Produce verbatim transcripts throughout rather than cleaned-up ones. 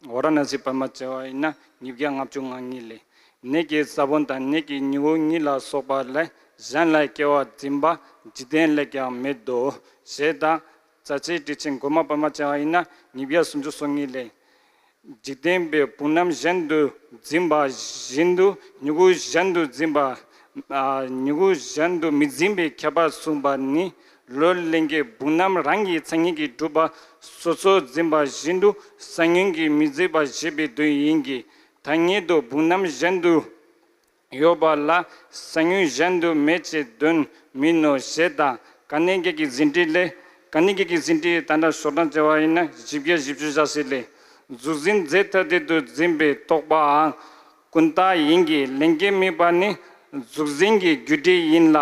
ཝཱ་ར་ཎཱ་སི་པདྨ་བྱ་བ་ཡིན་ན་ཉིས་བརྒྱ་ལྔ་བཅུ་ང་གཉིས་ལས། ནད་ཀྱི་ས་བོན་དང་ནད་ཀྱི་མྱུ་གུ་གཉིས་ལ་སོགས་པ་ལས་གཞན་ལ་སྐྱེ་བ་འཛིན་པ་འཇིག་རྟེན་ལས་ཀྱང་མེད་དོ། ཞེས་དང་། རྩ་ཆེའི་ཊིཆིང་གོ་མ་པདྨ་བྱ་བ་ཡིན་ན་ཉིས་བརྒྱ་སུམ་ཅུ་སོ་གཉིས་ལས། འཇིག་རྟེན་པའི་བུམ་སྣམ་གཞན་དུ་འཛིན་པ་བཞིན་དུ་མྱུ་གུ་གཞན་དུ་འཛིན་པ། ཨ། མྱུ་གུ་གཞན་དུ་མི་འཛིན་པའི་ཁྱད་པར་གསུངས་པ་ནི། ལོ་ལྷན་སྐྱེས་བུམ་སྣམ་རང་གི་མཚན་ཉིད་ཀྱིས་གྲུབ་པ་སོ་སོར་འཛིན་པ་བཞིན་དུ་ས་ཉུལ་གྱིས་མི་འཛིན་པ་ཞེས་པའི་དོན་ཡིན་གྱི། ཐ་སྙད་དུ་བུམ་སྣམ་གཞན་དུ་ཡོད་པ་ལ་ས་ཉུལ་གཞན་དུ་མེད་ཅེས་དོན་མིན་ནོ་ཞེས་དང་། ག་ནས་ཀྱི་ཀྱི་ཟིན་བྲིས་ལས། ག་ནས་ཀྱི་ཀྱི་ཟིན་བྲིས་ད་ལྟ་ཤོག་གྲངས་བྱ་བ་ཡིན་ན་བཞི་བརྒྱ་བཞི་བཅུ་ཞེ་གཅིག་ལས། གཟུགས་འཛིན་རྫས་ཐ་དད་དུ་འཛིན་པའི་རྟོག་པའང་ཀུན་བཏགས་ཡིན་གྱི། ལྷན་སྐྱེས་དམིགས་པ་ནི་གཟུགས་འཛིན་གྱི་རྒྱུ་འབྲས་ཡིན་ལ།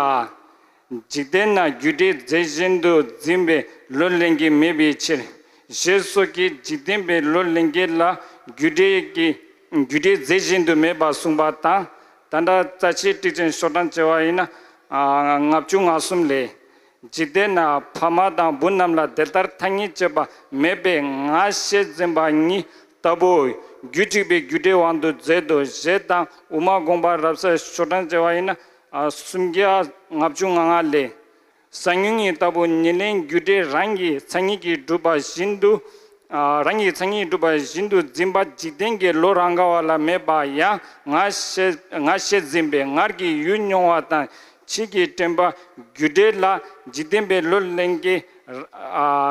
འཇིག་རྟེན་ན་རྒྱུ་འབྲས་རྫས་གཞན་དུ་འཛིན་པའི་ལོ་ལྷན་སྐྱེས་མེད་པའི་ཕྱིར། ཞེས་སོགས་ཀྱིས་འཇིག་རྟེན་པའི་ལོ་ལྷན་སྐྱེས་ལ་རྒྱུ་འབྲས་ཀྱི་རྒྱུ་འབྲས་རྫས་གཞན་དུ་མེད་པར་གསུངས་པ་དང་། ད་ལྟ་རྩ་ཆེའི་ཊིཆིང་ཤོག་གྲངས་བྱ་བ་ཡིན་ན། ཨ། ལྔ་བཅུ་ང་གསུམ་ལས། འཇིག་རྟེན་ན་ཕ་མ་དང་བུ་རྣམས་ལ་དེ་ལྟར་ཐ་སྙད་བྱེད་པ་མེད་པས་ང་ཞེས་འཛིན་པ་ཉིད་ལྟ་བུ་རྒྱུད་གཅིག་པའི་རྒྱུ་འབྲས་དབང་དུ་མཛད་དོ་ཞེས་དང་། དབུ་མ་དགོངས་པ་རབ་གསལ་ཤོག་གྲངས་བྱ་བ་ཡིན་ན། ཨ། སུམ་བརྒྱ་ལྔ་བཅུ་ང་ལྔ་ལས། ས་ཉུལ་གཉིས་ལྟ་བུ་ཉེར་ལེན་རྒྱུ་འབྲས་རང་གི་མཚན་ཉིད་ཀྱིས་གྲུབ་པ་བཞིན་དུ། ཨ། རང་གི་མཚན་ཉིད་གྲུབ་པ་བཞིན་དུ་འཛིན་པ་འཇིག་རྟེན་གྱི་ལོ་རང་ག་བ་ལ་མེད་པ་ཡང་ང་ཞེས་ང་ཞེས་འཛིན་པའི་སྔར་གྱི་ཡུལ་མྱོང་བ་དང་ཕྱིས་ཀྱི་དྲན་པ་རྒྱུ་འབྲས་ལ་འཇིག་རྟེན་པའི་ལོ་ལྷན་སྐྱེས་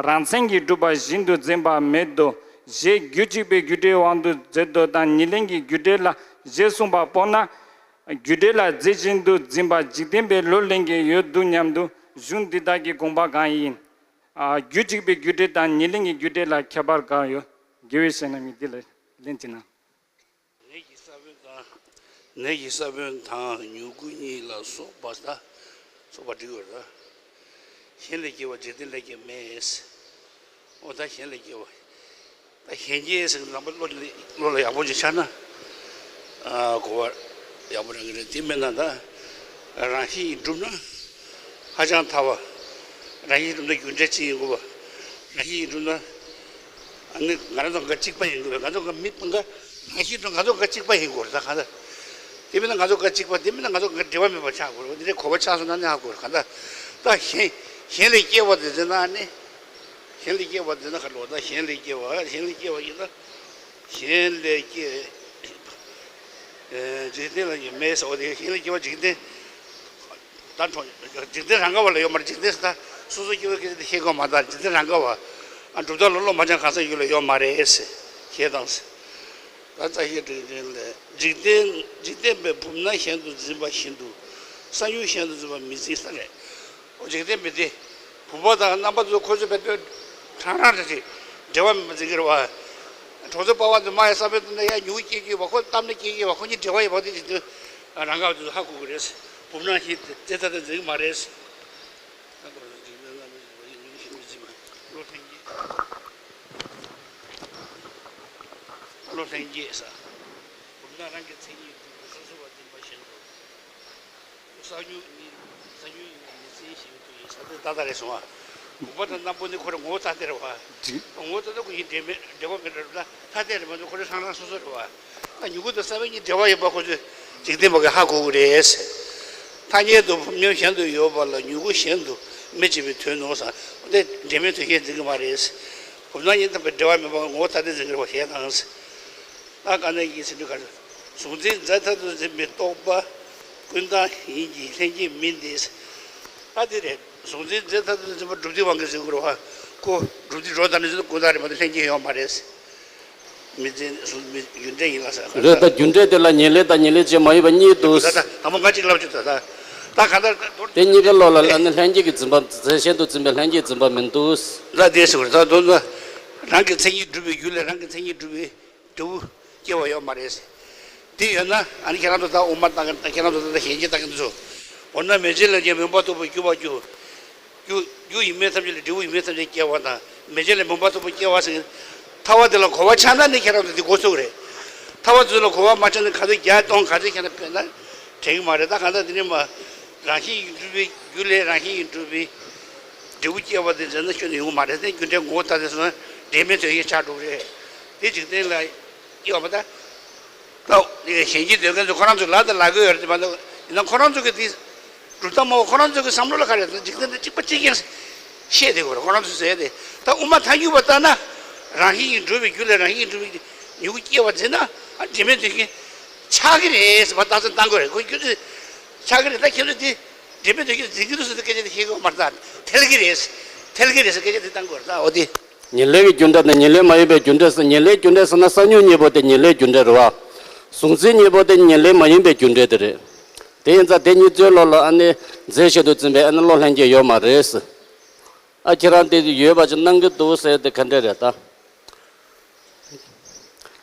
རང་མཚན་གྱིས་གྲུབ་པ་བཞིན་དུ་འཛིན་པ་མེད་དོ། ཞེས་རྒྱུད་གཅིག་པའི་རྒྱུ་འབྲས་དབང་དུ་མཛད་དོ་དང་ཉེར་ལེན་གྱི་རྒྱུ་འབྲས་ལ་ཞེས་གསུངས་པ་སྤོང་ན། རྒྱུ་འབྲས་ལ་རྫས་གཞན་དུ་འཛིན་པ་འཇིག་རྟེན་པའི་ལོ་ལྷན་སྐྱེས་ཡོད་འདུག་སྙམ་དུ་གཞུང་འདི་དག་གི་དགོངས་པ་གང་ཡིན། ཨ། རྒྱུད་གཅིག་པའི་རྒྱུ་འབྲས་དང་ཉེར་ལེན་གྱི་རྒྱུ་འབྲས་ལ་ཁྱད་པར་གང་ཡོད། དགེ་བའི་བཤེས་གཉེན་མི་འདི་ལ་ལན་ཅི་ན། ནད་ཀྱི་ས་བོན་དང་། ནད་ཀྱི་ས་བོན་དང་མྱུ་གུ་གཉིས་ལ་སོགས་པ་ད། སོགས་པ་འགྲིག་ཡོད་རེད། གཞན་ལས་སྐྱེ་བ་འཇིག་རྟེན་ལས་ཀྱང་མེད། འོ་ད་གཞན་ལས་སྐྱེ་བ། ད་གཞན་སྐྱེ་ཟེར་ལམ་པ་བློ་ལ་བློ་ལ་ཡག་པོ་ཅིག་འཆར་ན། ཨ། གོ་བ་ཡག་པོ་རང་གི་རེད། དེ་མིན་ན་ད་རང་བཞིན་གྱིས་གྲུབ་ན་ཧ་ཅང་ཐལ་བ། རང་བཞིན་གྱིས་གྲུབ་ན་རྒྱུ་འབྲས་གཅིག་ཡིན་དགོས་པ། རང་བཞིན་གྱིས་གྲུབ་ན་ཨ་ནི་ང་རང་ཚོ་འགའ་གཅིག་པ་ཡིན་དགོས་པ། ང་ཚོ་འགའ་མི་འགའ་རང་བཞིན་གྱིས་གྲུབ་ན་ང་ཚོ་འགའ་གཅིག་པ་ཡིན་དགོས་རེད། ད་གང་ལྟར་དེ་མིན་ན་ང་ཚོ་འགའ་གཅིག་པ། དེ་མིན་ན་ང་ཚོ་འགའ་འབྲེལ་བ་མེད་པ་ཆགས་དགོས་རེད། འདི་འདྲའི་གོ་བ་ཆགས་སོང་ན་ནི་ཧ་གོ་རེད། གང་ལྟར་ད་གཞན་གཞན་ལས་སྐྱེ་བ་དེ་ཟེར་ན་ནི། གཞན་ལས་སྐྱེ་བ་འདི་ན་ག་ལོ། ད་གཞན་ལས་སྐྱེ་བ། གཞན་ལས་སྐྱེ་བ་ཡིན་ན། གཞན་ལས་སྐྱེ། ཨེ། འཇིག་རྟེན་ལ་ཡང་མེད་ཟེར་བ་དེ། གཞན་ལས་སྐྱེ་བ་འཇིག་རྟེན། ད་འགྲོ། འཇིག་རྟེན་རང་ག་བ་ལ་ཡོད་མ་རེད། འཇིག་རྟེན་ཟེར་ད་སོ་སོ་སྐྱེ་བོ་སྐྱེ་ཚེ་ཤེས་དགོས་མ་ད། འཇིག་རྟེན་རང་ག་བ། ཨ། གྲུབ་མཐའ་ལ་བློ་མ་འཆང་གང་ཟག་ཡུལ་ལ་ཡོད་མ་རེད་ཟེར། ཞེས་དང་ཟེར། ད་རྩ་ཤེ་འཇིག་རྟེན་ལས། འཇིག་རྟེན། འཇིག་རྟེན་པའི་བུམ་སྣམ་གཞན་དུ་འཛིན་པ་བཞིན་དུ། ས་ཉུལ་གཞན་དུ་འཛིན་པ་མི་འཛིན་ས་རེད། འོ་འཇིག་རྟེན་མི་འདི། བུམ་པ་དང་རྣམ་པ་ཚོ་ཁོ་ཚོ་བེད་སྤྱོད་ཁྲང་ཁྲང་རེད་ཅིག་འབྲེལ་བ་མེད་པ་འཛིན་གྱི་རེད་བ། གྲོང་ཚོ་པ་བ་ཚོ་མ་ཡ་ས་བོན་དུ་ན་ཡ་ཉུག་སྐྱེ་གི་བ། ཁོ་གཏམ་ན་སྐྱེ་གི་བ། ཁོ་གཉིས་འབྲེལ་བ་ཡོད་པ་དེ་ཅིག་དུ་རང་ག་བ་དེ་ཚོ་ཧ་གོ་གི་རེད། བུམ་སྣམ་ཞིག་དེ་ད་ལྟ་འཛིན་གི་མ་རེད། ད་ཁོ་ཚོ་འཇིག་རྟེན་ལ་མི་འཛིན་པ་ཡིན། ཉུག་ཞིག་མི་འཛིན་པ། བློ་ལྷན་སྐྱེས། བློ་ལྷན་སྐྱེས་ས། བུམ་སྣམ་རང་གི་མཚན་ཉིད་སྒྲུབ་པའི་སོ་སོ་བ་འཛིན་པ་བཞིན་དུ། ས་ཉུལ་གཉིས། ས་ཉུལ་གཉིས་མི་འཛིན་ཞིང་དུ་ཡིན་ས་དེ་ཏག་ཏག་རེད་སོང་ཨ། བུམ་པ་དང་རྣམ་པ་ནི་ཁོ་རང་ངོ་བོ་ཐ་དད་རེད་བ། ངོ་བོ་ཐ་དད་ཁོ་ཡི་འབྲེལ་མེད་འབྲེལ་བ་མེད་རེད་ལ། ཐ་དད་རེད་མ་གཏོགས་ཁོ་རང་རང་རང་སོ་སོ་རེད་བ། ད་མྱུ་གུ་དང་ས་བོན་གཉིས་འབྲེལ་བ་ཡོད་པ་ཁོ་ཚོས་འཇིག་རྟེན་པ་གིས་ཧ་གོ་གི་རེད། ཐ་སྙད་དུ་བུམ་སྣམ་གཞན་དུ་ཡོད་པ་ལ་མྱུ་གུ་གཞན་དུ་མེད་ཅེས་པའི་དོན་ནོ་ས། དེ་འབྲེལ་མེད་དོན་གཞན་འཛིན་གི་མ་རེད། བུམ་སྣམ་གཉིས་དང་འབྲེལ་བ་མེད་པ་ངོ་བོ་ཐ་དད་འཛིན་གི་རེད་བ། ཞེས་དང་། ད་ག་ནས་ཀྱི་ཟིན་འདུག་ག་གཟུགས་འཛིན་རྫས་ཐ་དད་དུ་འཛིན་པའི་རྟོག་པ་ཀུན་བཏགས་ཡིན་གྱི་ལྷན་སྐྱེས་མིན་ཏེ། ད་དེ་རེད། གཟུགས་འཛིན་རྫས་ཐ་དད་དུ་འཛིན་པ་སྒྲུབ་བདེ་དབང་གིས་འཛིན་དགོས་རེད་བ། ཁོ་སྒྲུབ་བདེ་འགྲོ་དང་ནི་ཀུན་བཏགས་རེད་མ་གཏོགས་ལྷན་སྐྱེས་ཡོད་མ་རེད། མི་འཛིན་གཟུགས་མི་རྒྱུ་འབྲས་ཡིན་ལ་ཟེར། རེད། ད་རྒྱུ་འབྲས་དེ་ལ་ཉེར་ལེན་དང་ཉེར་ལེན་བྱེད་མ་ཡིན་པ་གཉིས་འདུག་ད་ད་དང་པོ་ང་གཅིག་ལབ་ཆོག་ད་ད་ད་ག་ད་ད་དེ་གཉིས་ཀ་བློ་ལ་སླེབས་ན་ལྷན་སྐྱེས་ཀྱི་འཛིན་པ་རྫས་གཞན་དུ་འཛིན་པའི་ལྷན་སྐྱེས་འཛིན་པ་མི་འདུག་ད་དེ་ཟེར་བ་རེད། ད་དོན་དུ་རང་གི་མཚན་ཉིད་སྒྲུབ་པའི་རྒྱུ་ལས་རང་གི་མཚན་ཉིད་སྒྲུབ་པའི་འབྲས་བུ་སྐྱེ་བ་ཡོད་མ་རེད་ཟེར། དེ་ཡོད་ན་ཨ་ནི་ཁྱེད་རང་ཚོ་ད་དབུ་མ་ལྟ་མཁན། ཁྱེད་རང་ཚོ་ད་གཞན་སྐྱེ་ལྟ་མཁན་ཚོ། འོ་ན་མེ་ལྕེ་ལས་ཀྱང་མུན་པ་རྟོགས་པའི་རྒྱུ་བ་རྒྱུ། རྒྱུ་རྒྱུ་ཡིན་མིན་ཐམས་ཅད་ལས་འབྲས་བུ་ཡིན་མིན་ཐམས་ཅད་སྐྱེ་བ་དང་། མེ་ལྕེ་ལས་མུན་པ་རྟོགས་པ་སྐྱེ་བ་ཟེར་མཁན། ཐ་བ་དེ་ལ་གོ་བ་ཆགས་ན་ནི་ཁྱེད་རང་ཚོ་དེ་འགོ་ཚུགས་རེད། ཐ་བ་དེ་ཚོ་ལ་གོ་བ་མ་ཆགས་ན་ག་ཚོད་རྒྱག་གཏོང་ག་ཚོད་བྱས་ན་དཔེར་ན་དྲན་གྱི་མ་རེད། ད་གང་ལྟར་དེ་ནི་མ་རང་བཞིན་གྱིས་གྲུབ་པའི་རྒྱུ་ལས་རང་བཞིན་གྱིས་གྲུབ་པའི་འབྲས་བུ་སྐྱེ་བ་དེ་འཛིན་ན་སྐྱོན་དུ་ཡོང་གི་མ་རེད། དེ་རྒྱུ་འབྲས་ངོ་བོ་ཐ་དད་སོང་ན་འབྲེལ་མེད་དོན་གཞན་ཆགས་འགྲོ་གི་རེད། དེ་འཇིག་རྟེན་ལ་སྐྱེ་བ་མ་ད། ད་གཞན་གྱིས་འདོད་མཁན་ཚོ་ཁོ་རང་ཚོ་ལ་ད་ལ་གི་ཡོད་རེད་མ་གཏོགས། ཡིན་ན་ཁོ་རང་ཚོ་གི་དེ་སྒྲུབ་སྟངས་མ་བ་ཁོ་རང་ཚོ་གི་བསམ་བློ་ལ་ག་རེ་འཇིག་རྟེན་དེ་གཅིག་པ་གཅིག་རྐྱང་བཤད་དེ་གོ་རེད། ཁོ་རང་ཚོ་ཟེར་དེ་ད་དབུ་མ་ཐལ་འགྱུར་བ་ལྟར་ན་རང་བཞིན་གྱིས་གྲུབ་པའི་རྒྱུ་ལས་རང་བཞིན་གྱིས་གྲུབ་པའི་མྱུ་གུ་སྐྱེ་བ་འཛིན་ན། ཨ་འབྲེལ་མེད་དོན་གྱི་ཆགས་ཀྱི་རེད་ཟེར་བ་རྟགས་མཚན་བཏང་དགོས་རེད། ཁོ་རྒྱུ་དེ་ཆགས་ཀྱི་རེད། ད་ཁྱེད་ཚོ་དེ་འབྲེལ་མེད་དོན་གྱི་འཛིན་གྱི་འདུག་ཟེར་དུས་སྐད་ཆ་དེ་བཤད་དགོས་མ་རེད། ད་ཐལ་གྱི་རེད། ཐལ་གྱི་རེད་ཟེར་སྐད་ཆ་དེ་བཏང་དགོས་རེད། ད་འོ་དེ། ཉེར་ལེན་གྱི་རྒྱུ་འབྲས་དང་ཉེར་ལེན་མ་ཡིན་པའི་རྒྱུ་འབྲས་ཟེར། ཉེར་ལེན་རྒྱུ་འབྲས་ཟེར་ན་གསར་མྱུར་གཉིས་པོ་དེ་ཉེར་ལེན་རྒྱུ་འབྲས་རེད་བ། གཟུང་འཛིན་གཉིས་པོ་དེ་ཉེར་ལེན་མ་ཡིན་པའི་རྒྱུ་འབྲས་དེ་རེད། དེ་ཡིན་ཙང་དེ་གཉིས་རྩོད་བློ་ལ་ཨ་ནི་རྫས་གཞན་དུ་འཛིན་པའི་ཨ་ནི་བློ་ལྷན་སྐྱེས་ཡོད་མ་རེད། ཨ་ཁྱེད་རང་དེ་ཡོད་པ་ཅིག་སྣང་གི་འདུག་ཟེར་དེ་ག་འདྲས་རེད་ད།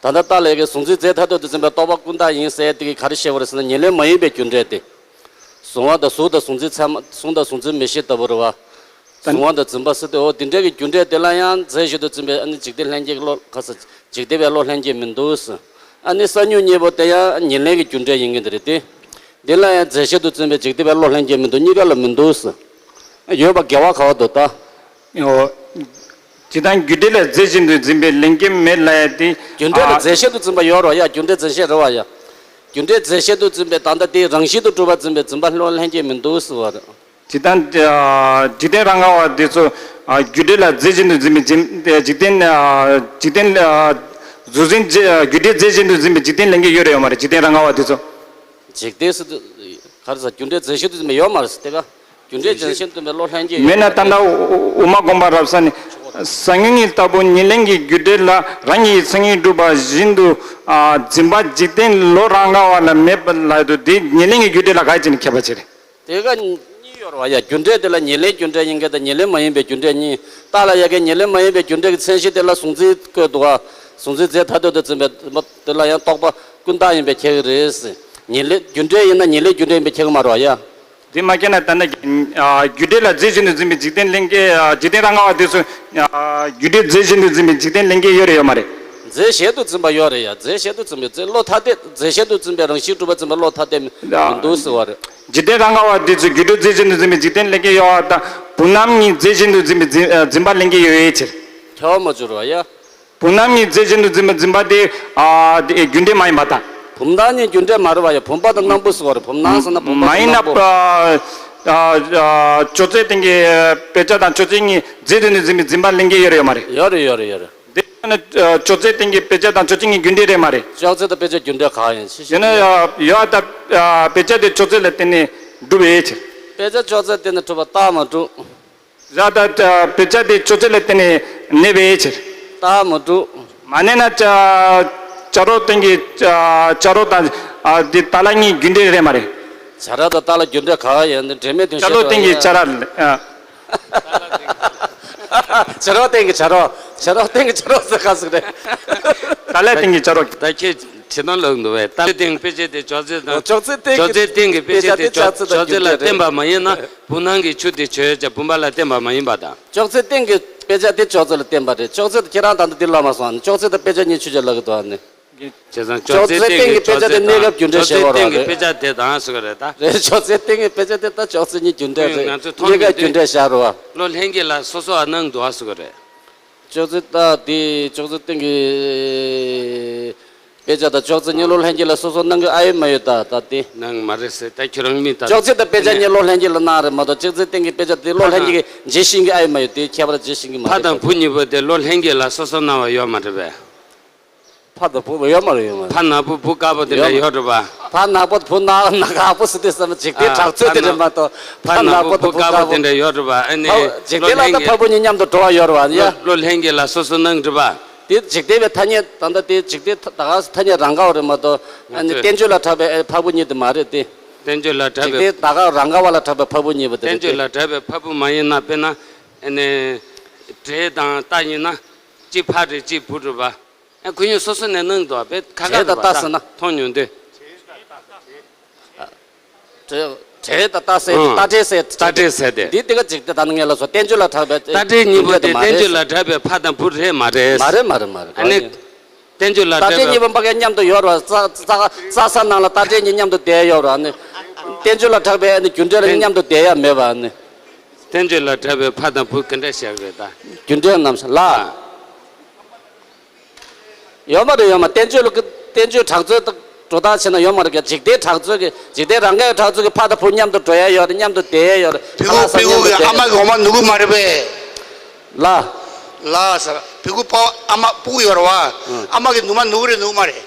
ད་ལྟ་རྟགས་ལས་ཀའི་གཟུང་འཛིན་རྫས་ཐ་དད་དུ་འཛིན་པའི་རྟོག་པ་ཀུན་བཏགས་ཡིན་ཟེར་དེ་གིས་ག་རེ་བཤད་པ་རེད་ཟེར་ན་ཉེར་ལེན་མ་ཡིན་པའི་རྒྱུ་འབྲས་དེ། གཟུང་བ་དང་གཟུགས་དང་གཟུང་འཛིན་ཚད་མ། གཟུང་དང་གཟུང་འཛིན་མིག་ཤེས་ལྟ་བུ་རེད་བ། གཟུང་བ་དང་འཛིན་པ་ཟེར་དུས་འོ་དེ་འདྲའི་གི་རྒྱུ་འབྲས་དེ་ལ་ཡང་རྫས་གཞན་དུ་འཛིན་པའི་ཨ་ནི་འཇིག་རྟེན་ལྷན་སྐྱེས་ཀྱི་བློ། ཁ་ས་འཇིག་རྟེན་པའི་བློ་ལྷན་སྐྱེས་མི་འདུག་ཟེར། ཨ་ནི་གསར་མྱུར་གཉིས་པོ་དེ་ཡང་ཉེར་ལེན་གྱི་རྒྱུ་འབྲས་ཡིན་གྱི་འདི་རེད་དེ། འདི་ལ་ཡང་རྫས་གཞན་དུ་འཛིན་པའི་འཇིག་རྟེན་པའི་བློ་ལྷན་སྐྱེས་མི་འདུག་གཉིས་ཀ་ལ་མི་འདུག་ཟེར། ཡོད་པ་འགལ་བ་ག་བ་འདུག་ད། ཨོ། ཇི་ལྟར་རྒྱུ་འབྲས་ལ་རྫས་གཞན་དུ་འཛིན་པའི་ལྷན་སྐྱེས་མེད་ལབ་ཡ་དེ། རྒྱུ་འབྲས་ལ་ཨ། རྫས་གཞན་དུ་འཛིན་པ་ཡོད་རེད་བ་ཡ། རྒྱུ་འབྲས་རྫས་གཞན་རེད་བ་ཡ། རྒྱུ་འབྲས་རྫས་གཞན་དུ་འཛིན་པའི་ད་ལྟ་དེ་རང་བཞིན་དུ་གྲུབ་པར་འཛིན་པའི་འཛིན་པ་བློ་ལྷན་སྐྱེས་མི་འདུག་ཟེར་བ་རེད། ཇི་ལྟར་ཨ། འཇིག་རྟེན་རང་ག་བ་དེ་ཚོ་ཨ། རྒྱུ་འབྲས་ལ་རྫས་གཞན་དུ་འཛིན་པའི་འཛིན། འཇིག་རྟེན་ཨ། འཇིག་རྟེན་ཨ། གཟུགས་འཛིན་རྫས། རྒྱུ་འབྲས་རྫས་གཞན་དུ་འཛིན་པའི་འཇིག་རྟེན་ལྷན་སྐྱེས་ཡོད་རེད་ཡོད་མ་རེད། འཇིག་རྟེན་རང་ག་བ་དེ་ཚོ། འཇིག་རྟེན་ཟེར་དུས་ག་རེ་ཟེར། རྒྱུ་འབྲས་རྫས་གཞན་དུ་འཛིན་པ་ཡོད་མ་རེད་ཟེར་དེ་ག་རྒྱུ་འབྲས་རྫས་གཞན་དུ་འཛིན་པའི་བློ་ལྷན་སྐྱེས་ཡོད་མ་རེད། མེད་ན་ད་ལྟ་དབུ་མ་དགོངས་པ་རབ་གསལ་ནས། གསར་མྱུར་གཉིས་ལྟ་བུ་ཉེར་ལེན་གྱི་རྒྱུ་འབྲས་ལ་རང་ཉིད་ཀྱི་མཚན་ཉིད་གྲུབ་པ་བཞིན་དུ་ཨ། འཛིན་པ་འཇིག་རྟེན་བློ་རང་ག་བ་ལ་མེད་པ་ལབ་དུས་དེ་ཉེར་ལེན་གྱི་རྒྱུ་འབྲས་ལ་ག་རེ་བྱས་ནས་ཁྱད་པར་ཕྱེ་རེད། དེ་ག་གཉིས་ཡོད་རེད་བ་ཡ། རྒྱུ་འབྲས་དེ་ལ་ཉེར་ལེན་རྒྱུ་འབྲས་ཡིན་མཁན་དང་ཉེར་ལེན་མ་ཡིན་པའི་རྒྱུ་འབྲས་གཉིས། རྟགས་ལ་ཡ་གའི་ཉེར་ལེན་མ་ཡིན་པའི་རྒྱུ་འབྲས་ཀྱི་མཚན་གཞི་དེ་ལ་གཟུང་འཛིན་བཀོད་འདུག་བ། གཟུང་འཛིན་རྫས་ཐ་དད་དུ་འཛིན་པའི་དེ་ལ་ཡང་རྟོག་པ་ཀུན་བཏགས་ཡིན་པས་ཁྱད་ཀྱི་རེད། ཉེར་ལེན་རྒྱུ་འབྲས་ཡིན་ན་ཉེར་ལེན་རྒྱུ་འབྲས་ཡིན་པས་ཁྱད་ཀྱི་མ་རེད་བ་ཡ། དེ་མ་ཁྱད་ན་ད་ནི་ཨ། རྒྱུ་འབྲས་ལ་རྫས་གཞན་དུ་འཛིན་པའི་འཇིག་རྟེན་ལྷན་སྐྱེས་ཨ། འཇིག་རྟེན་རང་ག་བ་དེ་ཚོ་ཨ། རྒྱུ་འབྲས་རྫས་གཞན་དུ་འཛིན་པའི་འཇིག་རྟེན་ལྷན་སྐྱེས་ཡོད་རེད་ཡོད་མ་རེད། རྫས་གཞན་དུ་འཛིན་པ་ཡོད་རེད་ཡ། རྫས་གཞན་དུ་འཛིན་པའི་རྫས་བློ་ཐ་དད། རྫས་གཞན་དུ་འཛིན་པའི་རང་བཞིན་གྲུབ་པ་འཛིན་པའི་བློ་ཐ་དད་མི་འདུག་ཟེར་བ་རེད། འཇིག་རྟེན་རང་ག་བ་དེ་ཚོ་རྒྱུ་འབྲས་རྫས་གཞན་དུ་འཛིན་པའི་འཇིག་རྟེན་ལྷན་སྐྱེས་ཡོད་པ་དང་བུམ་སྣམ་གཉིས་རྫས་གཞན་དུ་འཛིན་པའི་འཛིན་ཨ། འཛིན་པ་ལྷན་སྐྱེས་ཡོད་པའི་ཕྱིར། ཁྱད་པར་མ་འབྱོར་བ་ཡ། བུམ་སྣམ་གཉིས་རྫས་གཞན་དུ་འཛིན་པ་འཛིན་པ་དེ་ཨ། དེ་རྒྱུ་འབྲས་མ་ཡིན་པ་དང་། བུམ་སྣམ་གཉིས་རྒྱུ་འབྲས་མ་རེད་བ་ཡ། བུམ་པ་དང་སྣམ་བུ་ཟེར་བ་རེད། བུམ་སྣམ་ཟེར་ན་བུམ་པ་མ་ཡིན་ན་དང་སྣམ་བུ། ཨ། ཨ། ཨ། ཅོག་ཙེ་སྟེང་གི་དཔེ་ཆ་དང་ཅོག་ཙེ་གཉིས་རྫས་གཞན་དུ་འཛིན་པའི་འཛིན་པ་ལྷན་སྐྱེས་ཡོད་རེད་ཡོད་མ་རེད། ཡོད་རེད་ཡོད་རེད་ཡོད་རེད། དེ་ནི་ཅོག་ཙེ་སྟེང་གི་དཔེ་ཆ་དང་ཅོག་ཙེ་གཉིས་རྒྱུ་འབྲས་རེད་མ་རེད། ཅོག་ཙེ་དང་དཔེ་ཆ་རྒྱུ་འབྲས་གང་ཡིན་ཞེས་དེ་ནི་ཡོད་ད། དཔེ་ཆ་དེ་ཅོག་ཙེ་ལ་བརྟེན་ནས་གྲུབ་པའི་ཕྱིར། དཔེ་ཆ་ཅོག་ཙེ་བརྟེན་ནས་གྲུབ་པ་རྟགས་མ་གྲུབ། ཡོད་ད། དཔེ་ཆ་དེ་ཅོག་ཙེ་ལ་བརྟེན་ནས་གནས་པའི་ཕྱིར། རྟགས་མ་གྲུབ། མ་གནས་ན་ཅ། བྱ་རོག་སྟེང་གི་བྱ་རོག་དང་དེ་ཏཱ་ལ་གཉིས་རྒྱུ་འབྲས་རེད་མ་རེད། བྱ་རོག་དང་ཏཱ་ལ་རྒྱུ་འབྲས་གང་ཡིན་ནི་འབྲེལ་མེད་དོན་བྱ་རོག་སྟེང་གི་བྱ་རོག་བྱ་རོག་སྟེང་གི་བྱ་རོག་བྱ་རོག་སྟེང་གི་བྱ་རོག་ཟེར་ག་ཟིག་རེད། ད་ལས་སྟེང་གི་བྱ་རོག་ད་ཁྱེད་བྱེད་སྟངས་ལོག་འདུག་བས། ད་ལས་སྟེང་དཔེ་ཆ་དེ་ཅོག་ཙེ་དང་། ཅོག་ཙེ་སྟེང་གི་ཅོག་ཙེ་སྟེང་གི་དཔེ་ཆ་དེ་ཅོག་ཅོག་ཙེ་ལ་བརྟེན་པ་མ་ཡིན་ན་བུམ་སྣམ་གྱི་ཆུ་དེ་ཆོས་ཅན་བུམ་པ་ལ་བརྟེན་པ་མ་ཡིན་པ་དང་། ཅོག་ཙེ་སྟེང་གི་དཔེ་ཆ་དེ་ཅོག་ཙེ་ལ་བརྟེན་པ་རེད། ཅོག་ཙེ་དེ་ཁྱེད་རང་ད་ལྟ་འདི་ལབ་མ་སོང་། ཅོག་ཙེ་དང་དཔེ་ཆ་གཉིས་ཆོས་ཅན་ལབ་གི་འདུག་ཨ་ནི། བྱས་ཙང་ཅོག་ཅོག་ཙེ་ཙེ་སྟེང་གི་སྟེང་གི་དཔེ་ཆ་དེ་གནས་སྐབས་རྒྱུ་འབྲས་བཤད་པ་རེད། ཅོག་ཙེ་སྟེང་གི་དཔེ་ཆ་དེ་དང་ཟེར་གི་རེད་ད། རེད། ཅོག་ཙེ་སྟེང་གི་དཔེ་ཆ་དེ་ད་ཅོག་ཙེ་གཉིས་རྒྱུ་འབྲས་རེད། ང་ཚོས་མཐོང་གནས་སྐབས་རྒྱུ་འབྲས་བཞག་རོགས། བློ་ལྷན་སྐྱེས་ལ་སོ་སོ་ཨ་སྣང་འདུག་ཨ་ཟེར་གི་རེད། ཅོག་ཙེ་ད་དེ་ཅོག་ཙེ་སྟེང་གི་དཔེ་ཆ་དང་ཅོག་ཙེ་གཉིས་བློ་ལྷན་སྐྱེས་ལ་སོ་སོ་སྣང་གི་ཨ་ཡོད་མ་ཡོད་ད་ད་དེ། སྣང་མ་རེད་ཟེར་ད་ཁྱོད་རང་མི་ད། ཅོག་ཙེ་དང་དཔེ་ཆ་གཉིས་བློ་ལྷན་སྐྱེས་ལ་སྣང་རེད་མ་གཏོགས་ཅོག་ཙེ་སྟེང་གི་དཔེ་ཆ་དེ་བློ་ལྷན་སྐྱེས་ཀྱིས་འབྱེད་ཤེས་ཀྱི་ཨ་ཡོད་མ་ཡོད་དེ་ཁྱད་པར་འབྱེད་ཤེས་ཀྱི་མ་རེད། ཕ་དང་བུ་གཉིས་པོ་དེ་བློ་ལྷན་སྐྱེས་ལ་སོ་སོ་སྣང་བ་ཡོད་མ་རེད་པས། ཕ་དང་བུ་ཡོད་མ་རེད་ཡོད་མ་རེད། ཕ་ནག་པོ་བུ་དཀར་པོ་དེ་འདྲ་ཡོད་རེད་པ། ཕ་ནག་པོ་བུ་ནག་ནག་ཁ་པོ་ཟེར་དུས་ཙམ་འཇིག་རྟེན་ཨ་གྲགས་ཚོད་དེ་རེད་མ་གཏོགས་ཕ་ནག་པོ་དང་བུ་དཀར་པོ་དེ་འདྲ་ཡོད་རེད་པ། ཨ་ནི་ཕ་འཇིག་རྟེན་ལ་ད་ཕ་བུ་གཉིས་མཉམ་དུ་འགྲོ་བ་ཡོད་རེད་པ་ཡ། བློ་ལྷན་སྐྱེས་ལ་སོ་སོ་སྣང་རེད་པ། དེ་འཇིག་རྟེན་པའི་ཐ་སྙད་ད་ལྟ་དེ་འཇིག་རྟེན་ད་ག་ཐ་སྙད་རང་ག་བ་རེད་མ་གཏོགས་ཨ་ནི་བསྟན་བཅོས་ལ་གྲགས་པའི་ཕ་བུ་གཉིས་དེ་མ་རེད་དེ། བསྟན་བཅོས་ལ་གྲགས་པའི་འཇིག་རྟེན་ད་ག་རང་ག་བ་ལ་གྲགས་པའི་ཕ་བུ་གཉིས་པོ་དེ་རེད་དེ། བསྟན་བཅོས་ལ་གྲགས་པའི་ཕ་བུ་མ་ཡིན་ན་དཔེར་ན་ཨ་ནི་འབྲས་དང་རྟ་ཡིན་ན་གཅིག་ཕ་རེད་གཅིག་བུ་རེད་པ། ཨ་ཁོ་གཉིས་སོ་སོ་ནས་སྣང་འདུག་པས་ཁ་ཁ་འབྲས་དང་རྟ་ཟེར་ན། མཐོང་མྱོང་དུས། འབྲས་དང་རྟ་ཟེར་ཨང་། རྟ་འབྲས་ཟེར། རྟ་འབྲས་ཟེར་ཏེ། འདི་དེ་ག་ཅིག་དེ་ད་ནི་ངས་ལ་སོ་བསྟན་བཅོས་ལ་གྲགས་པའི་རྟ་འབྲས་གཉིས་པོ་དེ་བསྟན་བཅོས་ལ་གྲགས་པའི་ཕ་དང་བུ་རེད་མ་རེད། མ་རེད་མ་རེད་མ་རེད། ཨ་ནི་བསྟན་བཅོས་ལ་གྲགས་པའི་རྟ་འབྲས་གཉིས་པོ་ཕ་གི་མཉམ་དུ་ཡོད་རེད་པ། རྩྭ་རྩྭ་ས་ནང་ལ་རྟ་འབྲས་གཉིས་མཉམ་དུ་བསྡད་ཡོད་རེད་པ། ཨ་ནི་བསྟན་བཅོས་ལ་གྲགས་པའི་ཨ་ནི་རྒྱུ་འབྲས་ལ་མཉམ་དུ་བསྡད་ཡ་མེད་པ་ཨ་ནི། བསྟན་བཅོས་ལ་གྲགས་པའི་ཕ་དང་བུ་ག་འདྲ་བཞག་རེད་ད། རྒྱུ་འབྲས་རྣམས་ལ། ཡོད་མ་རེད། ཡོད་མ། བསྟན་བཅོས་ལ་གི་བསྟན་བཅོས་གྲགས་ཚོད་དང་འགྲོ་སྟངས་བྱས་ན་ཡོད་མ་རེད། འཇིག་རྟེན་གྲགས་ཚོད་ཀྱི་འཇིག་རྟེན་རང་གའི་གྲགས་ཚོད་ཀྱི་ཕ་དང་བུ་མཉམ་དུ་འགྲོ་ཡ་ཡོད་རེད། མཉམ་དུ་བསྡད་ཡ་ཡོད་རེད། ཕྲུ་གུ་ཕྲུ་གུ་གི་ཨ་མ་གི་འོ་མ་ནུ་གུ་མ་རེད་པས། ལ། ལ་ཟེར། ཕྲུ་གུ་ཕ་ཨ་མ་ཕྲུ་གུ་ཡོད་རེད་བ། ཨ་མ་གི་ནུ་མ་ནུ་གུ་རེད་ནུ་གུ་མ་རེད།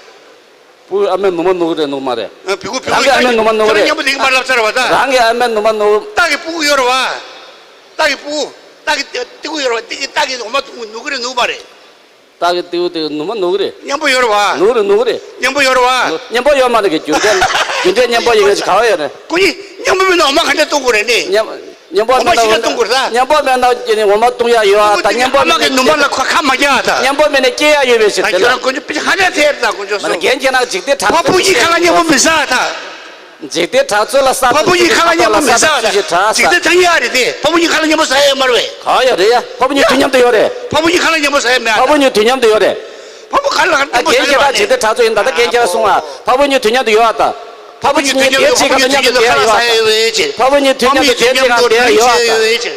ཕྲུ་གུ་ཨ་མའི་ནུ་མ་ནུ་གུ་རེད་ནུ་གུ་མ་རེད། ཕྲུ་གུ་ཕྲུ་རང་གི་ཨ་མའི་ནུ་མ་ནུ་གུ་རེད། མཉམ་པོ་དེ་གི་མ་ལབ་ཚར་བ་ད། རང་གི་ཨ་མའི་ནུ་མ་ནུ་གུ། སྟག་གི་ཕྲུ་གུ་ཡོད་རེད་བ། སྟག་གི་ཕྲུ་གུ། སྟག་གི་ཕྲུ་གུ་ཡོད་རེད་བ། སྟག་གི་སྟག་གི་འོ་མ་ཐུང་གི་ནུ་གུ་རེད་ནུ་གུ་མ་རེད། སྟག་གི་ཏེའུ་ཏེའུ་ནུ་མ་ནུ་གུ་རེད། མཉམ་པོ་ཡོད་རེད་བ། ནུ་གུ་རེད་ནུ་གུ་རེད། མཉམ་པོ་ཡོད་རེད་བ། མཉམ་པོ་ཡོད་མ་རེད་གི། རྒྱུ་འབྲས་རྒྱུ་འབྲས་མཉམ་པོ་ཡིན་ངེས་ཀྱི་ག་བ་ཡོད་རེད། ཁོ་གཉིས་མཉམ་པོ་མེད་ན་འོ་མ་ག་འདྲ་བཏུང་དགོས་རེད་ནི། མཉམ་མཉམ་པོ་འོ་མ་མེད་ན་ཞིག་ན་བཏུང་དགོས་རེད་ད། མཉམ་པོ་མེད་ན་ཀྱི་ནི་འོ་མ་བཏུང་ཡ་ཡོད་ཨ་ད། མཉམ་པོ་ཨ་མ་མེད་གི་ན་ནུ་མ་ལ་ཁ་ཁ་མ་རྒྱག་ཨ་ད། མཉམ་པོ་མེད་ན་སྐྱེ་ཡ་ཡོད་པའི་ཕྱིར་ད། དེ་ཁྱོད་ལ་རང་དཀོན་མཆོག་དཔེ་ཆ་ཧ་ལས་ཐེར་ད་དཀོན་མཆོག་མ་ན་གསུམ། རྒན་ཁྱེད་རང་འཇིག་རྟེན་གྲགས་ཕ་ཚོད་བུ་གཉིས་ཁ་ལ་མཉམ་པོ་མི་ཟ་ཨ་ད། འཇིག་རྟེན་གྲགས་ཚོད་ལ་ས་ཕ་བུ་གཉིས་ཁ་ལ་མཉམ་པོ་མི་ཟ་བ་ལ་ས་ཕ་ཚོད་ཀྱི་གྲགས་ས། འཇིག་རྟེན་ཐ་སྙད་ཨ་རེད་དེ། ཕ་བུ་གཉིས་ཁ་ལ་མཉམ་པོ་ཟ་ཡ་ཡོད་མ་རེད་བས། ག་ཡོད་རེད་ཡ། ཕ་བུ་གཉིས་དུས་མཉམ་དུ་ཡོད་རེད། ཕ་བུ་གཉིས་ཁ་ལ་མཉམ་པོ་ཟ་ཡ་མེད་ཨ། ཕ་བུ་གཉིས་དུས་མཉམ་དུ་ཡོད་རེད། ཕ་བུ་ཁ་ལ་ཨ་མཉམ་པོ་ཟ་ཡ་ཡོད་མ་རེད། རྒན་ཁྱེད་རང་འཇིག་རྟེན་གྲགས་ཚོད་ཡིན་ད། ད་རྒན་ཁྱེད་རང་གསུང་ཨ། ཕ་བུ་གཉིས་དུས་མཉམ་དུ་ཡོད་ཨ་ད། ཕ་བུ་གཉིས་དུས་མཉམ་དུ་ཕ་བུ་གཉིས་དུས་མཉམ་དུ་ཁ་ལ་ཟ་ཡ་ཡོད་པའི་ཕྱིར། ཕ་བུ་གཉིས་དུས་མཉམ་དུ་དེ་གཅིག་གམ་དེ་ཡ་ཡོད་ཨ་ད།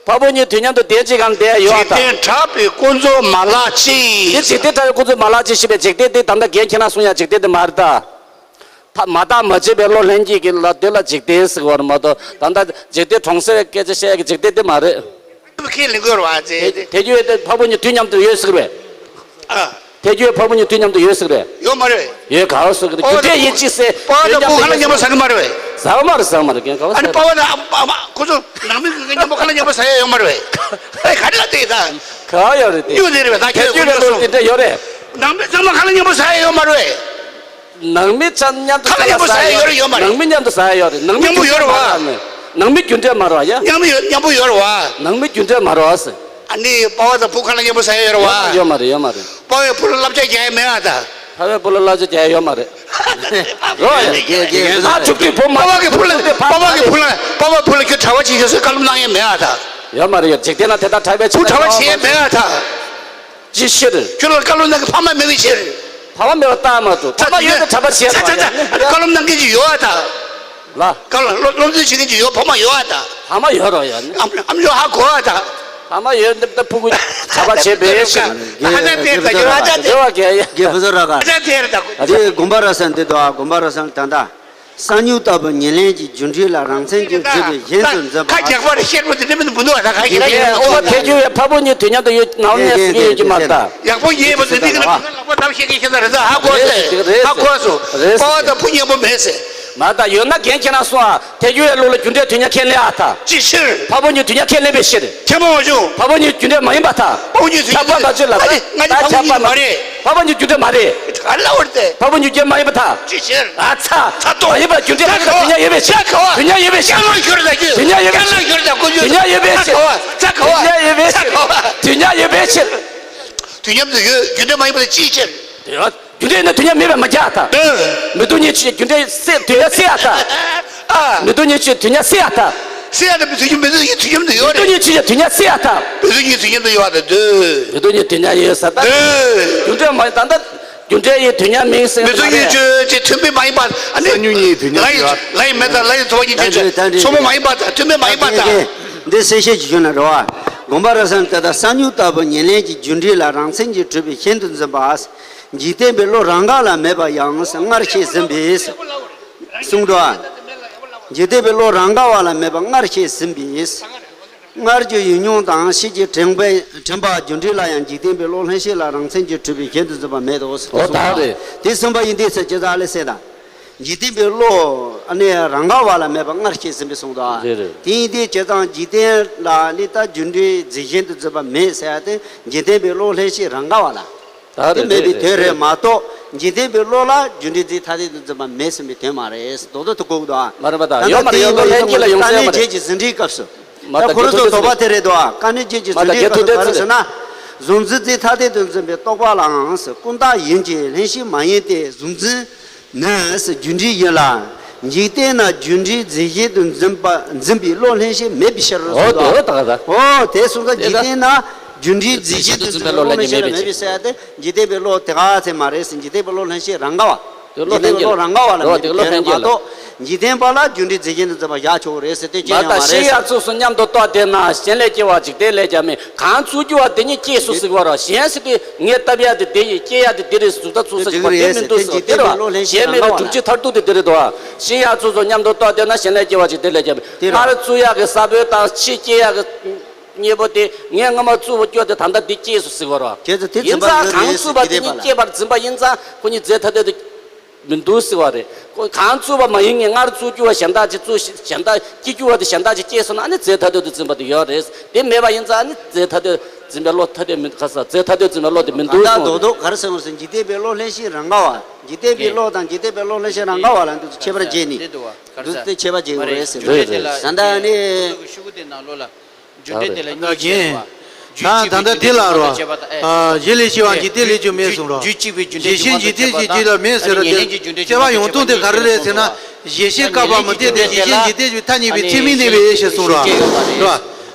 ཕ་བུ་གཉིས་དུས་མཉམ་དུ་དེ་གཅིག་གམ་དེ་ཡ་ཡོད་ཨ་ད། འཇིག་རྟེན་གྲགས་པའི་ཀུན་རྫོབ་མ་ལག་ཅིག་དེ་འཇིག་རྟེན་གྲགས་པའི་ཀུན་རྫོབ་མ་ལག་ཅིག་ཞེས་པའི་འཇིག་རྟེན་དེ་ད་ལྟ་རྒན་ཁྱེད་རང་གསུང་ཡ་འཇིག་རྟེན་དེ་མ་རེད་ད། ཐ་མ་བརྟགས་མ་དཔྱད་པའི་བློ་ལྷན་སྐྱེས་ཀྱི་ལ་དེ་ལ་འཇིག་རྟེན་ཟེར་བ་རེད་མ་གཏོགས། ད་ལྟ་འཇིག་རྟེན་གྲོང་གསེབ་སྐད་ཆ་བཤད་ཀྱི་འཇིག་རྟེན་དེ་མ་རེད། ཁས་ལེན་དགོས་རེད་བ་ཅེ། དེ་དེ་རྒྱུ་ཡོད་དེ་ཕ་བུ་གཉིས་དུས་མཉམ་དུ་ཡོད་ཟེར་བས། ཨ། དེ་རྒྱུ་ཡོད་ཕ་བུ་གཉིས་དུས་མཉམ་དུ་ཡོད་ཟེར་བས། ཡོད་མ་རེད། ཡོད་ག་རེ་ཟེར་གི་རེད། རྒྱུ་འབྲས་ཡིན་གཅིག་ཟེར། པ་བ་དང་བུ་ཁ་ལ་མཉམ་པོ་ཟ་གི་མ་རེད་བས། ཟ་གི་མ་རེད། ཟ་གི་མ་རེད། རྒན་ག་བ་ཟེར། ཨ་ནི་པ་བ་དང་ཨ་མ་ཁོ་ཚོ་ནང་མི་གི་མཉམ་པོ་ཁ་ལ་མཉམ་པོ་ཟ་ཡ་ཡོད་མ་རེད་བས། ཨེ་ག་རེ་ལ་དེ་ད། ག་ཡོད་རེད་དེ། ཡོད་དེ་རེད་བས། ད་ཁྱོད་ཁྱོད་ལ་ལོ་དེ་འདྲ་ཡོད་རེད། ནང་མི་ཚང་མ་ཁ་ལ་མཉམ་པོ་ཟ་ཡ་ཡོད་མ་རེད་བས། ནང་མི་ཚང་མཉམ་དུ་ཁ་ལ་མཉམ་པོ་ཟ་ཡ་ཡོད་རེད་ཡོད་མ་རེད། ནང་མི་མཉམ་དུ་ཟ་ཡ་ཡོད་རེད། ནང་མི་མཉམ་པོ་ཡོད་རེད་བ། ནང་མི་རྒྱུ་འབྲས་མ་རེད་བ་ཡ། མཉམ་མི་ཡོད་མཉམ་པོ་ཡོད་རེད་བ། ནང་མི་རྒྱུ་འབྲས་མ་རེད་བ་ཟེར། ཨ་ནི་པ་བ་དང་བུ་ཁ་ལ་མཉམ་པོ་ཟ་ཡ་ཡོད་རེད་བ། ཡོད་མ་རེད། ཡོད་མ་རེད། པ་བས་བུ་ལ་བསླབ་བྱ་རྒྱག་ཡ་མེད་ཨ་ད། པ་བས་བུ་ལ་བསླབ་བྱ་རྒྱག་ཡ་ཡོད་མ་རེད། རོ་ཡ། རྒྱལ་རྒྱལ། ཨ་ཐུབ་ཐུབ་བུ་མ། པ་བ་གི་བུ་ལ་པ་བ་གི་བུ་ལ་པ་བ་བུ་ལ་ཁྱོད་གྲྭ་པ་བྱེད་ཤོག་ཟེར་བཀའ་སློབ་གནང་ཡ་མེད་ཨ་ད། ཡོད་མ་རེད་ཡ། འཇིག་རྟེན་ན་དེ་ལྟར་གྲྭ་པའི་བུ་གྲྭ་པ་བྱེད་ཡ་མེད་ཨ་ད། ཅི་ཕྱིར། ཁྱོད་ལ་བཀའ་སློབ་གནང་གི་ཕ་མ་མེད་པའི་ཕྱིར། ཕ་མ་མེད་པ་ལྟ་མ་ཐུབ། ཕ་མ་ཡོད་དེ་གྲྭ་པ་བྱེད་ཚ་ཚ་ཚ། བཀའ་སློབ་གནང་མཁན་ཅིག་ཡོད་ཨ་ད། ལ། བཀའ་སློབ་སློབ་སློབ་སྟོན་བྱེད་མཁན་ཅིག་ཡོད། ཕ་མ་ཡོད་ཨ་ད། ཕ་མ་ཡོད་རོགས་ཡ་ནི། ཨམ་ཨམ་ཡོད་ཧ་གོ་ཨ་ད། ཕ་མ་ཡོད་འདི་ལྟ་ཕྲུ་གུ་གྲྭ་པ་བྱེད་པའི་ཕྱིར། ཧ་ཅང་དེ་ད་ཡོད་ཨ་ད། དེ་བ་གལ་ཡ། རྒྱལ་པོ་ཚོ་ར་ག་ཧ་ཅང་དེ་ད་གོ། དེ་དགོན་པ་ར་ས་འདི་དོ་ཨ། དགོན་པ་ར་ས་ད་ད། གསང་མྱུལ་ལྟ་བུ་ཉེར་ལེན་གྱི་རྒྱུ་འབྲས་ལ་རང་མཚན་གྱི་བརྗོད་པའི་གཞན་དུ་འཛིན་པ། ཁ་རྒྱག་པ་རེ་བཤད་པ་དེ་འདྲ་མི་འདུག་མི་འདུག་ད་ཁ་ཡིན་ན་ཡིན་ན་ཨོ་ཐེ་རྒྱུ་ཡོད། ཕ་བུ་གཉིས་དུས་མཉམ་དུ་ཡོད་ནའོ་ནས་ཡོད་ཀྱི་མ་རེད་ད། ཡག་པོ་ཡིན་པ་དེ་འདི་གི་ལ་ལག་པ་བརྡབ་བཤད་ཀྱི་ཤེས་ན་རེད་ད། ཧ་གོ་སེ་རེད་ཧ་གོ་སོ། རེད་པ་བ་དང་བུ་མཉམ་པོ་མེད་སེ། མ་ད་ཡོད་ན་རྒན་ཁྱེད་རང་གསུང་ཨ། ཐེ་རྒྱུ་ཡོད་ལུགས་ལ་རྒྱུ་འབྲས་དུས་མཉམ་ཁས་ལེན་ཨ་ད། ཅི་ཕྱིར། ཕ་བུ་གཉིས་དུས་མཉམ་ཁས་ལེན་པའི་ཕྱིར། ཁྱེད་མ་འོ་ཅུ། ཕ་བུ་གཉིས་རྒྱུ་འབྲས་མ་ཡིན་པ་ད། ཕ་བུ་གཉིས་དུས་ཁྱབ་པ་མ་ཅི་ལ་ད། ང་ད་ཁྱབ་པ་མ་རེད། ཕ་བུ་གཉིས་རྒྱུ་འབྲས་མ་རེད། ག་ལ་བར་ཏེ། ཕ་བུ་གཉིས་རྒྱུ་འབྲས་མ་ཡིན་པ་ད། ཅི་ཕྱིར། ཨ་ཚ། ཚ་ཏོ། མ་ཡིན་པ་རྒྱུ་འབྲས་མ་ཡིན་པ་དུས་མཉམ་ཡོད་པའི་ཕྱིར། དུས་མཉམ་ཡོད་པའི་ཕྱིར། དུས་མཉམ་ཡོད་པའི་ཕྱིར། དུས་མཉམ་ཡོད་པའི་ཕྱིར། དུས་མཉམ་ཡོད་པའི་ཕྱིར། དུས་མཉམ་ཡོད་པའི་ཕྱིར། དུས་མཉམ་དུ་ཡོད། རྒྱུ་འབྲས་མ་ཡིན་པ་དེ་ཅིའི་ཕྱིར། རྒྱུ་འབྲས་ནི་དུས་མཉམ་མེད་པར་མ་ཁྱབ་ད། མི་སྡུག་ཉིད་ཆོས་ཀྱི་རྒྱུ་འབྲས་སེལ་དུས་མཉམ་སེལ་ཡ་ད། མི་སྡུག་ཉིད་ཆོས་དུས་མཉམ་སེལ་ཡ་ད། སེལ་ཡ་ད་མི་སྡུག་ཉིད་མི་སྡུག་ཉིད་དུས་མཉམ་དུ་ཡོད་རེད། མི་སྡུག་ཉིད་ཆོས་ཀྱི་དུས་མཉམ་སེལ་ཡ་ད། མི་སྡུག་ཉིད་དུས་མཉམ་དུ་ཡོད་ད་འདོད། མི་སྡུག་ཉིད་དུས་མཉམ་ཡོད་ས་ད། འདོད། རྒྱུ་འབྲས་མ་ད་ལྟ་རྒྱུ་འབྲས་ཡིན་དུས་མཉམ་མིན་ཟེར་མི་སྡུག་ཉིད་ཆོས་ཀྱི་མཐུན་དཔེ་མ་ཡིན་པ་ཨ་ནི། སེལ་ཉིད་དུས་མཉམ་ལ་ཡི་ཡོད། ལ་ཡི་མེད་ད་ལ་ཡི་ཚོགས་ཉིད་ཆོས་ཀྱི་ཚོགས་མ་མ་ཡིན་པ་ད་མཐུན་དཔེ་མ་ཡིན་པ་ད། འདི་གསལ་བཤད་ཅིག་ཞུ་ན་རེ་བ། དགོངས་པ་རབ་གསལ་ད་ལྟ་གསང་མྱུལ་ལྟ་བུ་ཉེར་ལེན་གྱི་རྒྱུ་འབྲས་ལ་རང་མཚན་གྱིས་གྲུབ་པའི་ཞེན་དུ་འཛིན་པ། འཇིག་རྟེན་པའི་བློ་རང་ག་ལ་མེད་པ་ཡང་སྔར་བཤད་ཟིན་པས། གསུངས་འགྲོ། འཇིག་རྟེན་པའི་བློ་རང་ག་བ་ལ་མེད་པ་སྔར་བཤད་ཟིན་པས། སྔར་གྱི་ཡུལ་མྱོང་དང་ཕྱིས་ཀྱི་དྲན་པའི་དྲན་པ་རྒྱུ་འབྲས་ལ་ཡང་འཇིག་རྟེན་པའི་བློ་ལྷན་སྐྱེས་ལ་རང་མཚན་གྱིས་གྲུབ་པའི་ཞེན་དུ་འཛིན་པ་མེད་དོ། ཨོ་ད་རེད། དེ་གསུངས་པ་ཡིན་དུས་ཚེ་ཇི་ལྟར་ལས་ཟེར་ད། འཇིག་རྟེན་པའི་བློ་ཨ་ནི་རང་ག་བ་ལ་མེད་པ་སྔར་བཤད་ཟིན་པས་གསུངས་དོ། རེད་རེད། དེ་ཡིན་དུས་བྱས་ཙང་འཇིག་རྟེན་ལ་ནི་ད་རྒྱུ་འབྲས་རྫས་གཞན་དུ་འཛིན་པ་མེད་ཟེར་ཡ་དེ་འཇིག་རྟེན་པའི་བློ་ལྷན་སྐྱེས་རང་ག་བ་ལ། ད་དེ་རེད་མེད་པའི་དོན་རེད་མ་གཏོགས་འཇིག་རྟེན་པའི་བློ་ལ་རྒྱུ་འབྲས་རྫས་ཐ་དད་དུ་འཛིན་པ་མེད་ཟིན་པའི་དོན་མ་རེད། རྡོག་རྡོག་ཏུ་གོ་གི་འདུག་ཨ། མ་རེད་པ་ད། ད་ཡོད་མ་རེད། ཡོད་ལོ་ལྷན་སྐྱེས་ལ་ཡོང་ས་ཡོད་མ་རེད། དཀའ་གནད་བརྒྱད་ཀྱི་ཟིན་བྲིས་སྐབས་སུ། མ་ད་ད་ཁོ་རང་ཚོ་དོགས་པ་དེ་རེད་དོ། དཀའ་གནད་བརྒྱད་ཀྱི་ཟིན་བྲིས་སྐབས་སུ་ག་རེ་ཟེར་ན། གཟུང་འཛིན་རྫས་ཐ་དད་དུ་འཛིན་པའི་རྟོག་པ་ལའང་ཀུན་བཏགས་ཡིན་གྱི་ལྷན་སྐྱེས་མ་ཡིན་ཏེ། གཟུང་འཛིན་ནི་རྒྱུ་འབྲས་ཡིན་ལ། འཇིག་རྟེན་ན་རྒྱུ་འབྲས་རྫས་གཞན་དུ་འཛིན་པ་འཛིན་པའི་བློ་ལྷན་སྐྱེས་མེད་པའི་ཕྱིར་རོ། ཨོ་དེ་ད་ག་ད། ཨོ་དེ་སོང་ཙང་འཇིག་རྟེན་ན་རྒྱུ་འབྲས་རྫས་གཞན་དུ་འཛིན་པའི་བློ་ལྷན་སྐྱེས་མེད་པའི་ཕྱིར། དེ་འཇིག་རྟེན་པའི་བློ་དེ་ག་ཚད་མ་རེད་ཟེར། འཇིག་རྟེན་པའི་བློ་ལྷན་སྐྱེས་རང་ག་བ། དེ་བློ་འཇིག་རྟེན་གྱི་ལ་རོ་དེ་བློ་ལྷན་སྐྱེས་ལ་མ་གཏོགས། འཇིག་རྟེན་པ་ལ་རྒྱུ་འབྲས་རྫས་གཞན་དུ་འཛིན་པ་བཞག་ཆོག་གི་རེད་ཟེར་ཏེ་སྐྱེ་མ་ཡོང་བ་དང་རེད་ཤི་ཟེར། ཡག་ཚུལ་སོགས་མཉམ་དུ་རྟོགས་བསྡད་ན་གཞན་ལས་སྐྱེ་བ་འཇིག་རྟེན་ལས་ཀྱང་མིན། གང་བཙུགས་རྒྱུ་བ་དེ་ཉིད་སྐྱེས་སོ་ཟེར་བ་རོ། གཞན་ཟེར་དུས་ངས་བཏབ་ཡ་དེ་དེ་ཡིན། སྐྱེ་ཡ་དེ་དེ་རེད་ཟེར་ད་ཚུགས་ས་ཅིག་པ་དེ་མི་འདུག་ཟེར་དེ་རོ། གཞན་མེད་པའི་སྒྲུབ་བྱེད་མཐར་ཐུག་དེ་དེ་རེད་དོ། ཤི་ཡག་ཚུལ་སོགས་མཉམ་དུ་རྟོགས་བསྡད་ན་གཞན་ལས་སྐྱེ་བ་འཇིག་རྟེན་ལས་ཀྱང་མིན། སྔར་བཙུགས་ཡག་གི་ས་བོན་དང་ཕྱིས་སྐྱེ་ཡག་གི་གཉེན་པོ་དེ་ངས་སྔ་མ་བཙུགས་པ་སྐྱོ་དེ་ད་ལྟ་འདི་སྐྱེས་སོ་ཟེར་བ་རོ། ཡིན་ཙང་གང་བཙུགས་པ་དེ་ཉིད་སྐྱེས་པར་འཛིན་པ་ཡིན་ཙང་ཁོ་ཉིད་རྫས་ཐ་དད་དུ་མི་འདུག་ཟེར་བ་རེད། ཁོ་གང་བཙུགས་པ་མ་ཡིན་ངེས་སྔར་བཙུགས་རྒྱུ་བ་གཞན་དག་ཅིག་བཙུགས་ཤིག་གཞན་དག་སྐྱེ་རྒྱུ་བ་དེ་གཞན་དག་ཅིག་སྐྱེས་སོང་ན་ཨ་ནི་རྫས་ཐ་དད་དུ་འཛིན་པ་དེ་ཡོད་རེད། དེ་མེད་པ་ཡིན་ཙང་ཨ་ནི་རྫས་ཐ་དད་འཛིན་པའི་བློ་ཐ་དད་མི་ཁ་ས་རྫས་ཐ་དད་འཛིན་པའི་བློ་དེ་མི་འདུག་ཟེར་བ་རེད། རྡོག་རྡོག་ག་རེ་ཟེར་བ་ཟེར་འཇིག་རྟེན་པའི་བློ་ལྷན་སྐྱེས་རང་དགའ་བ། འཇིག་རྟེན་པའི་བློ་དང་འཇིག་རྟེན་པའི་བློ་ལྷན་སྐྱེས་རང་དགའ་བ་ལ་འདུ་ཁྱད་པར་འབྱེད་ནི། འདུ་སྟེ་ཁྱད་པར་འབྱེད་དགོས་རེད་ཟེར་བ་རེད། ད་ལྟ་ནི། ད་ད་ལྟ་དེ་ལ་རོ། གཞན་ལས་སྐྱེ་བ་འཇིག་རྟེན་ལས་སྐྱེ་བ་མེད་གསུངས་རོ། རྗེས་ཤེས་འཇིག་རྟེན་གྱི་རྗེས་ལ་མེད་ཟེར་རོ། དེ་དཔྱད་པ་ཡོང་སྟངས་དེ་ག་རེ་རེད་ཟེར་ན། རྗེས་ཤེས་བཀག་པ་མི་འཐད་དེ་རྗེས་ཤེས་འཇིག་རྟེན་གྱི་ཐ་སྙད་པའི་ཚད་མས་གནས་པའི་ཞེས་གསུངས་རོ། རོ།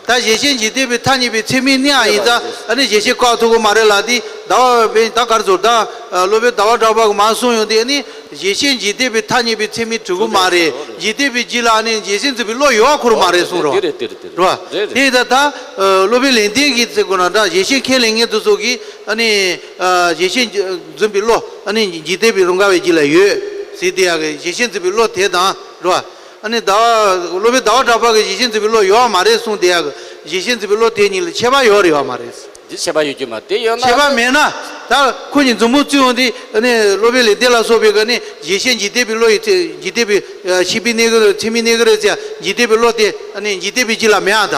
ད་རྗེས་ཤེས་འཇིག་རྟེན་པའི་ཐ་སྙད་པའི་ཚད་མས་གནས་པ་ཡིན་ཙང་ཨ་ནི་རྗེས་ཤེས་བཀག་ཐུབ་ཀྱི་མ་རེད་ལ། དེ་ཟླ་བ་བས་ད་གར་ཚོར་ད་སློབ་དཔོན་ཟླ་བ་གྲགས་པ་གི་མ་གསུངས་ཡོང་དེ་ཨ་ནི། རྗེས་ཤེས་འཇིག་རྟེན་པའི་ཐ་སྙད་པའི་ཚད་མས་གྲུབ་ཀྱི་མ་རེད། འཇིག་རྟེན་པའི་རྗེས་ལ་ནི་རྗེས་ཤེས་འཛིན་པའི་བློ་ཡོད་ཁུར་མ་རེད་གསུངས་རོ། དེ་རེད་དེ་རེད་དེ་རེད། རོ། རེད་རེད། དེ་ད་ད་སློབ་དཔོན་ལེགས་ལྡན་གྱིས་ཟེར་དགོས་ན་འདྲ། རྗེས་ཤེས་ཁས་ལེན་མཁན་དེ་ཚོ་གིས་ཨ་ནི་རྗེས་ཤེས་འཛིན་པའི་བློ་ཨ་ནི་འཇིག་རྟེན་པའི་རང་དགའ་བའི་རྗེས་ལ་ཡོད་ཟེར་དེ་ཡག་གི་རྗེས་ཤེས་འཛིན་པའི་བློ་དེ་དང་རོ། ཨ་ནི་ཟླ་བ་སློབ་དཔོན་ཟླ་བ་གྲགས་པ་གིས་རྗེས་ཤེས་འཛིན་པའི་བློ་ཡོད་མ་རེད་གསུངས་དེ་ཡག་གི་རྗེས་ཤེས་འཛིན་པའི་བློ་དེ་གཉིས་ལ་ཁྱད་པར་ཡོད་རེད་ཡོད་མ་རེད། འདི་ཁྱད་པར་ཡོད་རྒྱུ་མ་དེ་ཡོད་ན། ཁྱད་པར་མེད་ན། ད་ཁོ་གཉིས་མཛུབ་མོ་བཙུགས་འོང་དུས་ཨ་ནི་སློབ་དཔོན་ལེགས་ལྡན་ལ་སོགས་པའི་ག་ནི་རྗེས་ཤེས་འཇིག་རྟེན་པའི་བློ་ཡི་ཚེ་འཇིག་རྟེན་པའི་ཤེས་པའི་གནས་ཀྱི་ཚད་མའི་གནས་ཀྱི་རེད་ཟེར་འཇིག་རྟེན་པའི་བློ་དེ་ཨ་ནི་འཇིག་རྟེན་པའི་རྗེས་ལ་མེད་ཨ་ད།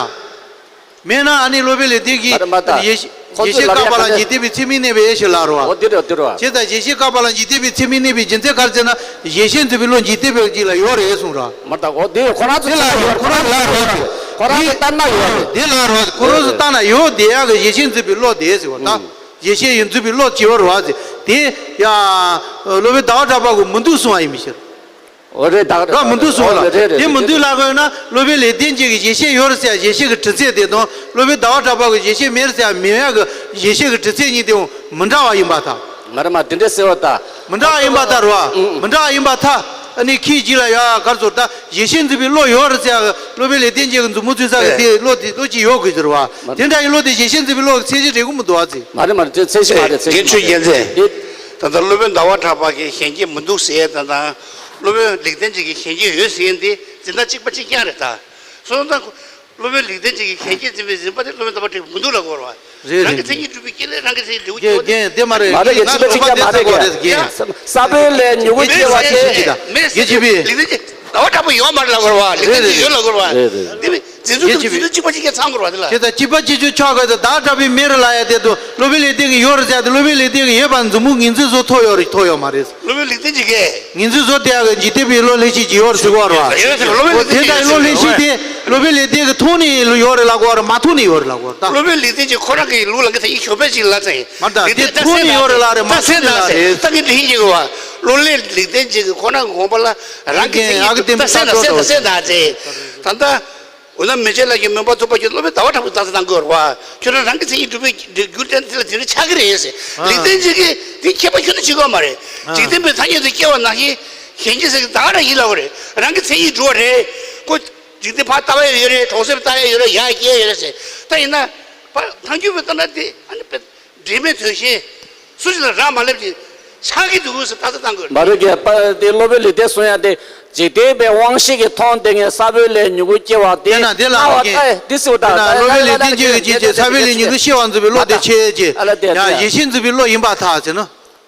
མེད་ན་ཨ་ནི་སློབ་དཔོན་ལེགས་ལྡན་གྱིས་ཡེ་ཤེས་བཀག་པ་ལ་འཇིག་རྟེན་པའི་ཚད་མས་གནས་པའི་ཡེ་ཤེས་ལ་རོ། འོ་དེ་རེད་དེ་རེད། བྱས་ཙང་རྗེས་ཤེས་བཀག་པ་ལ་འཇིག་རྟེན་པའི་ཚད་མས་གནས་པའི་རྒྱུ་མཚན་ག་རེ་ཟེར་ན་རྗེས་ཤེས་འཛིན་པའི་བློ་འཇིག་རྟེན་པའི་རྗེས་ལ་ཡོད་རེད་གསུངས་རོ། མ་ད་འོ་དེ་ཁོ་རང་ཚོ་དེ་ལ་ཡོད་ཁོ་རང་ལ་རོ། ཁོ་རང་ཚོ་ལྟར་ན་ཡོད་རེད། དེ་ལ་རོ་ཁོ་རང་ཚོ་ལྟར་ན་ཡོད་དེ་ཡག་གི་རྗེས་ཤེས་འཛིན་པའི་བློ་དེ་ཟེར་བ་ད། རྗེས་ཤེས་ཡིན་འཛིན་པའི་བློ་བྱེད་པ་རོ་ཟེར་དེ་ཡ། སློབ་དཔོན་ཟླ་བ་གྲགས་པ་གིས་མི་འདུག་གསུངས་པ་ཡིན་མི་ཤེས། འོ་རེད་ད་ར་མི་འདུག་གསུངས་ལ། རེད་རེད་དེ་མི་འདུག་ལ་དགོས་ན་སློབ་དཔོན་ལེགས་ལྡན་འབྱེད་ཀྱི་རྗེས་ཤེས་ཡོད་རེད་ཟེར་ཡ་རྗེས་ཤེས་ཀྱི་དྲི་ཚད་དེ་དང་སློབ་དཔོན་ཟླ་བ་གྲགས་པ་གི་རྗེས་ཤེས་མེད་རེད་ཟེར་ཡ་མེད་ཡ་གི་རྗེས་ཤེས་ཀྱི་དྲི་ཚད་གཉིས་དེའང་མི་འདྲ་བ་ཡིན་པ་དང་། མ་རེད་མ་དེ་འདྲ་ཟེར་བ་ད། མི་འདྲ་བ་ཡིན་པ་ད་རོ། མི་འདྲ་བ་ཡིན་པ་ད། ཨ་ནི་ཁྱིའི་རྗེས་ལ་ཡ་གར་ཚོར་ད་རྗེས་ཤེས་འཛིན་པའི་བློ་ཡོད་རེད་ཟེར་ཡ་གི་སློབ་དཔོན་ལེགས་ལྡན་འབྱེད་ཀྱི་མཛུབ་མོ་བཙུགས་ས་གི་དེ་བློ་དེ་བློ་གཅིག་ཡོད་དགོས་ཟེར་བ། དེ་འདྲ་ཡི་བློ་དེ་རྗེས་ཤེས་འཛིན་པའི་བློ་གི་ཚད་གཞི་རེད་གོ་མི་འདུག་ཨ་ཙི། མ་རེད་མ་རེད་དེ་ཚད་གཞི་མ་རེད་ཚད་གཞི་མ་རེད། དགེ་ཆོས་རྒྱལ་མཚན། དེ། ད་ལྟ་སློབ་དཔོན་ཟླ་བ་གྲགས་པ་གིས་གཞན་སྐྱེ་མི་འདུག་ཟེར་ཡ་ད་ད། སློབ་དཔོན་ལེགས་ལྡན་འབྱེད་ཀྱིས་གཞན་སྐྱེ་ཡོད་ཟེར་མཁན་དེ་འཛིན་སྟངས་གཅིག་པ་གཅིག་རྐྱང་རེད་ད། སོང་ཙང་སློབ་དཔོན་ལེགས་ལྡན་འབྱེད་ཀྱིས་གཞན་སྐྱེ་འཛིན་པའི་འཛིན་པ་དེ་སློབ་དཔོན་ཟླ་བ་གྲགས་པས་མི་འདུག་ལབ་དགོས་རེད་བ། རེད་རང་གི་རེད། མཚན་ཉིད་སྒྲུབ་པའི་སྐྱེ་ལས་རང་གི་མཚན་ཉིད་འབྲས་བུ་རྒྱས་པ་དེ་རྒན་རྒན་དེ་མ་རེད་མ་རེད་ལེགས་ལྡན་ཟེར་བ་དེ་རྒན། ས་བོན་ལས་མྱུ་གུ་སྐྱེ་བ་དེ་མེད་ཟེར་རྒན་ཆོས་པའི། ལེགས་ལྡན་འབྱེད་ཟླ་བ་གྲགས་པ་ཡོད་མ་རེད་ལབ་དགོས་རེད་བ་ལེགས་ལྡན་འབྱེད་ཡོད་ལབ་དགོས་རེད་བ། རེད་རེད། དེ་བས་འཛིན་ཚུལ་དང་རྒྱུ་མཚན་གཅིག་པ་གཅིག་རྐྱང་ཚང་དགོས་རེད་བ་དེ་ལ། དེ་ལྟར་གཅིག་པ་གཅིག་རྐྱང་ཆགས་དགོས་ཏེ་ཟླ་བ་གྲགས་པས་མེད་རེད་ལབ་ཡ་དེ་དུ་སློབ་དཔོན་ལེགས་ལྡན་གྱིས་ཡོད་རེད་ཟེར་ཡ་དེ་སློབ་དཔོན་ལེགས་ལྡན་གྱིས་ཡོད་པ་མཛུབ་མོ་ངོས་འཛིན་བཟོ་ཐུབ་ཡོད་རེད་ཐུབ་ཡོད་མ་རེད། སློབ་དཔོན་ལེགས་ལྡན་གྱིས་གས། ངོས་འཛིན་བཟོ་དེ་ཡག་གི་འཇིག་རྟེན་པའི་བློ་ལྷན་སྐྱེས་ཀྱི་ཡོད་རེད་ཟེར་གོ་ར། ཡོད་ཟེར་བློ་ལྷན་སྐྱེས་དེ་ཡོད་རེད། དེ་འདྲ་བློ་ལྷན་སྐྱེས་དེ་སློབ་དཔོན་ལེགས་ལྡན་གྱིས་མཐོང་ནས་ཡོད་རེད་ལབ་གོ་ར་མ་མཐོང་ནས་ཡོད་རེད་ལབ་གོ་ར་ད། སློབ་དཔོན་ལེགས་ལྡན་གྱིས་ཁོ་རང་གི་ལུགས་ལ་གི་ད་ཡིན་ཞོགས་པ་ཞིག་ལ་ཚེ། མ་ད་དེ་མཐོང་ནས་ཡོད་རེད་ལབ་རེད་མ་མཐོང་ནས་ལབ་རེད། ད་གི་འདི་ཡིན་གྱི་གོ་བ། བློ་ལྷན་ལེགས་ལྡན་གྱིས་ཁོ་རང་གི་དགོངས་པ་ལ་རང་གི་མཚན་ཉིད་ད་སེམས་ད་སེམས་ད་སེམས་ད་ཚེ། ད་ལྟ། འོ་ན་མན་ཆད་ལ་ཡང་མོན་པ་ཐུབ་པ་ཁྱོད་སློབ་དཔོན་ཟླ་བ་གྲགས་པས་རྟགས་གསལ་བཏང་དགོས་རེད་བ། ཁྱོད་རང་རང་གི་མཚན་ཉིད་སྒྲུབ་པའི་རྒྱུ་དེ་ལ་དེ་རིང་ཆགས་ཀྱི་རེད་ཟེར། ལེགས་ལྡན་འབྱེད་ཀྱིས་དེ་ཁྱད་པར་ཁྱོན་ནས་བྱེད་དགོས་མ་རེད། འཇིག་རྟེན་པའི་ཐ་སྙད་དུ་སྐྱེ་བ་ནང་བཞིན་གཞན་སྐྱེ་ཟེར་གྱི་ད་ག་རང་ཡིན་ལབ་པ་རེད། རང་གི་མཚན་ཉིད་སྒྲུབ་པ་རེད། ཁོ་འཇིག་རྟེན་ཕར་ལྟ་བ་ཡོད་རེད། གྲོང་གསེབ་ལྟ་ཡ་ཡོད་རེད། ཡར་སྐྱེ་ཡོད་རེད་ཟེར། ད་ཡིན་ན་ཕར་ཐལ་འགྱུར་བའི་ལྟ་ན་དེ་ཨ་ནི་དཔེ། འབྲེལ་མེད་དོན་གཞན། སུ་ཞིག་ལ་རག་མ་ལས་ཀྱི་ཆགས་ཀྱི་འདུག་ཟེར་རྟགས་གསལ་བཏང་དགོས། མ་རེད་ཀྱི་པ་དེ་སློབ་དཔོན་ལེགས་ལྡན་གསུང་ཡ་དེ་འཇིག་རྟེན་པའི་དབང་ཤེས་ཀྱིས་མཐོང་བསྡད་མཁན་ས་བོན་ལས་མྱུ་གུ་སྐྱེ་བ་དེ་དེ་ན་དེ་ལ་ལྟ་བ་ཀྱི་ལྟ་ཡ་འདི་སུ་དེ་ན་སློབ་དཔོན་ལེགས་ལྡན་འབྱེད་ཀྱི་རྗེས་ཀྱི་ས་བོན་ལས་མྱུ་གུ་སྐྱེ་བར་འཛིན་པའི་བློ་དེ་ཆེ་ཀྱི་ཡང་ཡེ་ཤེས་འཛིན་པའི་བློ་ཡིན་པར་ཐལ་ཟེར་ན།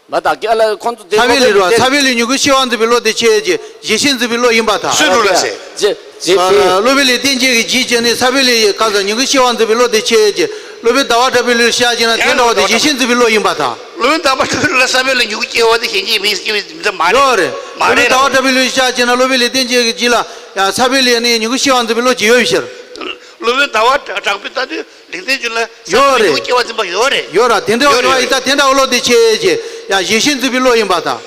མ་དག་གི་ཨ་ལ་ཁོང་ཚོ་དེ་ས་བོན་ལས་རོ་ས་བོན་ལས་མྱུ་གུ་སྐྱེ་བར་འཛིན་པའི་བློ་དེ་ཆེ་ཀྱི་ཡེ་ཤེས་འཛིན་པའི་བློ་ཡིན་པར་ཐལ། སུས་རུ་ལ་ཟེར། རྗེ་རྗེ་དེ་སློབ་དཔོན་ལེགས་ལྡན་འབྱེད་ཀྱི་རྗེས་ཀྱི་ནི་ས་བོན་ལས་གང་ཟག་མྱུ་གུ་སྐྱེ་བར་འཛིན་པའི་བློ་དེ་ཆེ་ཀྱི་སློབ་དཔོན་ཟླ་བ་གྲགས་པའི་ལུགས་བཤད་ཀྱི་ན་དེ་འདྲ་བ་དེ་ཡེ་ཤེས་འཛིན་པའི་བློ་ཡིན་པར་ཐལ། སློབ་དཔོན་ཟླ་བ་གྲགས་པའི་ལུགས་ལ་ས་བོན་ལས་མྱུ་གུ་སྐྱེ་བ་དེ་གཞན་གྱིས་མིན་སྐྱེ་བའི་མི་ཚད་མ་རེད། ཡོད་རེད། མ་རེད། སློབ་དཔོན་ཟླ་བ་གྲགས་པའི་ལུགས་བཤད་ཀྱི་ན་སློབ་དཔོན་ལེགས་ལྡན་འབྱེད་ཀྱི་རྗེས་ལ་ཡང་ས་བོན་ལས་ནི་མྱུ་གུ་སྐྱེ་བར་འཛིན་པའི་བློ་ཅི་ཡོད་པའི་ཕྱིར། སློབ་དཔོན་ཟླ་བ་གྲགས་པའི་ལྟ་དུས་ལེགས་ལྡན་འབྱེད་ལ་ས་ཡོད་བོན་རེད། མྱུ་གུ་སྐྱེ་བ་འཛིན་པ་ཡོད་རེད། ཡོད་ར་དེ་འདྲ་བ་ཡོད་ར་ཡིན་ད་དེ་འདྲ་བ་བློ་དེ་ཆེ་ཀྱི་ཡང་ཡེ་ཤེས་འཛིན་པའི་བློ་ཡིན་པར་ཐལ།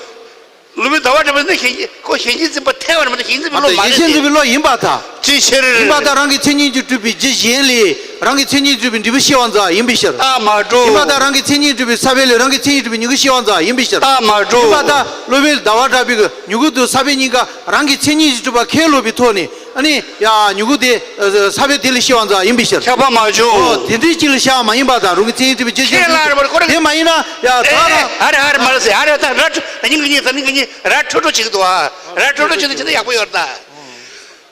སློབ་དཔོན་ཟླ་བ་གྲགས་པ་ནི་ཞེན་ཅིང་ཁོ་ཞེན་ཅིང་འཛིན་པ་ཐལ་བ་རེད་མ་གཏོགས་ཞེན་འཛིན་པའི་བློ་མ་རེད་དེ། ཡེ་ཤེས་འཛིན་པའི་བློ་ཡིན་པར་ཐལ། ཅིའི་ཕྱིར། ཡིན་པར་ཐལ། རང་གི་མཚན་ཉིད་ཀྱིས་གྲུབ་པའི་རྒྱུ་གཞན་ལས་རང་གི་མཚན་ཉིད་གྲུབ་པའི་འབྲས་བུ་སྐྱེ་བར་འཛིན་པ་ཡིན་པའི་ཕྱིར། རྟགས་མ་གྲུབ། ཡིན་པར་ཐལ། རང་གི་མཚན་ཉིད་གྲུབ་པའི་ས་བོན་ལས་རང་གི་མཚན་ཉིད་གྲུབ་པའི་མྱུ་གུ་སྐྱེ་བར་འཛིན་པ་ཡིན་པའི་ཕྱིར། རྟགས་མ་གྲུབ། ཡིན་པར་ཐལ། སློབ་དཔོན་ཟླ་བ་གྲགས་པས་མྱུ་གུ་དང་ས་བོན་གཉིས་ཀ་རང་གི་མཚན་ཉིད་ཀྱིས་གྲུབ་པ་ཁས་ལོག་པའི་ཐོག་ནས། ཨ་ནི་ཡ་མྱུ་གུ་དེ་ས་བོན་དེ་ལས་སྐྱེ་བར་འཛིན་པ་ཡིན་པའི་ཕྱིར། ཁྱབ་པ་མ་བྱུང་། ཨོ་དེ་འདྲའི་ཅིག་ལ་བཞག་མ་ཡིན་པར་ཐལ། རང་གི་མཚན་ཉིད་གྲུབ་པའི་རྒྱུ་གཞན་ཁས་ལེན་རེད་པ་ཁོ་རང་། དེ་མ་ཡིན་ན་ཡ་ད་རང་། ཨ་རེ་ཨ་རེ་མ་རེད་ཟེར། ཨ་རེ་ད་ར་ཁྲོད་ཉིན་གཉིས་ཟ་ཉིན་གཉིས་ར་འཕྲོད་འཕྲོད་བྱེད་ཀྱི་འདུག་ཨ། ར་འཕྲོད་འཕྲོད་བྱེད་ན་ཅི་འདྲ་ཡག་པོ་ཡོད་རེད་ད།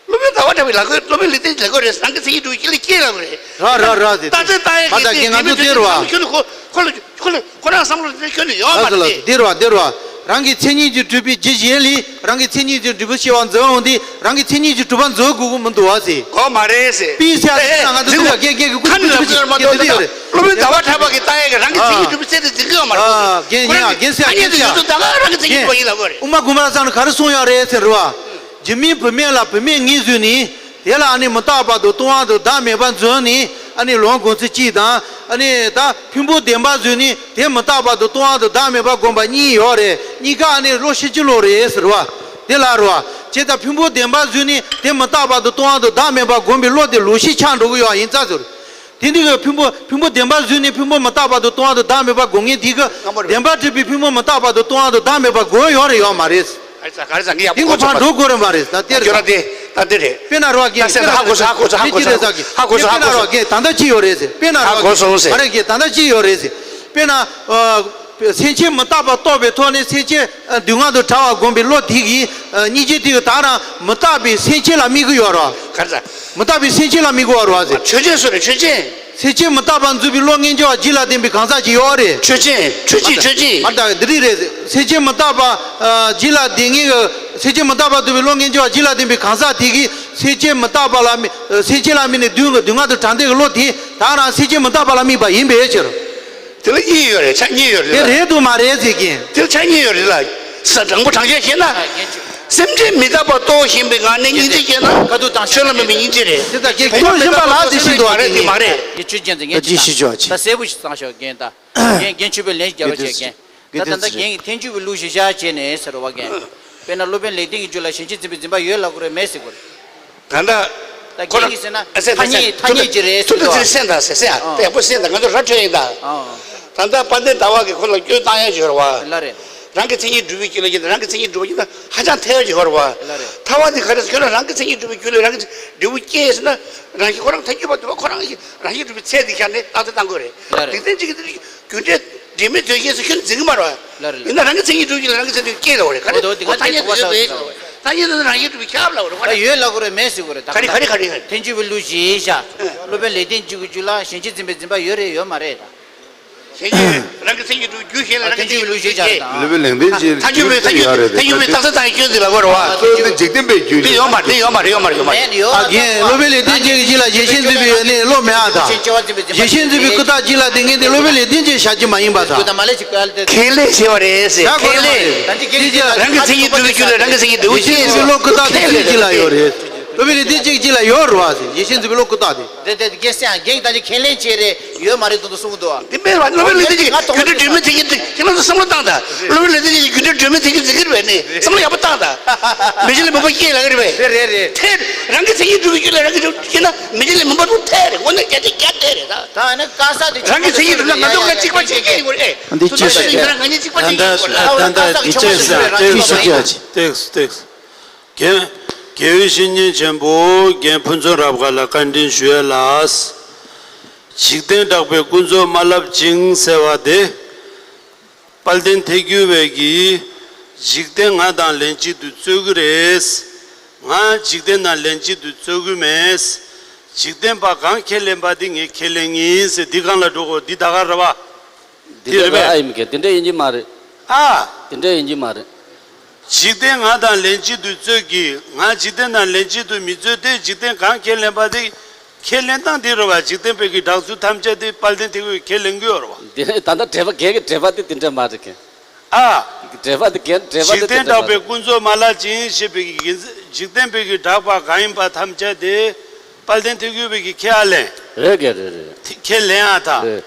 སློབ་དཔོན་ཟླ་བ་གྲགས་པའི་ལ་ཁོས་སློབ་དཔོན་ལེགས་ལྡན་ལ་ཁོས་རེད། རང་གི་མཚན་ཉིད་གྲུབ་ཀྱི་ལ་སྐྱེས་ལ་ཁོ་རེད། ར་ར་ར་དེ་རྟགས་ཚད་ལྟ་ཡས་མ་ད་ཀྱི་རྒན་ང་ཚོ་དེ་རུ་བ། ཁྱོད་ནི་ཁོ་ཁོ་ལ་ཁོ་ལ་ཁོ་རང་བསམ་བློ་དེ་ཁྱོད་ནི་ཡོད་མ་རེད་དེ། དེ་རུ་བ་དེ་རུ་བ། རང་གི་མཚན་ཉིད་ཀྱིས་གྲུབ་པའི་རྒྱུ་གཞན་ལས་རང་གི་མཚན་ཉིད་ཀྱིས་འབྲས་བུ་སྐྱེ་བར་འཛིན་པ་འོང་དུས་རང་གི་མཚན་ཉིད་ཀྱིས་གྲུབ་པར་འཛིན་དགོས་ཀྱི་མི་འདུག་བ་ཟེར། གོ་མ་རེད་ཟེར། པི་སི་ཨར་ཨེ་ཟེར་ན་ང་ཚོ་འདི་ལ་རྒན་རྒན་གྱི་སྐུ་ཁ་ནས་ལབ་ཀྱི་ཡོད་རེད་མ་གཏོགས། འདི་ཡོད་རེད། སློབ་དཔོན་ཟླ་བ་གྲགས་པ་གིས་ལྟ་ཡས་ཀྱི་རང་གི་མཚན་ཉིད་གྲུབ་པའི་ཚད་དེ་འཛིན་གྱི་ཡོད་མ་རེད། ཨ་རྒན་ཡིན་ཨ་རྒན་ཟེར་ཨ་ཐ་སྙད་དུ་ཡོད་དུས་ད་ག་རང་གི་མཚན་ཉིད་གྲུབ་པ་ཡིན་ལབ་དགོས་རེད། དབུ་མ་དགོངས་པ་རབ་གསལ་ནས་ག་རེ་གསུངས་ཡོད་རེད་ཟེར་རོ། རྒྱུ་མིན་བུད་མེད་ལ་བུད་མེད་ངོས་བཟུང་ནས། དེ་ལ་ཨ་ནི་མི་རྟག་པ་དང་སྟོང་པ་དང་བདག་མེད་པ་འཛིན་ནས་ཨ་ནི་ལོངས་སྐུ་ཚེ་གཅིག་དང་། ཨ་ནི་ད་ཕུང་པོ་བདེན་པ་བཟུང་ནས་དེ་མི་རྟག་པ་དང་སྟོང་པ་དང་བདག་མེད་པ་བསྒོམ་པ་གཉིས་ཡོད་རེད། གཉིས་ཀ་ཨ་ནི་བློ་ཕྱིན་ཅི་ལོག་རེད་ཟེར་བ། དེ་ལ་རོ། ཇི་ལྟར་ཕུང་པོ་བདེན་པ་བཟུང་ནས་དེ་མི་རྟག་པ་དང་སྟོང་པ་དང་བདག་མེད་པ་བསྒོམ་པའི་བློ་དེ་ལོག་ཤེས་ཆགས་འགྲོ་གི་ཡོད་ཡིན་ཙང་ཟེར། དེ་འདི་གི་ཕུང་པོ་ཕུང་པོ་བདེན་པ་བཟུང་ནས་ཕུང་པོ་མི་རྟག་པ་དང་སྟོང་པ་དང་བདག་མེད་པ་སྒོམ་མཁན་དེ་གི། བདེན་པར་གྲུབ་པའི་ཕུང་པོ་མི་རྟག་པ་དང་སྟོང་པ་དང་བདག་མེད་པ་སྒོམ་ཡོད་རེད་ཡོད་མ་རེད། ག་རེ་ཟ་ག་རེ་ཟ་ངས་ཡག་པོ་དེ་གོ་ཚོད་མ་འགྲོ་དགོས་རེད་མ་རེད། ད་དེ་རེད། ད་དེ་ད་དེ་རེད། དཔེར་ན་རོ་གན། ད་སེམས་ཧ་གོ་སོང་། ཧ་གོ་སོང་། ཧ་གོ་སོང་། ཧ་གོ་སོང་། ད་ལྟ་ཅི་ཡོད་རེད་ཟེར། དཔེར་ན་ཧ་རོ་གོ་སོང་ཟེར། གན་ད་ལྟ་ཅི་ཡོད་རེད་ཟེར། དཔེར་ན་ཧ་རོ་གན། གོ་སོང་ཟེར། ཨ་རེ་གན་ད་ལྟ་ཅི་ཡོད་རེད་ཟེར། དཔེར་ན། སེམས་ཅན་མི་རྟག་པ་རྟོགས་པའི་ཐོག་ནས་སེམས་ཅན་སྡུག་བསྔལ་དུ་བྲལ་བར་བསྒོམ་པའི་བློ་དེ་གིས་སྙིང་རྗེ་དེ་གི་ད་རང་མི་རྟག་པའི་སེམས་ཅན་ལ་དམིགས་ཀྱི་ཡོད་རོ། ག་རེ་ཟ། མི་རྟག་པའི་སེམས་ཅན་ལ་དམིགས་ཀྱི་ཡོད་རོ་ཟེར། ཆོས་ཅན་སུ་རེད་ཆོས་ཅན། སེམས་ཅན་མི་རྟག་པར་འཛིན་པའི་བློ་ངེས་འབྱུང་བ་རྒྱུད་ལ་ལྡན་པའི་གང་ཟག་ཅིག་ཡོད་རེད། ཆོས་ཅན་ཆོས་ཅན་ཆོས་ཅན། མ་རྟག་འདི་རིགས་རེད། སེམས་ཅན་མི་རྟག་པ་རྒྱུད་ལ་ལྡན་ངེས་ཀྱི་སེམས་ཅན་མི་རྟག་པར་འཛིན་པའི་བློ་ངེས་འབྱུང་བ་རྒྱུད་ལ་ལྡན་པའི་གང་ཟག་དེ་གིས་སེམས་ཅན་མི་རྟག་པ་ལ་དམིགས་སེམས་ཅན་ལ་དམིགས་ནས་སྡུག་སྡུག་བསྔལ་དུ་བྲལ་འདོད་ཀྱི་བློ་དེ་ད་རང་སེམས་ཅན་མི་རྟག་པ་ལ་དམིགས་པ་ཡིན་པའི་ཕྱིར། དེ་ལ་གཉིས་ཡོད་རེད། ཆ་གཉིས་ཡོད་རེད་ལ། དེ་རེད་འདུག་མ་རེད་ཟེར་གྱིན། དེ་ལ་ཆ་གཉིས་ཡོད་རེད་ལ། ས་དྲང་པོ་དྲང་བཞག་བཤད་ན། སེམས་ཅན་མི་རྟག་པ་རྟོགས་བཞིན་པའི་ངང་ནས་སྙིང་རྗེ་བསྐྱེད་ན་ཆོས་ལ་སྨོན་པའི་སྙིང་རྗེ་རེད། དེ་ལྟར་རྒན་བུ་མི་རྟག་པ་རྟོགས་བཞིན་པ་ལ་དེ་བཞིན་དུ་མ་རེད། དེ་མ་རེད། ཡེ་ཆོས་ཅན་དེ་ངས་ད་ཅི་ཞིག་ཅོག་ཅིག་ད་གསལ་པོ་ཞིག་བཏང་ཤོག་རྒན། ད་རྒན་རྒན་ཆོས་པའི་ལན་རྒྱབ་རོགས་བྱེད་རྒན། ད་ད་ལྟ་རྒན་གྱིས་ཐལ་འགྱུར་བའི་ལུགས་གཞིར་བཞག་བྱས་ནས་ཟེར་བ་རྒན། དཔེར་ན་སློབ་དཔོན་ལེགས་ལྡན་གྱི་རྒྱུད་ལ་ཞེན་ཆེན་འཛིན་པའི་འཛིན་པ་ཡོད་ལབ་དགོས་རེད་མེད་ཟེར་དགོས་རེད། ད་ལྟ། ད་ཁོ་རང་རྒན་གྱིས་ཟེར་ན་ཨ་སེ་ཐ་སེ་སྙད་ཐ་སྙད་ཀྱི་རེད་ཟེར་ཐུབ་ཐུབ་ཟེར་སེམས་དང་ཟེར་སེ་ཨ། ད་ཡག་པོ་སེམས་དང་ང་ཚོ་ར་འཕྲོད་ཡིན་ད། ད་ལྟ་དཔལ་ལྡན་ཟླ་བ་གིས་ཁོ་ལ་སྐྱོན་བཏང་ཡ་ཞིག་ཡོད་རེད་བ། ལ་རེད། རང་གི་མཚན་ཉིད་སྒྲུབ་པའི་རྒྱུ་ལ་ཡིན་ན་རང་གི་མཚན་ཉིད་སྒྲུབ་པ་ཡིན་ན་ཧ་ཅང་ཐལ་ཡ་ཞིག་ཡོད་རེད་བ། ལ་རེད། ཐལ་བ་འདི་ག་རེ་ཟེར་ཁྱོད་རང་རང་གི་མཚན་ཉིད་སྒྲུབ་པའི་རྒྱུ་ལ་རང་གི་འབྲས་བུ་སྐྱེས་ཟེར་ན་རང་བཞིན་ཁོ་རང་ཐལ་འགྱུར་བ་འདུག་བ། ཁོ་རང་གི་རང་བཞིན་སྒྲུབ་པའི་ཚད་འདི་ཤར་ནས་རྟགས་དེ་བཏང་དགོས་རེད། ལ་རེད། རིགས་ལྡན་གཅིག་གིས་འདི་རྒྱུ་འབྲས་འབྲེལ་མེད་དོན་གཞན་ཟེར་ཁྱོད་འཛིན་གྱི་མ་རེད་བ། ལ་རེད། ཡིན་ན་རང་གི་མཚན་ཉིད་སྒྲུབ་ཀྱི་ལ་རང་གི་མཚན་ཉིད་སྐྱེས་ལ་བ་རེད། ག་རེ་འོ་དེ་ཁོ་ཐ་སྙད་དུ་ཡོད་པའི་ཐ་སྙད་དུ་རང་གི་སྒྲུབ་པའི་ཁྱབ་ལ་བ་རེད། ད་ཡོད་ལ་གོ་རེད་མེད་ཟེར་གོ་རེད་ད། ག་རེ་ག་རེ་ག་རེ་ག་རེ། ཐལ་འགྱུར་བའི་ལུགས་གཞིར་བཞག་སློབ་དཔོན་ལེགས་ལྡན་གྱི་རྒྱུད་ལ་ཞེན་ཆེན་འཛིན་པའི་འཛིན་པ་ཡོད་རེད་ཡོད་མ་རེད་ད། ཞེན་ཆེན་རང་གི་མཚན་ཉིད་སྒྲུབ་རྒྱུ་གཞན་ལ་རང་གི་མཚན་ཉིད་སྒྲུབ་རྒྱུ་ཞེས་བྱ་དང་། སློབ་དཔོན་ལེགས་ལྡན་གྱི་ཐལ་འགྱུར་བའི་ཐལ་འགྱུར་ཐལ་འགྱུར་བའི་རྟགས་གསལ་དང་སྐྱོན་འཛིན་ལ་གོ་རེད་བ། སློབ་དཔོན་འཇིག་རྟེན་པའི་རྒྱུད་ལ་ཡོད་རེད་ཡོད་མ་རེད་ཡོད་མ་རེད་ཡོད་མ་རེད་ཡོད་མ་རེད། ཨ་རྒན་སློབ་དཔོན་ལེགས་ལྡན་གྱི་རྒྱུད་ལ་ཞེན་ཆེན་འཛིན་པའི་ཡོད་ནི་བློ་མེད་ཨ་ད། ཞེན་ཆེན་འཛིན་པའི་ཀུན་བཏགས་རྒྱུད་ལ་དེ་ངེས་དེ་སློབ་དཔོན་ལེགས་ལྡན་གྱི་བྱ་རྒྱུ་མ་ཡིན་པ་ད། ཁས་ལེན་བྱས་པ་རེད་ཟེར་ཁས་ལེན། རང་གི་མཚན་ཉིད་སྒྲུབ་པའི་རྒྱུད་ལ་རང་གི་མཚན་ཉིད་འབྲས་བུ་ཞེན་ཆེན་འཛིན་པའི་བློ་ཀུན་བཏགས་དེ་ཁས་ལེན་རྒྱུད་ལ་ཡོད་རེད། སློབ་དཔོན་ལེགས་ལྡན་གྱི་རྒྱུད་ལ་ཡོད་རེད་བ་ཟེར་ཞེན་ཆེན་འཛིན་པའི་བློ་ཀུན་བཏགས་དེ། དེ་དེ་རྒན་སེང་རྒན་ད་ཅི་ཁས་ལེན་བྱས་རེད་ཡོད་མ་རེད་དུ་དུ་གསུངས་འདུག་དེ་མེད་པ་སློབ་དཔོན་ལེགས་ལྡན་གྱི་རྒྱུ་འབྲས་སྒྲོན་མེ་ཐེག་གི་ཁྱེད་རང་ཚོ་བསམ་བློ་བཏང་དང་། སློབ་དཔོན་ལེགས་ལྡན་གྱི་རྒྱུ་འབྲས་སྒྲོན་མེ་ཐེག་གི་འཛིན་གྱི་རེད་ནི་བསམ་བློ་ཡག་པོ་བཏང་དང་། མི་གཞི་ལ་མུན་པ་སྐྱེས་ལ་གི་རེད་པས། རེད་རེད་རེད། ཐལ། རང་གི་མཚན་ཉིད་སྒྲུབ་པའི་རྒྱུ་ལ་རང་གི་སྒྲུབ་ཀྱི་ན་མི་གཞི་ལ་མུན་པ་དུ་ཐལ་རེད་དངོས་གནས་རྒྱ་ཆེ་རྒྱ་ཐལ་རེད་ད། ད་ཨ་ནི་དཀར་ས་དེ་རང་གི་མཚན་ཉིད་སྒྲུབ་ན་ང་ཚོ་ང་གཅིག་པ་གཅིག་རྐྱང་ཡིན་དགོས་རེད། འདི་ཅི་ཞིག་རེད། ད་ལྟ་འདི་ཅི་ཞིག་རེད། ཏེགས་ཏེགས། རྒན། དགེ་བའི་བཤེས་གཉེན་ཆེན་པོ་རྒན་ཕུན་ཚོགས་རབ་དགའ་ལ་བཀའ་དྲིན་ཞུ་ཡས་ལགས། འཇིག་རྟེན་གྲགས་པས་ཀུན་རྫོབ་མ་བསླབ་ཅིང་ཟེར་བ་དེ། དཔལ་ལྡན་ཐེག་མཆོག་པས་ཀྱིས་འཇིག་རྟེན་ང་དང་ལན་གཅིག་ཏུ་རྩོད་ཀྱི་རེད། ང་འཇིག་རྟེན་དང་ལན་གཅིག་ཏུ་རྩོད་ཀྱི་མེད། འཇིག་རྟེན་པ་གང་ཁས་ལེན་པ་དེ་ངས་ཁས་ལེན་ངེས་ཟེར་འདི་གང་ལ་འགྲོ་དགོས་འདི་ད་ག་རེད་བ། འདི་འདྲ་རེད་པས། ཨ་ཡིན་མཁན་དེ་འདྲ་ཡིན་གྱི་མ་རེད། ཨ། དེ་འདྲ་ཡིན་གྱི་མ་རེད། འཇིག་རྟེན་ང་དང་ལན་གཅིག་ཏུ་རྩོད་ཀྱི། ང་འཇིག་རྟེན་དང་ལན་གཅིག་ཏུ་མི་རྩོད་དེ་འཇིག་རྟེན་གང་ཁས་ལེན་པ་དེ་ཁས་ལེན་སྟངས་དེ་རེད་བ། འཇིག་རྟེན་པའི་གི་གྲགས་ཚུལ་ཐམས་ཅད་དེ་དཔལ་ལྡན་ཐེག་མཆོག་ཁས་ལེན་གྱི་ཡོད་རེད་བ། དེ་ད་ལྟ་འགྲེལ་པ་རྒན་གྱི་འགྲེལ་པ་དེ་དེ་འདྲ་མ་རེད་མཁན། ཨ། འགྲེལ་པ་དེ་རྒན་འགྲེལ་པ་འཇིག་དེ་རྟེན་དེ་འདྲ་གྲགས་མ་པས་རེད། ཀུན་རྫོབ་མ་བསླབ་ཅིང་ཞེས་པའི་གི་འཇིག་རྟེན་པའི་གི་གྲགས་པ་གང་ཡིན་པ་ཐམས་ཅད་དེ་དཔལ་ལྡན་ཐེག་མཆོག་པའི་གི་ཁས་ཨ་ལེན། རེད་རྒན་རེད་རེད། ཁས་ལེན་ཨ་ད། རེད།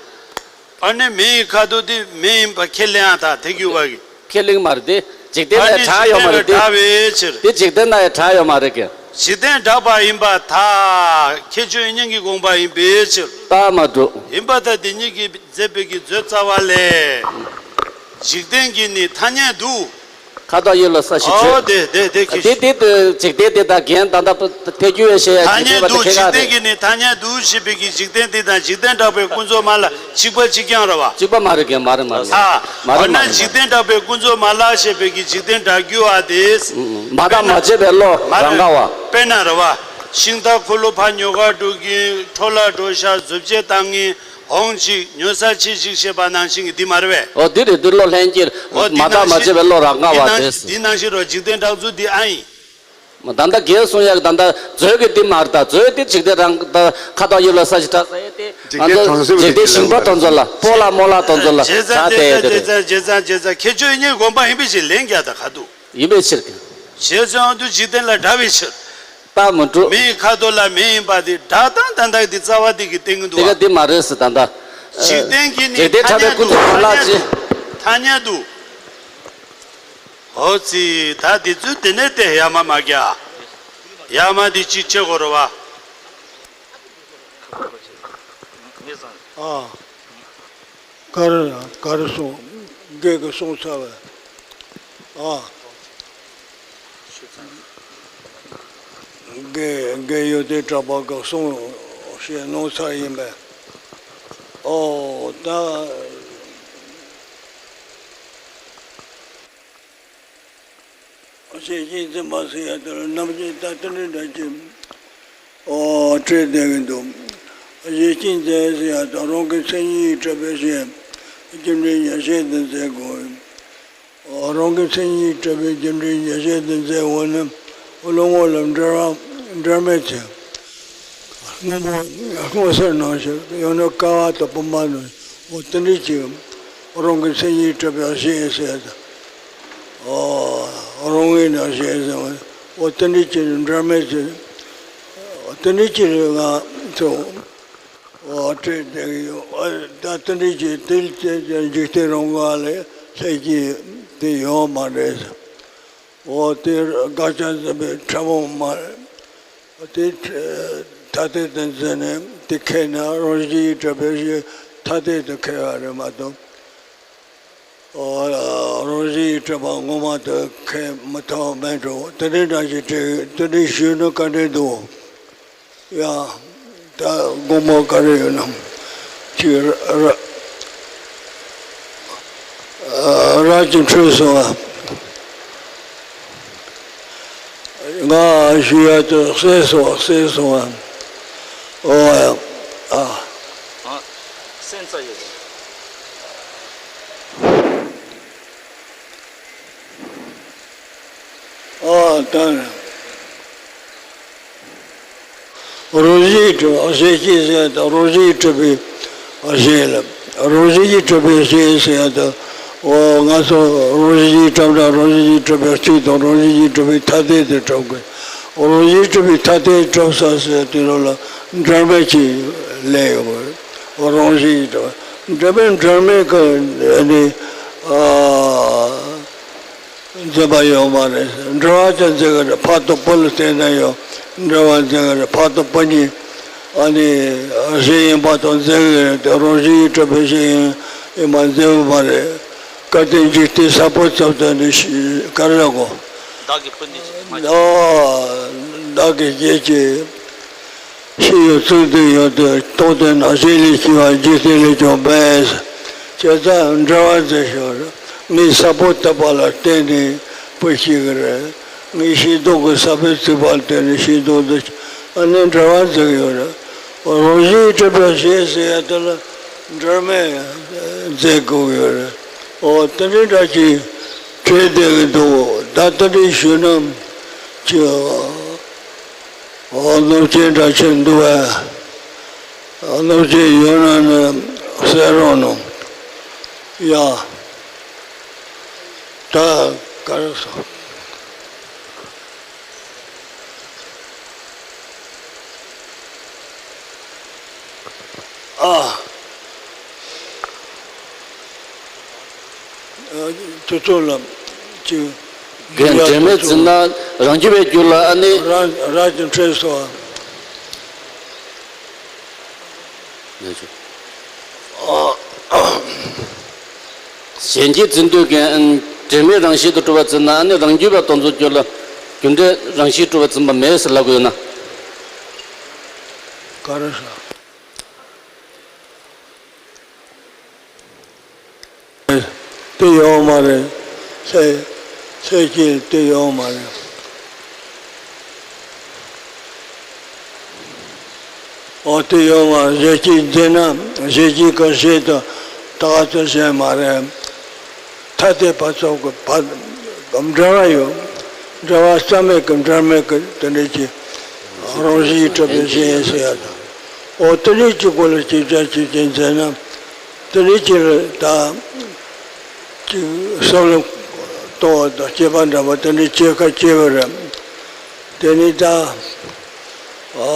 ཨ་ནི་མེ་ཡི་ཁ་དོག་དེ་མེ་ཡིན་པ་ཁས་ལེན་ཨ་ད་ཐེག་མཆོག་པ་གི། ཁས་ལེན་མ་རེད་དེ། འཇིག་རྟེན་ལ་གྲགས་ཡོད་མ་རེད་དེ། འཇིག་རྟེན་ལ་གྲགས་ཡོད་མ་རེད་ཀྱི། འཇིག་རྟེན་གྲགས་པ་ཡིན་པར་ཐལ། ཁྱད་ཆོས་དབྱིག་གཉེན་གྱི་དགོངས་པ་ཡིན་པའི་ཕྱིར། རྟགས་མ་གྲུབ། ཡིན་པར་ཐལ། དེ་ཉིད་ཀྱིས་མཛད་པའི་གི་མཛོད་རྩ་བ་ལས། འཇིག་རྟེན་གྱི་ནི་ཐ་སྙད་དུ། ཁ་དོག་དབྱིབས་ལ་ས་གཞི་བརྗོད། ཨོ་དེ་དེ་དེ་ཁྱད་དེ་ཆོས། དེ་དེ་འཇིག་རྟེན་དེ་དང་རྒྱན་ད་ལྟ་ཐལ་འགྱུར་བའི་ཤེས་ཡ་ཐ་སྙད་དུ། འཇིག་རྟེན་གྱི་ནི་ཐ་སྙད་དུ་ཞེས་པའི་གི་འཇིག་རྟེན་དེ་དང་འཇིག་རྟེན་གྲགས་པའི་ཀུན་རྫོབ་མ་ལ་གཅིག་པ་གཅིག་རྐྱང་རེད་བ། གཅིག་པ་མ་རེད་ཀྱི། མ་རེད་མ་རེད། ཨ། མ་རེད་འོ་ན་མ་རེད། འཇིག་རྟེན་གྲགས་པའི་ཀུན་རྫོབ་མ་ལ་ཞེས་པའི་གི་འཇིག་རྟེན་གྲགས་འགྱུར་བ་དེ། མ་བརྟགས་མ་དཔྱད་པའི་བློ་རང་ག་བ། དཔེར་ན་རེད་བ། ཤིང་རྟ་འཁོར་ལོ་ཕར་ཉོ་གར་འགྲོ་གིན་འཕྲོ་བརླག་འགྲོ་ཤག་བཟོ་བཅོས་བཏང་ངིན། འོང་ཅིག་ཉོ་ས་ཕྱིན་ཅིག་ཞེས་པ་ནང་བཞིན་གྱི་འདི་མ་རེད་པས། འོ་འདི་རེད། འདི་བློ་ལྷན་སྐྱེས། འོ་འདི་མ་བརྟགས་མ་དཔྱད་པའི་བློ་རང་ག་བ་དེ། འདི་ནང་བཞིན་རོ། འཇིག་རྟེན་གྲགས་ཚུལ་འདི་ཨ་ཡིན། མ་ད་ལྟ་རྒན་གསུང་ཡག་ད་ལྟ་མཛོད་ཀྱི་འདི་མ་རེད། ད་མཛོད་དེ་འཇིག་རྟེན་རང་ད་ཁ་དོག་དབྱིབས་ལ་ས་གཞི་གྲགས་ས་ཡ་དེ། ང་ཚོ་འཇིག་རྟེན་ཞིང་པ་དེ་ཚོ་ལ་སྤོ་ལགས་རྨོ་ལགས་དེ་ཚོ་ལ་བྱས་ཙང་། བྱས་ཙང་། བྱས་ཙང་། བྱས་ཙང་། ཁྱད་ཆོས་དབྱིག་གཉེན་དགོངས་པ་ཡིན་པའི་ཕྱིར་ལན་རྒྱག་ད་ག་འདུག་ཡིན་པའི་ཕྱིར། བྱས་ཙང་དུ་འཇིག་རྟེན་ལ་གྲགས་པའི་ཕྱིར། རྟགས་མི་འགྲུབ། མི་ཡི་ཁ་དོག་ལ་མི་ཡིན་པ་དེ་གྲགས་སྟངས་ད་ལྟ་འདི་རྩ་བ་འདི་གི་སྟེང་གི་འདུག་ག་དེ་ག་འདི་མ་རེད་ཟེར་ད་ལྟ། འཇིག་རྟེན་གྱི་ནི་འཇིག་རྟེན་ཐ་སྙད་དུ། འཇིག་རྟེན་གྲགས་པའི་ཀུན་རྫོབ་མ་ལ་ཅི། ཐ་སྙད་དུ། འོ་ཙི། ད་འདི་ཚོ་དེ་ནས་དེ་ཡ་མ་མ་རྒྱག་ཡ་མ་འདི་གཅིག་བྱེད་དགོས་རེད་བ། ཨ། ག་རེ་ག་རེ་གསུངས། རྒན་གྱིས་གསུངས་ཚར་བས། ཨ། རྒན་རྒན་ཡོན་ཏན་གྲགས་པ་གིས་གསུངས་བཤད་གནང་ཚར་ཡིན་པས། ཨོ་ད། གཞན་གཅེས་འཛིན་པ་ཟེར་ཡ་དེ་ལ་རྣམ་དབྱེ་ད་དེ་འདྲ་འདྲ་ཅིག་ཨོ་སྤྲད་བསྡད་ཀྱི་འདུག་གཞན་གཅེས་འཛིན་ཟེར་ཡ་དེ་རང་གི་མཚན་ཉིད་གྲུབ་པའི་གཞན། རྒྱུ་འབྲས་ཉེར་ཞི་དུ་འཛིན་དགོས། ཨོ་རང་གི་མཚན་ཉིད་གྲུབ་པའི་རྒྱུ་འབྲས་ཉེར་ཞི་དུ་འཛིན་འོ་ན། བློ་ངོ་ལ་འབྲེལ་བ་འབྲེལ་མེད་ཅིང་། སྔོན་པོ་སྔོ་སེར་སྣང་ཞིང་ཡང་ན་ཀ་བ་དང་བུམ་པ་ནི། འོ་དེ་འདྲ་ཅིག་རང་གི་མཚན་ཉིད་གྲུབ་པའི་གཞན་ཟེར། ཨོ་རང་ངོས་ནས་གཞན་ཟེར། འོ་དེ་འདྲ་ཅིག་འབྲེལ་མེད་ཅིང་། འོ་དེ་འདྲ་ཅིག་ང་ཚོ་འོ་སྤྲད་བསྡད་ཀྱི་ཡོད། ད་དེ་འདྲ་ཅིག་དེ་འཇིག་རྟེན་རང་ག་ལས་ལྷད་ཀྱི་དེ་ཡོད་མ་རེད། འོ་དེ་དགག་བྱ་འཛིན་པའི་ཕྲ་མོ་མ་རེད། དེ་ཐ་དད་དུ་འཛིན་ནས་དེ་ཁས་ན་རང་བཞིན་གྱིས་གྲུབ་པའི་གཞན་ཐ་དད་དུ་ཁས་པ་རེད་མ་གཏོགས། ཨོ་རང་བཞིན་གྱིས་གྲུབ་པ་ངོ་མ་དེ་ཁས་མི་ཐུབ་མེད་འགྲོ། དེ་འདྲའི་འདྲ་ཞིག་བྲིས། དེ་འདྲའི་ཞུས་ན་ག་འདྲ་འདུག་ཡ། ད་དགོངས་པ་ག་རེ་ཡོད་ན། ཅིག་ར་ར་ཅིག་འཕྲོས་སོང་ང་ཞུ་ཡ་དེ་གསལ་སོང་། གསལ་སོང་ཨ། ཨོ་ཡ། ཨ། སེམས་རྩ་ཡོད། ཨ་ད། རང་བཞིན་གྱིས་གྲུབ་པ་གཞན་གཅེས་ཟེར་ཡ་དང་རང་བཞིན་གྱིས་གྲུབ་པའི་གཞན་ལ། རང་བཞིན་གྱིས་གྲུབ་པའི་གཞན་ཟེར་ཡ་དང་། འོ་ང་ཚོ་རང་བཞིན་གྱིས་གྲུབ་ན་རང་བཞིན་གྱིས་གྲུབ་པའི་གཅིག་དང་རང་བཞིན་གྱིས་གྲུབ་པའི་ཐ་དད་དུ་གྲུབ་དགོས། རང་བཞིན་གྱིས་གྲུབ་པའི་ཐ་དད་གྲུབ་ས་ཟེར་དུས་ལ་འབྲེལ་མེད་ཅིག་ལས་ཡོད་དགོས། རང་བཞིན་གྱིས་གྲུབ་པ་འབྲེལ་མེད་འབྲེལ་མེད་ཀྱི་ནི་ཨ། འཛིན་པ་ཡོད་མ་རེད། འབྲེལ་བ་ཅན་འཛིན་གྱི་རེད། ཕ་དང་བུ་ལ་བརྟེན་ནས་ཡང་འབྲེལ་བ་འཛིན་གྱི་རེད། ཕ་དང་བུ་གཉིས་ཨ་ནི་གཞན་ཡིན་པ་དང་འཛིན་གྱི་རེད་དེ། རང་བཞིན་གྱིས་གྲུབ་པའི་གཞན་ཡིན་ཡིན་པ་འཛིན་གྱི་མ་རེད། གལ་ཏེ་འཇིག་རྟེན་ས་བོན་ཙམ་དུ་ནི་ག་རེ་ལབ་དགོས། བདག་གི་སྤུན་ཟླའི་ཕྱིར་མ་ཨ་བདག་གི་སྐྱེ་མཆེད། ཤེས་ཡོན་ཚུལ་འདི་ཡོད་དེ་རྟོགས་ཏེ་ན། གཞན་ལས་སྐྱེ་བ་འཇིག་རྟེན་ལས་ཀྱང་འབད། བྱས་ཙང་འབྲེལ་བ་མཛད་ཞོར་ངའི་ས་བོན་བཏབ་པ་ལ་བརྟེན་ནས་བུ་སྐྱེ་གི་རེད། ངའི་ཤིང་སྡོང་གི་ས་བོན་བཙུགས་པ་ལ་བརྟེན་ནས་ཤིང་སྡོང་འདི་ཨ་ནི་འབྲེལ་བ་མཛད་ཀྱི་ཡོད་རེད། རང་བཞིན་གྲུབ་པའི་གཞན་ཟེར་ཡ་དེ་ལ་འབྲེལ་མེད་མཛད་དགོས་ཀྱི་ཡོད་རེད། འོ་དེ་འདྲའི་འདྲ་ཅིག་བྲིས་བསྡད་ཀྱི་འདུག་ད་དེ་འདྲའི་ཞུས་ན་ཅི། ཨོ་སློབ་ཆེན་འདྲ་ཆེ་འདུག་བས། སློབ་ཆེན་ཡོད་ན་ནི་གསན་རོགས་གནང་། ཡ། ད་ག་རེ་སོང་། ཨ། དུས་ཚོད་ལ་ ཅིག་རྒན་འབྲལ་མེད་འཛིན་ན་རང་རྒྱུད་པའི་རྒྱུད་ལ་ཨ་ནི། རང་རང་གི་འཕྲོད་སོ། གཞན་གྱིས་འཛིན་དུས་རྒན་འབྲལ་མེད་རང་བཞིན་དུ་གྲུབ་པ་འཛིན་ན་ཨ་ནི་རང་རྒྱུད་པ་དེ་ཚོའི་རྒྱུད་ལ་རྒྱུ་འབྲས་རང་བཞིན་གྲུབ་པ་འཛིན་པ་མེད་ཟེར་ལབ་དགོས་ན། ག་རེ་ཟེར། དེ་ཡོད་མ་རེད། ཚེ་ཚེ་གཅིག་དེ་ཡོད་མ་རེད། འོ་དེ་ཡོད་མ་རེད། གཞན་གཅིག་འཛིན་ན་གཞན་གཅིག་གི་ཞེས་དང་ད་ག་ཚོད་བཤད་མ་རེད། ཐ་དད་པ་ཚོ་གི་བ་འབྲེལ་བ་ཡོད། འབྲེལ་བ་རྩ་མེད་ཀྱི་འབྲེལ་མེད་ཀྱི་དེ་འདྲ་ཅིག་རང་བཞིན་གྲུབ་པའི་གཞན་ཟེར་ཡ་དང་། འོ་དེ་འདྲ་ཅིག་གོ་ལ་ཅིག་ཅར་ཅིག་ཅིག་འཛིན་ན། དེ་ནས་ཅིག་ལ་ད་ཅིག་བསམ་བློ་གཏོང་བ་དང་སྐྱེས་པ་འདྲ་པོ་དེ་འདྲ་སྐྱེ་ཁ་སྐྱེ་བ་རེད། དེ་ནས་ད་ཨ་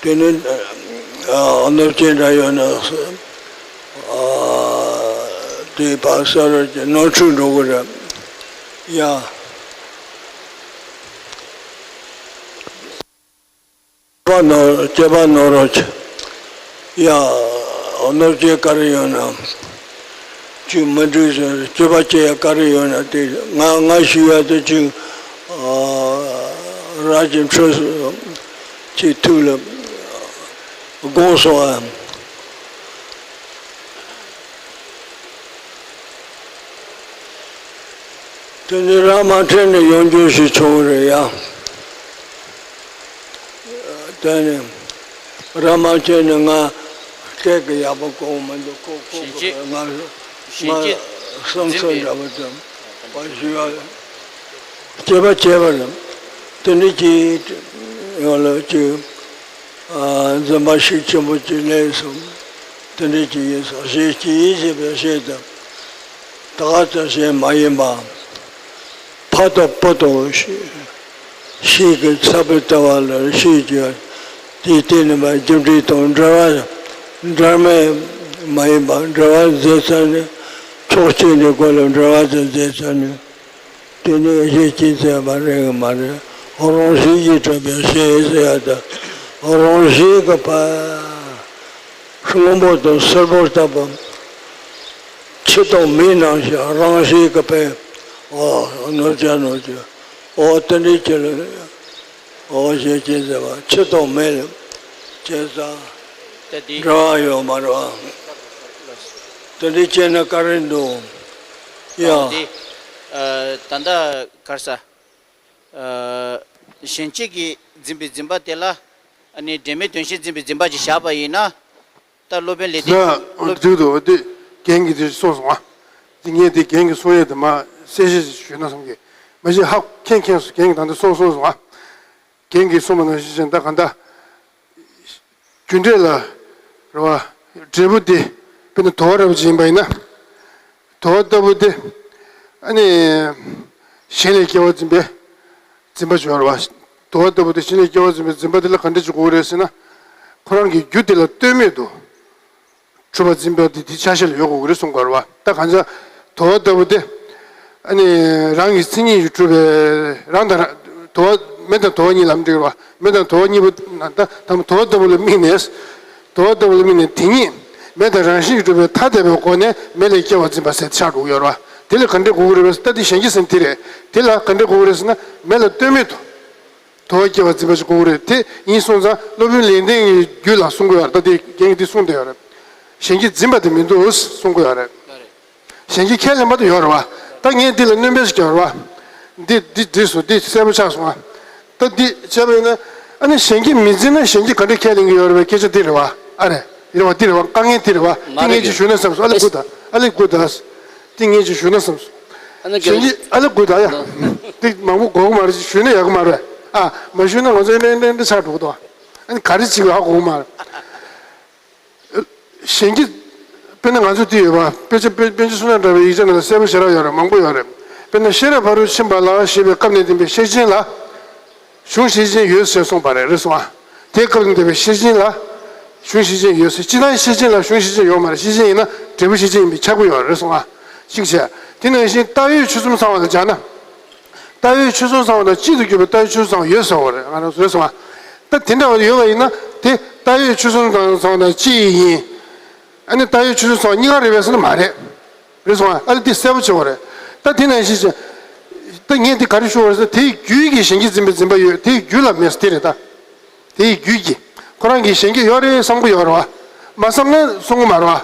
དེ་ནས་ཨ་གནོད་སྐྱེལ་འདྲ་ཡོད་ན་ཨ་དེ་ཕར་ས་རུ་ནོར་འཁྲུལ་འགྲོ་གི་རེད་ཡ། པ་ནོར་སྐྱེས་པ་ནོར་རོ་ཆེ། ཡ། གནོད་སྐྱེལ་ག་རེ་ཡོད་ན། ཅིག་མི་འགྲིག་ཟེར་སྐྱེས་པ་སྐྱེ་ཡ་ག་རེ་ཡོད་ན་དེ་ང་ང་ཞུ་ཡ་དེ་ཅིག་ར་གྱི་འཕྲོད་ཅིག་ཐུགས་ལ་དགོངས་སོང་ཨ། དེ་ནི་ར་མ་ཕྲད་ནས་ཡོང་རྒྱུ་ཞིག་བྱུང་རེད་ཡ། དེ་ནི་ར་མ་ཕྲད་ནས་ང་སྐད་ཀྱི་ཡག་པོ་གོ་མི་འདུག་ཁོ་ཁོ་ཞིང་སྐྱེས་ང་ཞིང་ང་སྐྱེས་སེམས་འཛིན་ཚོར་པའི་འདྲ་པོ་དང་བ་ཞུ་ཡ་སྐྱེས་པ་སྐྱེས་པ་རེད། དེ་འདྲ་ཅིག་ཡོང་ལ་ཅིག་འཛིན་པ་ཤུགས་ཆེན་པོ་ཅིག་སླེབས་སོང་། དེ་འདྲ་ཅིག་ཡིན་སོང་ཞེས་ཅི་ཡིན་ཞེས་པའི་ཞེས་དང་། ད་ག་ཙམ་ཞིག་མ་ཡིན་པ། ཕ་དང་བུ་དང་ཤི་ཤིང་གི་ཚ་བའི་ལྟ་བ་ལ་ཤེས་ཀྱི་དེའི་སྟེང་ནས་མ་རྒྱུ་འབྲས་དང་འབྲེལ་བ་འབྲེལ་མེད་མ་ཡིན་པ་འབྲེལ་བ་མཛད་ས་ནས་ཕྱོགས་གཅིག་ནས་སྒོ་ལ་འབྲེལ་བ་དང་མཛད་ས་ནས་དེ་ནས་གཞན་གཅིག་མཛད་པ་རེད་གི་མ་རེད། རང་བཞིན་གྱིས་གྲུབ་པའི་ཞེས་ཟེར་ཡ་དང་རང་བཞིན་གྱི་ཕ་སྔོན་པོ་དང་སེར་པོ་ལྟ་བུ། ཆུ་དང་མེའི་ནང་བཞིན་རང་བཞིན་གྱི་པས། འོ་ནོར་བྱ་ནོར་བྱ། འོ་དེ་འདྲའི་ཆེད་ལ། འོ་ཞེས་བྱས་ཟེར་བ་ཆུ་དང་མེ་ལ་བྱས་ཙང་། ད་འདི་འབྲེལ་བ་ཡོད་མ་རེད་བ། དེ་འདྲའི་བྱས་ན་ག་རེ་འདུག་ཡ། འདི་ད་ལྟ་གར་ས། གཞན་གཅེས་ཀྱིས་འཛིན་པའི་འཛིན་པ་དེ་ལ་ཨ་ནི་འབྲེལ་མེད་དོན་གཞན་འཛིན་པའི་འཛིན་པ་ཅིག་བཞག་པ་ཡིན་ན། ད་སློབ་དཔོན་ལས་དེ་ན་སློབ་འཇུག་ཏུ་འོ་དེ་རྒན་གྱིས་དེ་གསུངས་སོང་ཨ། དེ་ངས་དེ་རྒན་གྱིས་གསུང་ཡས་དེ་མ་གསལ་བཤད་ཞུས་ན་བསམ་གི། མ་གཞི་ཧ་མཁྱེན་མཁྱེན་སོང་རྒན་གྱིས་ད་འདི་གསུངས་གསུངས་སོང་ཨ། རྒན་གྱིས་གསུངས་པ་ནང་བཞིན་བྱས་ན་ད་ག་འདྲ། རྒྱུ་འབྲས་ལ་རེ་བ་འབྲས་བུ་དེ་དཔེར་ན་དུ་བ་འདྲ་བོ་ཅིག་ཡིན་པ་ཡིན་ན། དུ་བ་ལྟ་བུ་དེ་ཨ་ནི་གཞན་ལས་སྐྱེ་བ་འཛིན་པའི་འཛིན་པ་ཅིག་ཡོད་རེད་བ། དུ་བ་ལྟ་བུ་དེ་གཞན་ལས་སྐྱེ་བ་འཛིན་པའི་འཛིན་པ་དེ་ལ་ག་འདྲ་ཅིག་དགོས་རེད་ཟེར་ན། ཁོ་རང་གི་རྒྱུ་དེ་ལ་ལྟོས་མེད་དུ་གྲུབ་པ་འཛིན་པ་དེ་དེ་ཆ་ཤས་ལ་ཡོད་དགོས་ཀྱི་རེད་གསུངས་པ་རེད་བ། ད་གང་ཅི་དུ་བ་ལྟ་བུ་དེ་ཨ་ནི་རང་གི་མཚན་ཉིད་ཀྱིས་གྲུབ་པའི་རང་དང་རང་དུ་བ་མེ་དང་དུ་བ་གཉིས་ལབ་འགྲིག་རེད་བ། མེ་དང་དུ་བ་གཉིས་པོ་ད་ད་དུ་བ་ལྟ་བུ་ལ་དམིགས་ནས། དུ་བ་ལྟ་བུ་ལ་དམིགས་ནས་དེ་ཉིད་མེ་དང་རང་བཞིན་གྱིས་གྲུབ་པའི་ཐ་དད་པའི་སྒོ་ནས་མེ་ལས་སྐྱེ་བ་འཛིན་པ་ཟེར་ཆགས་འགྲོ་གི་ཡོད་རེད་བ། དེ་ལ་ག་འདྲས་དགོས་ཀྱི་རེད་བས་ད་དེ་གཞན་གྱི་སེམས་དེ་རེད། དེ་ལ་ག་འདྲས་དགོས་ཀྱི་རེད་ཟེར་ན་མེ་ལ་ལྟོས་མེད་དུ་དུ་བ་སྐྱེ་བ་འཛིན་པ་ཞིག་དགོས་ཀྱི་རེད། དེ་ཡིན་སོང་ཙང་སློབ་དཔོན་ལེགས་ལྡན་གྱི་རྒྱུད་ལ་གསུང་གི་ཡོད་རེད། ད་དེ་རྒན་གྱིས་དེ་གསུངས་བསྡད་ཡོད་རེད། གཞན་གྱིས་འཛིན་པ་དེ་མི་འདུག་གསུང་གི་ཡོད་རེད། གཞན་གྱིས་ཁས་ལེན་པ་དེ་ཡོད་རེད་བ། ད་ངས་འདི་ལ་སྣོན་པ་ཞིག་རྒྱག་རེད་བ། འདི་འདི་འགྲིག་སོང་། འདི་གསལ་པོ་ཆགས་སོང་ཨ། ད་འདི་བྱས་པ་ཡིན་ན་ཨ་ནི་གཞན་གྱིས་མི་འཛིན་ན་གཞན་གྱིས་ག་འདྲ་ཁས་ལེན་གྱི་ཡོད་རེད་བའི་སྐད་ཆ་འདི་རེད་བ། ཨ་རེད། ཡིན་རེད་བ། འདི་རེད་བ། དཀའ་ངལ་འདི་རེད་བ། འདི་ངས་ཅིག་ཞུས་ན་བསམ་སོང་། ཨ་ལེ་སྒུག་ད། ཨ་ལེ་སྒུག་ད། འདི་ངས་ཅིག་ཞུས་ན་བསམ་སོང་། ཨ་ནི་གཞན་གྱིས་ཨ་ལེ་སྒུག་ད་ཡ། འདི་མང་པོ་དགོས་ཀྱི་མ་རེད། ཅིག་ཞུས་ན་ཡག་གི་མ་རེད། ཨ་མ་ཞུས་ན་ང་ཚོ་ཨེ་འདྲ་ཨེ་འདྲ་ཆགས་འགྲོ་གི་འདུག་ཨ་ནི་ག་རེ་བྱེད་དགོས་ཧ་གོ་གི་མ་རེད། གཞན་གྱིས་དཔེར་ན་ང་ཚོ་འདི་ཡོད་པ། དཔེ་ཆ་དཔེ་དཔེ་ཆ་བསོད་ནམས་གྲགས་པའི་ཡིག་ཆ་ནང་ལ་གསལ་པོ་ཞེ་དྲག་ཡོད་རེད། མང་པོ་ཡོད་རེད། དཔེར་ན་ཤེས་རབ་ཕ་རོལ་ཕྱིན་པ་ལ་ཞེས་པའི་སྐབས་ནས་བསྟན་པའི་ཤེར་ཕྱིན་ལ་གཞུང་ཤེར་ཕྱིན་ཡོད་ཟེར་གསུངས་པ་རེད། རེད་སོང་ཨ། དེའི་སྐབས་ནས་བསྟན་པའི་ཤེར་ཕྱིན་ལ་གཞུང་ཤེར་ཕྱིན་ཡོད་ཟེར། སྤྱིར་བཏང་ཤེར་ཕྱིན་ལ་གཞུང་ཤེར་ཕྱིན་ཡོད་མ་རེད། ཤེར་ཕྱིན་ཡིན་ན་འབྲས་བུ་ཤེར་ཕྱིན་ཡིན་པས་ཁྱབ་ཀྱི་ཡོད་རེད་སོང་ཨ། གཅིག་བྱས། དེ་ནང་བཞིན་བཏགས་ཡོད་ཆོས་གསུམ་ཚང་བ་ལ་སྦྱར་ན། བཏགས་ཡོད་ཆོས་གསུམ་ཚང་བ་དང་གཅིག་ཏུ་གྱུར་པའི་བཏགས་ཡོད་ཆོས་གསུམ་ཚང་བ་ཡོད་ཟེར་བ་རེད། ང་རང་ཚོས་གསུངས་པ། ད་དེ་འདྲ་བ་ཡོད་པ་ཡིན་ན་དེ་བཏགས་ཡོད་ཆོས་གསུམ་ཚང་བ་དང་གཅིག་ཡིན། ཨ་ནི་བཏགས་ཡོད་ཆོས་གསུམ་ཚང་བ་གཉིས་ཀ་རེད་པས་ཟེར་ན་མ་རེད། རེད་སོང་ཨ། ཨ་ལེ་འདི་གསལ་པོ་བྱེད་དགོས་རེད། ད་དེ་ནང་བཞིན་བྱས། ད་ངས་འདི་ག་རེ་ཞུ་བ་རེད་ཟེར། དེའི་རྒྱུད་ཀྱི་གཞན་གྱིས་འཛིན་པའི་འཛིན་པ་ཡོད། དེའི་རྒྱུད་ལ་མེད་ཟེར་དེ་རེད་ད། དེའི་རྒྱུད་ཀྱི། ཁོ་རང་གིས་གཞན་གྱི་ཡོད་རེད་བསམ་གྱི་ཡོད་རེད་བ། མ་བསམ་ན་གསུང་གི་མ་རེད་བ།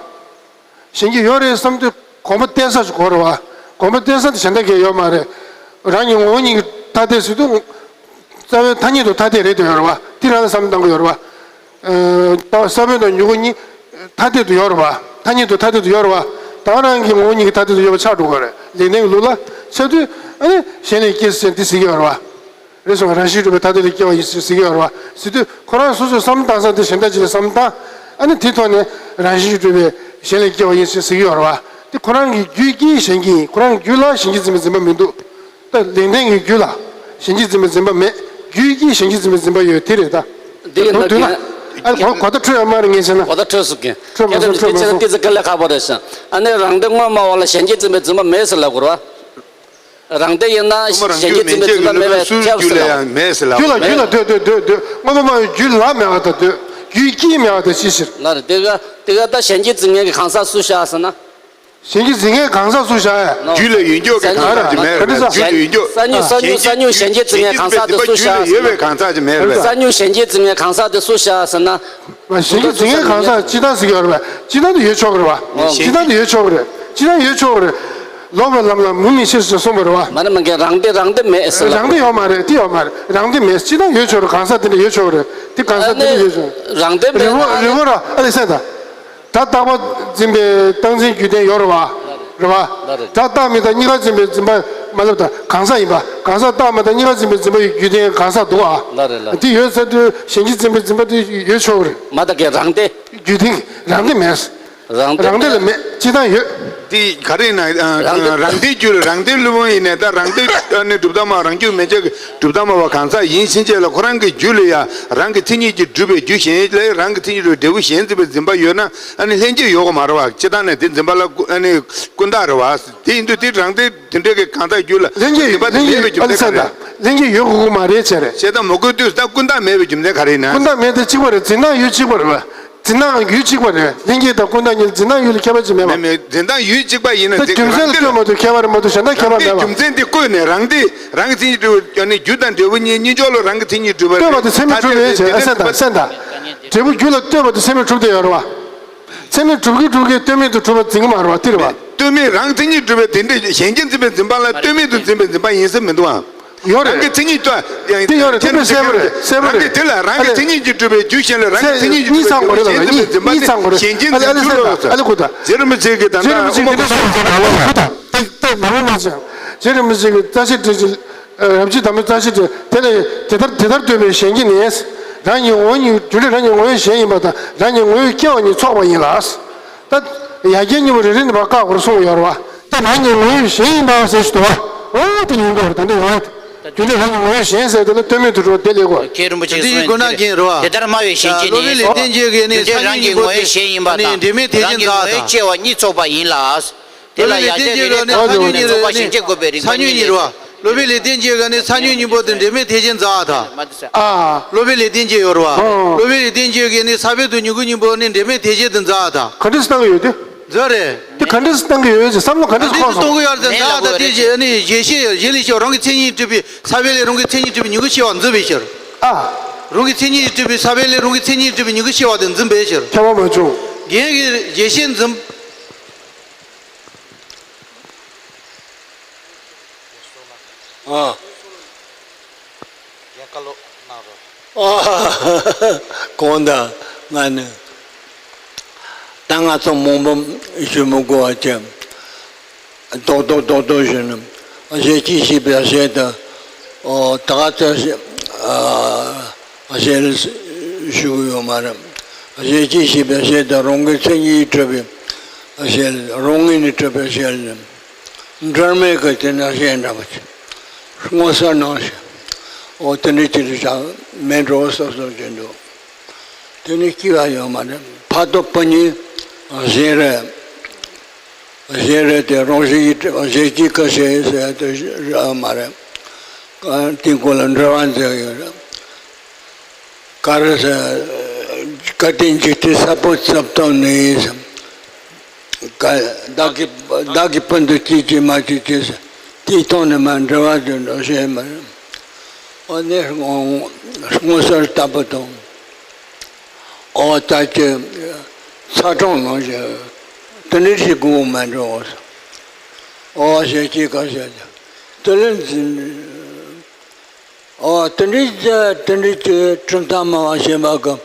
གཞན་གྱི་ཡོད་རེད་བསམ་དུས་གོམས་པ་བསྟེན་ས་ཞིག་དགོས་རེད་བ། གོམས་པ་བསྟེན་ས་དེ་གཞན་དག་གི་ཡོད་མ་རེད། རང་གི་ངོ་བོ་ཉིད་ཀྱི་ཐ་དད་ཟེར་དུས། རྩ་བའི་ཐ་སྙད་དུ་ཐ་དད་རེད་དུ་ཡོད་རེད་བ། དེ་རང་ལ་བསམ་བཏང་གི་ཡོད་རེད་བ། ཨ། ས་བོན་དང་མྱུ་གུ་གཉིས་ཐ་དད་དུ་ཡོད་རེད་བ། ཐ་སྙད་དུ་ཐ་དད་དུ་ཡོད་རེད་བ། ད་རང་གི་ངོ་བོ་ཉིད་ཀྱི་ཐ་དད་དུ་ཡོད་པ་ཆགས་འགྲོ་གི་རེད། ལེགས་ལྡན་གྱི་ལུགས་ལ་ཆགས་དུས་ཨ་ནི་གཞན་ལས་སྐྱེས་ཟེར་འདི་ཟེར་གྱི་ཡོད་རེད་བ། རེད་སོང་། རང་བཞིན་གྲུབ་པའི་ཐ་དད་ལས་སྐྱེ་བ་ཡིན་ཟེར་གྱི་ཡོད་རེད་བ། ཟེར་དུས་ཁོ་རང་སོ་སོས་བསམ་བཏང་ས་དེ་གཞན་དག་ཅིག་ལ་བསམ་བཏང་། ཨ་ནི་དེའི་ཐོག་ནས་རང་བཞིན་གྱིས་གྲུབ་པའི་གཞན་ལས་སྐྱེ་བ་ཡིན་ཟེར་གྱི་ཡོད་རེད་བ། དེ་ཁོ་རང་གི་རྒྱུད་ཀྱིས་གཞན་གྱི་ཡིན། ཁོ་རང་གི་རྒྱུད་ལ་གཞན་གྱིས་འཛིན་པའི་འཛིན་པ་མི་འདུག་ད་ལེགས་ལྡན་གྱི་རྒྱུད་ལ་གཞན་གྱིས་འཛིན་པའི་འཛིན་པ་མེད། རྒྱུད་ཀྱིས་གཞན་གྱིས་འཛིན་པའི་འཛིན་པ་ཡོད། དེ་རེད་ད། འདི་ཡིན་ན་དོན་དུ་ན། ཨ་གོ་གོ་བརྡ་འཕྲོད་ཡོད་མ་རེད་ངས་བྱས་ན། གོ་བརྡ་འཕྲོད་སོང་གི། འཕྲོད་མ་སོང་། འཕྲོད་མ་སོང་། ཏི་ཙི་དཀའ་ལས་ཁག་པོ་རེད་ཤག་ཨ་ནི་རང་སྡེ་དངོས་སྨྲ་བ་ལ་གཞན་གྱིས་འཛིན་པའི་འཛིན་པ་མེད་ཟེར་ལབ་དགོས་རེད་བ། རང་སྡེ་ཡིན་ན་གཞན་གྱིས་འཛིན་པའི་འཛིན་པ་མེད་པའི་ཁྱབ་ཟེར་ལབ། རྒྱུད་ལ་མེད་ཟེར་ལབ། རྒྱུད་ལ་རྒྱུད་ལ་ལྟོས་ལྟོས་ལྟོས་ལྟོས། དངོས་པོ་སྨྲ་བའི་རྒྱུད་ལ་མེད་པ་དང་ལྟོས། རྒྱུད་ཀྱིས་མེད་པ་དང་ཅིའི་ཕྱིར། ལ་རེད། དེ་ག་དེ་ག་ད་གཞན་གྱིས་འཛིན་མཁན་གྱི་གང་ཟག་སུ་བཞག་ཟེར་ན། གཞན་གྱིས་འཛིན་མཁན་གང་ཟག་སུ་བཞག་ཡ། རྒྱུད་ལ་ཡོད་མཁན་གྱི་གང་ཟག་ཅིག་མེད་རེད། རྒྱུད་ལ་ཡོད་མཁན། ས་སྨྱུག་ས་སྨྱུག་གཞན་གྱིས་འཛིན་མཁན་གང་ཟག་དེ་སུ་བཞག་ཟེར་ན། ས་སྨྱུག་གཞན་གྱིས་འཛིན་མཁན་གང་ཟག་དེ་སུ་བཞག་ཟེར་ན། གཞན་གྱིས་འཛིན་མཁན་གང་ཟག་སྤྱིར་བཏང་ཟེར་གྱི་ཡོད་རེད་པ། སྤྱིར་བཏང་དུ་ཡོད་ཆོག་གི་རེད་པ། སྤྱིར་བཏང་དུ་ཡོད་ཆོག་གི་རེད། སྤྱིར་བཏང་ཡོད་ཆོག་གི་རེད། ལོག་པའི་ལམ་ལ་མུ་མི་ཤེས་ཟེར་གསུངས་པ་རེད་པ། མ་ནི་མ་གན་རང་སྡེ་རང་སྡེ་མེད་ཟེར་ལབ། རང་སྡེ་ཡོད་མ་རེད། དེ་ཡོད་མ་རེད། རང་སྡེ་མེད། སྤྱིར་བཏང་ཡོད་ཆོག་རེད། གང་ཟག་དེ་འདྲ་ཡོད་ཆོག་གི་རེད། དེ་གང་ཟག་དེ་འདྲ་ཡོད་ཆོག་རེད། རང་སྡེ་མེད་ན། རི་བོ་རི་བོ་ར་ཨ་ལེ་སེ་ད། ད་རྟག་པ་འཛིན་པའི་རྟག་འཛིན་རྒྱུད་ལྡན་ཡོད་རེད་པ། རེད་པ། ལ་རེད། ད་རྟག་མི་རྟག་གཉིས་ཀ་འཛིན་པའི་འཛིན་པ་མ་ལབ་ད་གང་ཟག་ཡིན་པ། གང་ཟག་རྟག་མ་རྟག་གཉིས་ཀ་འཛིན་པའི་འཛིན་པ་ཡི་རྒྱུད་ལྡན་གང་ཟག་འདུག་ཨ། ལ་རེད་ལ། དེ་ཡོད་ཚར་དུས་གཞན་གྱིས་འཛིན་པའི་འཛིན་པ་དེ་ཡོད་ཆོག་གི་རེད། མ་ད་གན་རང་སྡེ། རྒྱུད་ལྡན་རང་སྡེ་མེད། རང་སྡེ་རང་སྡེ་ལ་མེད། སྤྱིར་བཏང་ཡོད། དེ་ག་རེ་ཡིན་ན། རང་སྡེ། རང་སྡེ་རྒྱུད་ལ་རང་སྡེ་ལུས་པོ་ཡིན་ནས་ད་རང་སྡེ་ནི་གྲུབ་མཐའ་སྨྲ་རང་རྒྱུད་མན་ཆད་ཀྱི་གྲུབ་མཐའ་སྨྲ་བ་གང་ཟག་ཡིན་ཕྱིན་ཆད་ལ་ཁོ་རང་གི་རྒྱུད་ལ་ཡང་རང་གི་མཚན་ཉིད་ཀྱིས་གྲུབ་པའི་རྒྱུ་གཞན་ལས་རང་གི་མཚན་ཉིད་གྲུབ་པའི་འབྲས་བུ་གཞན་འཛིན་པའི་འཛིན་པ་ཡོད་ན་ཨ་ནི་ལྷན་སྐྱེས་ཡོད་དགོས་མ་རེད་པ། སྤྱིར་བཏང་ནས་དེ་འཛིན་པ་ལ་ཀུན་ཨ་ནི་ཀུན་བརྟགས་རེད་པ། དེ་ཡིན་དུས་དེ་རང་སྡེ་དེ་འདྲའི་གི་གང་ཟག་རྒྱུད་ལ་ལྷན་སྐྱེས། འཛིན་པ་དེ་ལྷན་མེད་པའི་སྐྱེས། རྒྱུ་ཨ་ལེ་མཚན་ག་རེ། ལྷན་སྐྱེས་ཡོད་དགོས་ཀྱི་མ་རེད་ཟེར་རེད། བྱས་ཙང་མ་དགོས་དུས་ད་ཀུན་བརྟགས་མེད་པའི་རྒྱུ་མཚན་ག་རེ་ཡིན་ན། ཀུན་བརྟགས་མེད་དེ་གཅིག་པ་རེད། འཛིན་སྟངས་ཡུལ་གཅིག་པ་རེད་པ། འཛིན་སྟངས་ཡུལ་གཅིག་པ་རེད། ལྷན་སྐྱེས་དང་ཀུན་བརྟགས་གཉིས་འཛིན་སྟངས་ཡུལ་ལ་ཁྱད་པར་ཅིག་མེད་པ། མེད་མེད། འཛིན་སྟངས་ཡུལ་གཅིག་པ་ཡིན་ན། ད་རྒྱུ་མཚན་ལ་ལྟོས་མ་གཏོགས་ཁྱད་པར་མ་གཏོགས་གཞན་དག་ཁྱད་པར་མེད་པ། རྒྱུ་མཚན་དེ་བཀོད་ནས་རང་སྡེ་རང་གི་མཚན་ཉིད་གྲུབ་པའི་ནི་རྒྱུ་དང་འབྲས་བུ་གཉིས་གཉིས་ཆོག་ལ་རང་གི་མཚན་ཉིད་གྲུབ་པ་རེད། ལྟོས་པ་དེ་ཚད་མས་གྲུབ་པའི་ཕྱིར། ཨ་སེམས་དང་སེམས་དང་། འབྲས་བུ་རྒྱུ་ལ་ལྟོས་པ་དེ་ཚད་མས་གྲུབ་བསྡད་ཡོད་རེད་པ། ཚད་མས་གྲུབ་ཀྱི་གྲུབ་ཀྱི་ལྟོས་མེད་དུ་གྲུབ་པ་འཛིན་གྱི་མ་རེད་པ། དེ་རེད་པ། ལྟོས་མེད་རང་མཚན་ཉིད་གྲུབ་པའི་དེ་འདྲ་གཞན་གྱིས་འཛིན་པའི་འཛིན་པ་ལ་ལྟོས་མེད་དུ་འཛིན་པའི་འཛིན་པ་ཡིན་ས་མི་འདུག་ཨང་། ཡོད་རེད། རང་གི་མཚན་ཉིད་ལྟོས། དེ་ཡོད་རེད། དེ་གསལ་པོ་རེད། གསལ་པོ་རེད། རང་གི་དེ་ལ་རང་གི་མཚན་ཉིད་ཀྱིས་གྲུབ་པའི་རྒྱུ་གཞན་ལ་རང་གི་མཚན་ཉིད་ཀྱིས་གྲུབ་པའི་རྒྱུ་གཞན་འཛིན་པའི་འཛིན་པ་གཉིས་ཚང་དགོས་རེད། གཉིས་ཚང་དགོས་རེད། གཞན་གྱིས་འཛིན་རྒྱུ་ལ་རྗེ་རིན་པོ་ཆེ་གིས་ད་ལྟ་རྗེ་རིན་པོ་ཆེ་གིས་ད་ལྟ་ཨོ་མ་ཁོ་ཐག་ཏག་ཏག་མ་མ་མ་ཅང་། རྗེ་རིན་པོ་ཆེ་གིས་རྩ་ཤེ་བྲིས་ཀྱི། རབ་བྱེད་དམ་པའི་རྩ་ཤེ་བྲིས། དེ་ལས་དེ་ལྟར་དེ་ལྟར་འདོད་པའི་གཞན་གྱིས་ནི། རང་ཉིད་ངོ་བོ་ཉིད་རྒྱུ་འབྲས་རང་ཉིད་ངོ་བོ་གཞན་ཡིན་པ་དང་རང་ཉིད་ངོ་བོས་སྐྱེ་བ་ཉིད་ཚོགས་པ་ཡིན་ལ། ད་ཡ་གྱལ་གཉིས་པོ་རེ་རེ་ནས་ཕར་བཀག་དགོས་གསུངས་ཡོད་རེད་པ། ད་རང་ཉིད་ངོ་བོས་གཞན་ཡིན་པ་ཟེར་ཞིག་འདུག་པ། འོ་དེ་ཡིན་འགྲོ་རེད། ད་འདི་ཡོང་ཡ། རྒྱུ་འབྲས་རང་ཉིད་ངོ་བོས་གཞན་ཟེར་དེ་ལ་ལྟོས་མེད་དུ་གྲུབ་པ་དེ་ལས་གོ། རྗེ་རིན་པོ་ཆེས་གསུངས་ཡོད་དེ་རེད། དེ་ལྟར་སྨྲ་བའི་གཞན་གྱིས་ནི། ལོ་པཎ་ལེགས་ལྡན་འབྱེད་ཀྱིས་ནི་ས་སྨྱུག་གཉིས་པོ་དེ་འབྲེལ་མེད་ཐེག་ཆེན་འཛིན་པ་དང་རང་གི་ངོ་བོས་གཞན་ཡིན་པ་དང་། ལོ་པཎ་ལེགས་ལྡན་འབྱེད་ཀྱིས་ནི་ས་སྨྱུག་གཉིས་པོ་དེ་འབྲེལ་མེད་ཐེག་ཆེན་འཛིན་པ་ཡིན་ལ། དེ་ལ་ཡ་གྱལ་གྱིས་ནི་ཨོ་ད་ས་སྨྱུག་གཉིས་རེད། ལོ་པཎ་ལེགས་ལྡན་འབྱེད་ཀྱིས་ནི་ས་སྨྱུག་གཉིས་པོ་དེ་འབྲེལ་མེད་ཐེག་ཆེན་འཛིན་པ་དང་། ཨ། ལོ་པཎ་ལེགས་ལྡན་འབྱེད་ཡོད་རེད་པ། ཨོ། ལོ་པཎ་ལེགས་ལྡན་འབྱེད་ཀྱིས་ནི་ས་བོན་དང་མྱུ་གུ་གཉིས་པོ་ནི་འབྲེལ་མེད་ཐེག་ཆེན་དུ་འཛིན་པ་དང་། ག་འདྲས་སེ་བཏང་གི་ཡོད་དེ། འཛིན་རེད། དེ་ག་འདྲས་སེ་བཏང་གི་ཡོད་ཅེས་བསམ་བློ་ག་འདྲས་སེ་འཁོར་སོང་། གཏོང་གི་ཡོད་རེད། འཛིན་པ་དང་དེ་རྗེས་ནི་ཞལ་ཤེས་ཞལ་ལས་སྐྱེ་བ་རང་གི་མཚན་ཉིད་གྲུབ་པའི་ས་བོན་ལས་རང་གི་མཚན་ཉིད་གྲུབ་པའི་མྱུ་གུ་སྐྱེ་བ་འཛིན་པའི་ཕྱིར། ཨ། རང་གི་མཚན་ཉིད་གྲུབ་པའི་ས་བོན་ལས་རང་གི་མཚན་ཉིད་གྲུབ་པའི་མྱུ་གུ་སྐྱེ་བ་དེ་འཛིན་པའི་ཕྱིར། ཁྱབ་པ་མ་བྱུང་། རྒྱན་གྱི་ཞལ་ཤེས་འཛིན། ཨ། རྒན་བཀའ་སློབ་གནང་རོགས། ཨ། གོང་དུ་ང་ནི་ད་ང་ཚོ་མང་པོ་ཞུ་མི་དགོས་པ་བྱས། རྡོག་རྡོག་རྡོག་རྡོག་ཞུས་ནས་ཞལ་གྱིས་བཞེས་པའི་ཞལ་དུ། ཨོ་ད་ག་ཚོད་ཞལ་ཞུ་གི་ཡོད་མ་རེད། ཞལ་གྱིས་བཞེས་པའི་ཞལ་དུ་རང་གི་མཚན་ཉིད་གྲུབ་པའི་ཞལ། རང་ངོས་ནས་གྲུབ་པའི་ཞལ་ནི། འབྲལ་མེད་ཀྱི་དེ་ནས་ཞལ་འདྲ་བ་ཅིག་མངོན་གསལ་སྣང་ཞིང་། འོ་དེ་འདྲ་ཅིག་རེད་ཤག་མེད་འགྲོ་བསམ་བསམ་བྱས་འདུག་དེ་ནི་སྐྱིད་པ་ཡོད་མ་རེད། ཕ་ཏོ་པུ་ཉིན་གཞན་རེད། ཞེས་རེད་དེ། རང་བཞིན་གྱིས་གྲུབ་པ་ཞེས་བྱའི་སྐུ་ཞེས་ཟེར་ཡ་དེ་རག་མ་རེད། དེའི་སྐོར་ལ་འགྲེལ་བ་མཛད་ཡོད་རེད། ག་རེ་ཟེར། སྐལ་ལྡན་འཇིག་རྟེན་ས་ཕོ་ཚབ་ཏུ་ནི། བདག་གིས་བདག་གིས་སྤུན་དུ་གཅེས་ཀྱི་མ་གཅེས་ཀྱི་ཟེར། དེའི་ཐོག་ནས་མ་འགྲེལ་བ་དེ་འདྲ་བཤད་མ་རེད། ཨོ་ནི་མངོན་གསལ་ལྟ་བུ་དང་། ཨོ་ད་ཀྱི་ཚ་གྲང་ནང་བཞིན་དེ་འདྲ་ཞིག་དགོས་མ་འགྲོ། ཨོ་ཞེས་ཀྱི་ག་ཞེས་ཀྱི་དེ་ལས་འཛིན། ཨོ་དེ་འདྲའི་དེ་འདྲའི་ཀྱི་གྲུབ་མཐའ་སྨྲ་བ་ཞེས་པ་གི་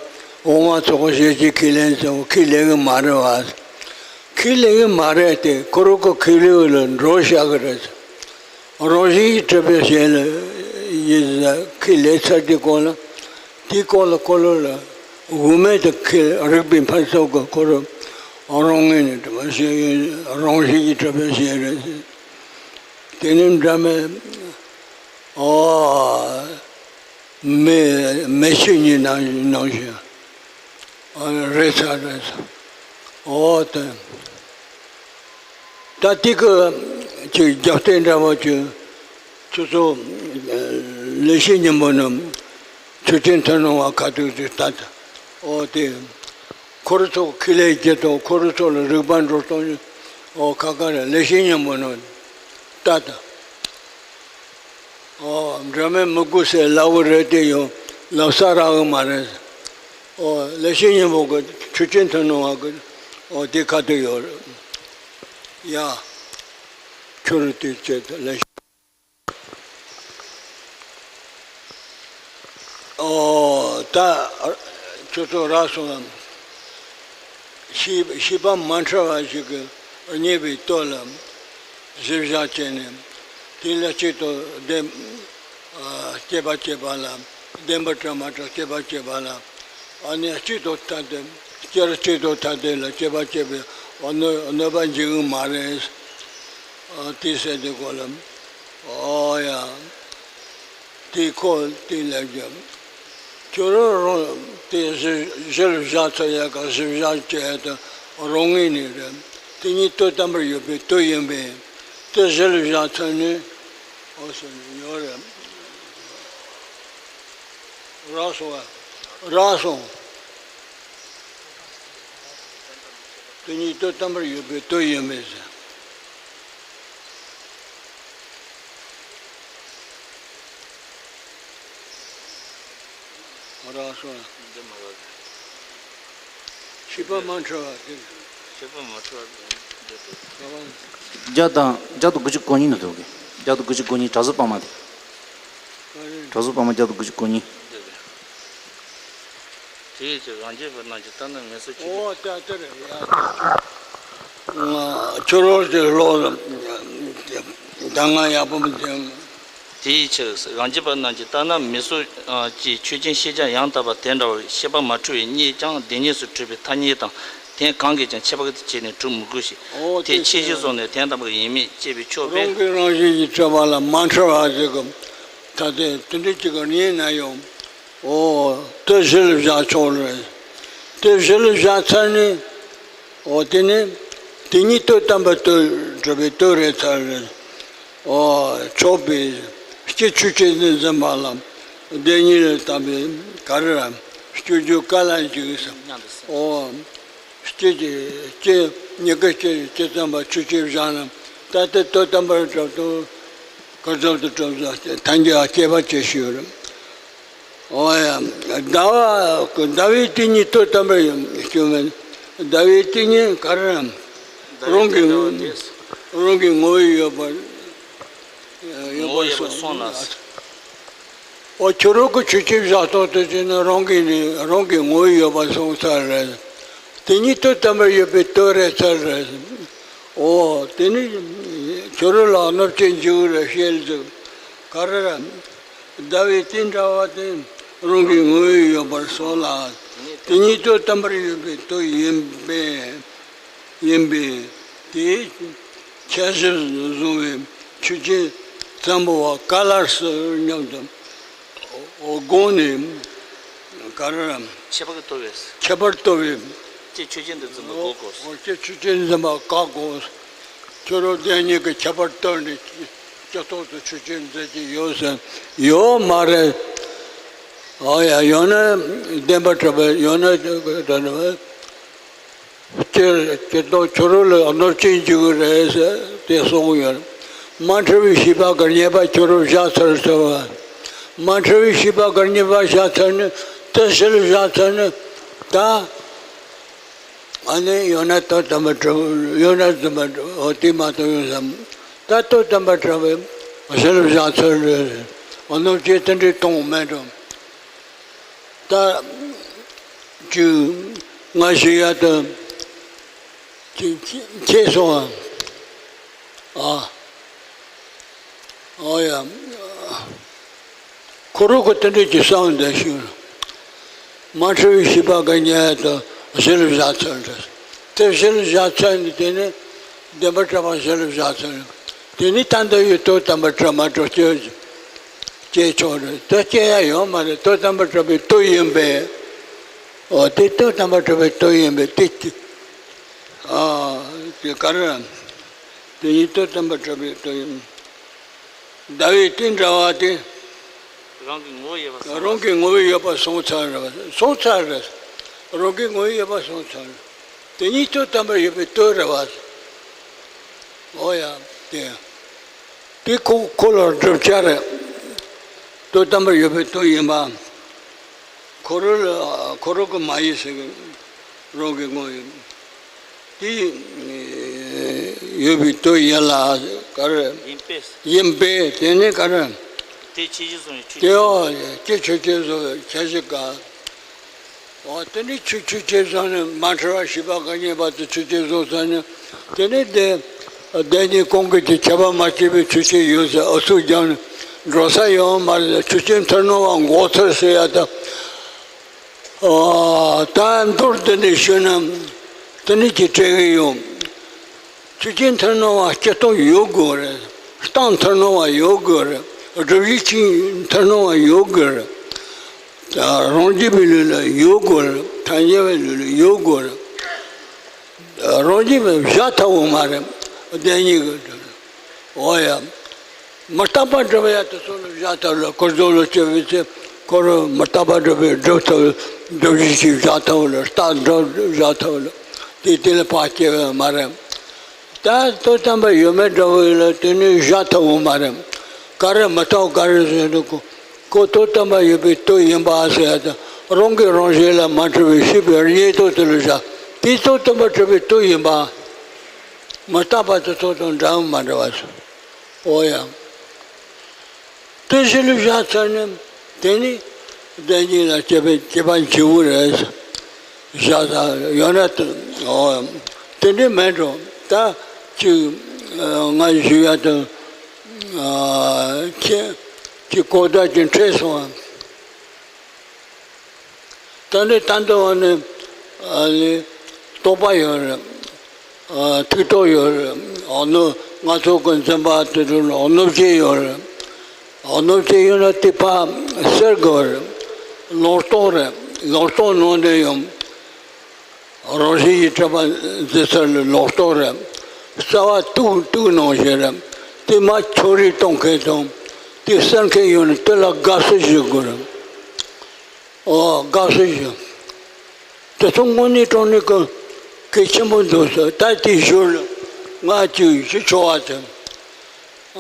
དབང་བ་ཚོགས་པ་ཞེས་ཀྱི་ཁས་ལེན་ཚོ་ཁས་ལེན་གི་མ་རེད་བ། ཁས་ལེན་གི་མ་རེད་དེ་ཁོ་རང་གི་ཁས་ལེན་ལ་འགྲོ་བཞག་གི་རེད། རང་བཞིན་གྱིས་གྲུབ་པའི་ཞེས་ལ་ཡིན་ཟེར་ཁས་ལེན་ཚར་དུས་སྐོར་ལ། དེའི་སྐོར་ལ་ཁོ་རང་ལ་དབུ་མེད་དུ་ཁས་རིགས་པའི་ཕུན་ཚོགས་ཀྱི་ཁོ་རང་རང་ངོས་ནས་གྲུབ་པ་ཞེས་རང་བཞིན་གྱིས་གྲུབ་པའི་ཞེས་རེད། དེ་ནི་འདྲ་མེད། ཨོ། མེ་མེ་ཤེལ་གཉིས་ནང་ནང་བཞིན། ཨོ་རེད་ས་རེད་ས། ཨོ་དེ། ད་དེ་གི་ཅིག་རྒྱབ་རྟེན་འདྲ་བོ་ཅིག་ཁྱོད་ཚོ་ལེགས་བཤད་སྙིང་པོ་ནི་ཆོས་ཅན་ཐུན་མོང་བ་ཁ་ཐུག་ཅིག་ལྟ་ད། ཨོ་དེ། ཁོ་རང་ཚོ་ཁས་ལེན་རྒྱུ་དང་ཁོ་རང་ཚོ་ལ་རིགས་པ་འགྲོ་སྟངས་ཡིན། ཨོ་ཁ་ཁ་རེད། ལེགས་བཤད་སྙིང་པོ་ནི་ལྟ་ད། ཨོ་འདྲ་མིན་མི་དགོས་ཟེར་ལབ་གི་རེད་དེ་ཡང་ལབ་ས་རག་གི་མ་རེད། ཨོ་ལེགས་བཤད་སྙིང་པོ་གི་ཆོས་ཅན་ཐུན་མོང་བ་གི་ཨོ་དེ་ཁ་ཐུག་ཡོད་རེད། ཡ། ཁྱོད་རང་དེ་བྱེད་ད་ལེགས། ཨོ་ད་ཁྱོད་ཚོ་རག་སོང་ངམ། ཤེས་ཤེས་པ་མ་འཁྲུལ་བ་ཞིག་གིས་རྙེད་པའི་དོན་ལ་གཟིགས་ཞིབ་བྱས་ནས། དེ་ལ་གཅིག་ཏུ་བདེན། ཨ་སྐྱེས་པ་སྐྱེས་པ་ལ། བདེན་པར་གྲུབ་མ་གྲུབ་སྐྱེས་པ་སྐྱེས་པ་ལ། ཨ་ནི་གཅིག་ཏུ་ཐ་དད། སྐྱེ་རུ་གཅིག་ཏུ་ཐ་དད་ལ་སྐྱེས་པ་སྐྱེས་པའི་གནོད་གནོད་པ་འཇུག་གི་མ་རེད། ཨ་དེ་ཟེར་དུས་སྐོར་ལ། ཨོ་ཡ། དེ་ཁོ་དེ་ལས་ཀྱང་། ཁྱོད་རང་རང་དེ་གཞི་གཞིར་བཞག་ཚུལ་ཡག་ག་གཞི་བཞག་བྱས་ཏེ་རང་ངོས་ནས་རེད། དེ་ཉིད་དོན་དམ་པར་ཡོད་པའི་དོན་ཡིན་པས། དེ་གཞིར་བཞག་ཚུལ་ནི། ཨོ་ཟེར་ནས་ཡོད་རེད། རག་སོང་བ། རག་སོང་། དེ་ཉིད་དོན་དམ་པར་ཡོད་པའི་དོན་ཡིན་པས་ཟེར། རག་སོང་། འདི་མ་རག་གི། ཤེས་པ་མ་འཁྲུལ་བ་དེ། ཤེས་པ་མ་འཁྲུལ་བ་འདི་དེ། བརྒྱ་དང་བརྒྱ་དང་དགུ་བཅུ་གོ་གཉིས་ནས་འདུག་གི། བརྒྱ་དང་དགུ་བཅུ་གོ་གཉིས། གྲྭ་ཟུར་པ་མ་དེ། གྲྭ་ཟུར་པ་མ་བརྒྱ་དང་དགུ་བཅུ་གོ་གཉིས། འདི་རེད། དེ་ཡི་ཕྱིར་རང་རྒྱུད་པ་རྣམས་ཀྱིས་ལྟར་ན་མི་གསོད་ཆོས་ཅན། ཨོ་ད་དེ་རེད་ཡ། ཁྱོད་རོགས་ཀྱི་ལོག་ད་ང་ཡག་པོ་མི་འདུག། དེ་ཡི་ཕྱིར་རང་རྒྱུད་པ་རྣམས་ཀྱིས་ལྟར་ན་མི་གསོད་ཅེས་ཆོས་ཅན་ཤེས་བྱ་ཡང་དག་པ་དེ་འདྲ་བར་ཤེས་པ་མ་འཁྲུལ་བས་རྙེད་ཀྱང་བདེན་གཉིས་སུ་གྲུབ་པའི་ཐ་སྙད་དང་། དེ་གང་གིས་ཀྱང་ཁྱད་པར་དུ་བྱས་ནས་གྲུབ་མི་དགོས་ཤིང་། ཨོ་དེ་དེ་ཁྱད་གཞི་བཟུང་ནས་དེ་ལྟ་བུ་ཡིན་མིན་དཔྱད་པས་ཆོག་པས། རང་གིས་རང་བཞིན་གྱིས་གྲུབ་པ་ལ་མ་འཁྲུལ་བ་ཟེར་གི། ད་དེ་དེ་འདྲ་ཅིག་གི་རྙེད་ན་ཡང་། ཨོ། དེ་གཞིར་བཞག་ཆོག་རེད། དེ་གཞིར་བཞག་ཚར་ནས། ཨོ་དེ་ནི། དེ་ཉིད་དོན་དམ་པར་དོན་གྲུབ་པའི་དོན་རེད་ཚར་རེད། ཨོ་ཆོག་པའི། སྐྱེ་ཆོས་ཅན་དུ་འཛིན་པ་ལ། བདེན་གཉིས་ལ་ལྟ་བའི་ག་རེ་ར། སྤྱོད་རྒྱུ་ག་ལ་འཇུག་ཟེར། ཨོ། སྐྱེ་ཀྱི་སྐྱེ། མྱུ་གུ་སྐྱེ་སྐྱེ་ཙམ་པ་ཆོས་ཅན་བཞག་ན། ད་ལྟ་དོན་དམ་པར་གྲུབ་དང་། ག་ཙམ་དུ་གྲུབ་ཟེར་ཐལ་འགྱུར་སྐྱེ་བ་སྐྱེ་ཞིག་ཡོད་རེད། ཨོ་ཡ། ཟླ་བ་ཟླ་བའི་སྟེང་ཉིད་དོན་དམ་པར་ཡོད་སྐྱོན་མེད། ཟླ་བའི་སྟེང་ཉིད་ག་རེ་རང་གི་རང་གི་ངོ་བོས་ཡོད་པར་ཡོད་པར་སོང་ལ། ཨོ་ཁྱོད་རང་གི་ཆོས་ཅན་བཞག་སྟངས་དེ་བྱས་ན་རང་གི་ནི་རང་གི་ངོ་བོས་ཡོད་པར་སོང་ཚར་རེད། དེ་ཉིད་དོན་དམ་པར་ཡོད་པའི་དོན་རེད་ཚར་རེད། ཨོ་དེ་ནི་ཁྱོད་རང་ལ་གནོད་བྱེད་འཇུག་རེད་ཤེས་ཟིག་ག་རེ་རེད། ཟླ་བའི་སྟེང་འདྲ་བ་དེ་རང་གི་ངོ་བོས་ཡོད་པར་སོང་ལ། དེ་ཉིད་དོན་དམ་པར་ཡོད་པའི་དོན་ཡིན་པས། ཡིན་པས། དེའི་ཁྱད་གཞིར་བཟུང་བའི་ཆོས་ཅན་ཙམ་པོ་བ་ག་ལ་སྲིད་སྙམ་དུ་དགོངས་ནས་ག་རེ་རམ། ཁྱད་པར་གྱིས་རྟོགས་པས། ཁྱད་པར་རྟོགས་པས། སྐྱེ་ཆོས་ཅན་དུ་འཛིན་པ་འགོག་གོ། སྐྱེ་ཆོས་ཅན་འཛིན་པ་བཀག་གོ། ཁྱོད་རང་བདེན་གཉིས་ཀྱི་ཁྱད་པར་བསྟན་ནས་སྤྱི་ཐོག་ཏུ་ཆོས་ཅན་མཛད་ཀྱི་ཡོད་ཟེར། ཡོད་མ་རེད། ཨོ་ཡ། ཡང་ན་བདེན་པར་གྲགས་པའི། ཡང་ན་ད་ནི་སྤྱིར་སྤྱིར་བཏང་ཁྱོད་རང་ལ་གནོད་སྐྱེལ་འཇུག་གི་རེད་ཟེར་དེ་གསུང་གི་ཡོད། མ་འཁྲུལ་བའི་ཤེས་པ་གི་རྙེད་པ་ཁྱོད་རང་བཞག་ཚར་ཟེར་བ། མ་འཁྲུལ་བའི་ཤེས་པ་གི་རྙེད་པ་བཞག་ཚར་ནས་དེ་ཕྱི་ལ་བཞག་ཚར་ནས་ད། ཨ་ནི་ཡང་ན་དོན་དམ་པར་གྲུབ། ཡང་ན་རྫུན་མ་གྲུབ། འོ་དེ་མ་གཏོགས་ཡོད་བསམ། ད་དོན་དམ་པར་གྲུབ་པའི་ཕྱི་ལ་བཞག་ཚུལ་རེད། འོ་གནོད་སྐྱེལ་དེ་འདྲའི་གཏོང་མེད་འགྲོ། ད་ཅིག་ང་ཞུ་ཡ་དང་ཅིག་ཁྱེད་སོང་ཨ། ཨ། ཨོ་ཡ། ཁོ་རང་གི་དེ་འདྲས་ཀྱི་བསམ་བསྡད་ཞིག་མ་འཁྲུལ་བའི་ཤེས་པ་གི་རྙེད་དུ་གཞི་ལ་བཞག་ཚར་འདྲ། དེ་གཞི་ལ་བཞག་ཚར་ནས་དེ་ནས་བདེན་པར་གྲུབ་པ་གཞི་ལ་བཞག་ཚར་ནས་དེ་ནས་ད་ལྟ་ཡི་དོན་དམ་པར་གྲུབ་མ་གྲུབ་སྐྱེ་སྐྱེ་ཆོག་རེད། དེ་སྐྱེ་ཡ་ཡོད་མ་རེད། དོན་དམ་པར་གྲུབ་པའི་དོན་ཡིན་པས། འོ་དེ་དོན་དམ་པར་གྲུབ་པའི་དོན་ཡིན་པས་དེ་ཨ་དེ་ག་རེ། དེ་ཉིད་དོན་དམ་པར་གྲུབ་པའི་དོན་ཡིན། ཟླ་བའི་དེ་འདྲ་བ་དེ། རང་གི་ངོ་བོ་ཡོད་པ་སོང་། རང་གི་ངོ་བོ་ཡོད་པ་སོང་ཚར་རེད་བ། སོང་ཚར་རེད། རང་གི་ངོ་བོ་ཡོད་པ་སོང་ཚར་རེད། དེ་ཉིད་དོན་དམ་པར་ཡོད་པའི་དོན་རེད་བ། འོ་ཡ། དེ། དེ་ཁོ་ཁོ་ལ་བསྒྲུབ་བྱ་རེད། དོན་དམ་པར་ཡོད་པའི་དོན་ཡིན་པ། ཁོ་རང་ལ་ཁོ་རང་གི་མ་ཡིན་ཟེར་གི། རང་གི་ངོ་ཡིན། དེ་ཡོད་པའི་དོན་ཡིན་ལ་ག་རེ། ཡིན་པས། ཡིན་པས་དེ་ནི་ག་རེ། དེ་ཆོས་ཅན་བཟུང་བའི་ཆོས་ཅན། དེའོ་དེ་ཆོས་ཅན་བཟུང་བའི་ཆ་ཞིག་ག་འོ་དེ་ནི་ཆོས་ཆོས་ཅན་བཟུང་ནས་མ་འཁྲུལ་བ་ཤེས་པ་ག་རྙེད་པ་དེ་ཆོས་ཅན་བཟུང་ཚར་ནས་དེ་ནི་དེ་བདེན་གཉིས་གང་གི་ཁྱད་པར་མ་སྐྱེས་པའི་ཆོས་ཅན་ཡོད་ཟེར་ཨུ་ཚུགས་རྒྱབ་ནས་འགྲོ་ས་ཡོད་མ་རེད། ཆོས་ཅན་ཐུར་སྣང་བ་འགོག་ཚུལ་ཟེར་ཡ་ད། ཨ། ད་མདོར་བསྡུས་ནས་ཞུས་ན་དེ་ནི་ཅི་སྤྲད་གི་ཡོད། ཆོས་ཅན་ཐུར་སྣང་བ་སྤྱི་སྟངས་ཡོད་དགོས་རེད། སྟངས་ཐུར་སྣང་བ་ཡོད་དགོས་རེད། སྒྲུབ་བྱེད་ཅིག་ཐུར་སྣང་བ་ཡོད་དགོས་རེད། རང་རྒྱུད་པའི་ལུགས་ལ་ཡོད་དགོས་རེད། ཐལ་འགྱུར་བའི་ལུགས་ལ་ཡོད་དགོས་རེད། རང་རྒྱུད་པའི་བཞག་ཐབས་ཡོད་མ་རེད། བདེན་གཉིས་ཀྱི་འོ་ཡ། མི་རྟག་པར་སྒྲུབ་ཡ་དེ་ཚོ་ལ་བཞག་ཐབས་ལ་ཁོ་ཚོ་ལ་སྐྱེ་བའི་ཚེ་ཁོ་རང་མི་རྟག་པར་སྒྲུབ་པའི་སྒྲུབ་ཐབས་སྒྲུབ་བྱེད་ཅིག་བཞག་ཐབས་ལ་རྟགས་འགྲུབ་བཞག་ཐབས་ལ་དེ་དེ་ལ་ཕར་སྐྱེ་བ་མ་རེད། ད་དོན་དམ་པར་ཡོད་མེད་འདྲ་བོ་ཡིན་ལ་དེ་ནི་བཞག་ཐབས་ཡོད་མ་རེད། ག་རེ་མི་རྟག་ག་རེ་ཟེར་ན་ཁོ་ཁོ་དོན་དམ་པར་ཡོད་པའི་དོན་ཡིན་པ་ཟེར་ཡ་དང་རང་གིས་རང་བཞིན་ལ་མ་འཁྲུལ་བའི་ཤེས་པའི་རྙེད་དོན་དེ་ལ་བཞག་དེ་དོན་དམ་པར་གྲུབ་པའི་དོན་ཡིན་པ། མི་རྟག་པ་དེ་ཚོ་དང་འདྲ་མ་འདྲ་བ་ཟེར། འོ་ཡ། དེ་གཞི་ལ་བཞག་ཚར་ནས་དེ་ནི་བདེན་གཉིས་ལ་སྐྱེ་བའི་སྐྱེ་བ་འཇུག་གི་རེད། བཞག་ས་ཡོད་ན་དེ་འོ་དེ་འདྲ་མེད་འགྲོ། ད་ཅིག་ང་ཞུ་ཡ་དང་ཁྱེད་ཀྱི་གོ་བརྡ་ཅིག་འཕྲད་སོང་ཨ། ད་ནི་ད་འདི་འོ་ནི་ཨ་ནི་རྟོག་པ་ཡོད་རེད། ཨ་ཐུགས་རྟོག་ཡོད་རེད། ཨ་ནི་ང་ཚོ་གི་འཛིན་པ་དེ་ཚོ་ལ་གནོད་བྱེད་ཡོད་རེད། ཨ་གནོད་བྱེད་ཡོད་ན་དེ་ཕར་སེལ་དགོས་རེད། ལོག་རྟོག་རེད། ལོག་རྟོག་ནང་ནས་ཡང་རང་བཞིན་གྱིས་གྲུབ་པ་འཛིན་ས་ལ་ལོག་རྟོག་རེད། རྩ་བ་དུག་དུག་ནང་བཞིན་རེད། དེ་མར་ཁྱོད་རིག་གཏོང་མཁན་དང་དེ་སེལ་མཁན་ཡོད་ན་དེ་ལ་དགའ་བསུ་ཞུ་དགོས་རེད། ཨོ་དགའ་བསུ་ཞུ། དེ་ཚོ་དངོས་གནས་དྲང་གནས་ཀྱི་གལ་ཆེན་པོ་འདུག་ཟེར། ད་དེ་ཞོར་ལ་ང་ཅིག་ཞུ་ཆོག་པ་དེ།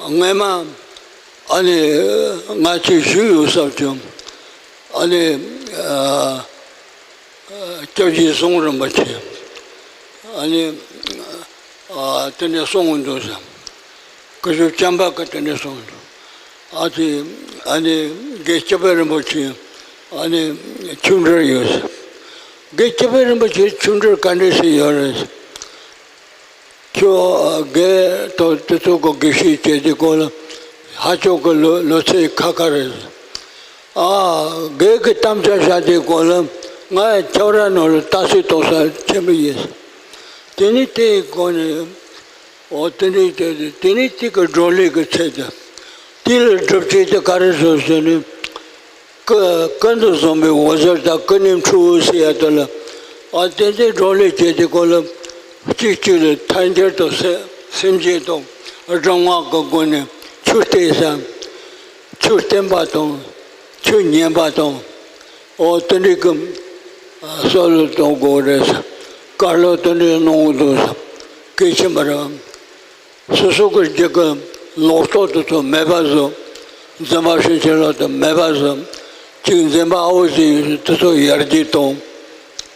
སྔས་མ་ཨ་ནི་ང་ཅིག་ཞུས་ཡོད་ས་བྱུང་། ཨ་ནི་ཨ་སྐྱབས་རྗེ་ཟུང་རིན་པོ་ཆེ་ཨ་ནི་ཨ་དེ་ནས་གསུང་གི་འདུག་ཟེར། སྐུ་ཞབས་བྱམས་པ་གིས་དེ་ནས་གསུངས་འདུག་ཨ་ཙི། ཨ་ནི་དགེ་སྐྱིད་པ་རིན་པོ་ཆེ་ཨ་ནི་ཆིག་འགྲིལ་ཡོད་ཟེར། དགེ་སྐྱིད་པ་རིན་པོ་ཆེ་ཆིག་འགྲིལ་ག་འདྲ་ཞིག་ཡོད་རེད་ཟེར། ཁྱོད་དགེ་དང་དེ་ཚོ་གི་དགེ་བཤེས་བྱས་ཏེ་སྐོར་ལ་ཧ་ཅང་གི་ལོ་ལོ་ཚད་ཁ་ཁ་རེད། ཨ་དགེ་གི་དམ་བཅའ་བཞག་དེ་སྐོར་ལ་ང་ཁྱོད་ར་ནང་ལ་ལྟ་ཚུལ་གཏོང་ས་ཆེན་པོ་ཡིན། དེ་ནི་དེའི་སྒོ་ནས་འོ་དེ་ནི་དེ་དེ་ནི་དེ་གི་བགྲོ་གླེང་གི་ཚད་དུ་དེ་ལ་སྒྲུབ་བྱེད་དེ་ག་རེ་བཟོ་ཟེར་ནས། ཀུན་ཀུན་ཏུ་བཟང་པོའི་འོད་ཟེར་དང་ཀུན་ནས་འཁྲུལ་ཟེར་ཡ་དེ་ལ་ཨ་ཏན་ཏན་བགྲོ་གླེང་བྱས་ཏེ་ཁོ་ལ་གཅིག་གཅིག་ལ་ཐལ་འགྱུར་དུ་ཟེར། སེམས་བསྐྱེད་དང་སྦྲང་བ་གི་སྒོ་ནས་ཆོས་བསྟན་ས། ཆོས་བསྟན་པ་དང་ཆོས་ཉན་པ་དང་། འོ་དེ་འདྲའི་གི་བསམ་བློ་གཏོང་དགོས་རེད་ས། བཀའ་སློབ་དེ་འདྲའི་གནང་འདུག་ས། གལ་ཆེན་པོ་རེད། སོ་སོ་གི་རྒྱུད་ཀྱི་ལོག་རྟོག་དེ་ཚོ་མེད་པ་བཟོ། འཛིན་པ་ཕྱིན་ཅི་ལོག་དེ་མེད་པ་བཟོ། གཅིག་འཛིན་པ་ཨ་བོ་ཟེར་ཡོད་དེ་ཚོ་ཡར་རྒྱས་གཏོང་།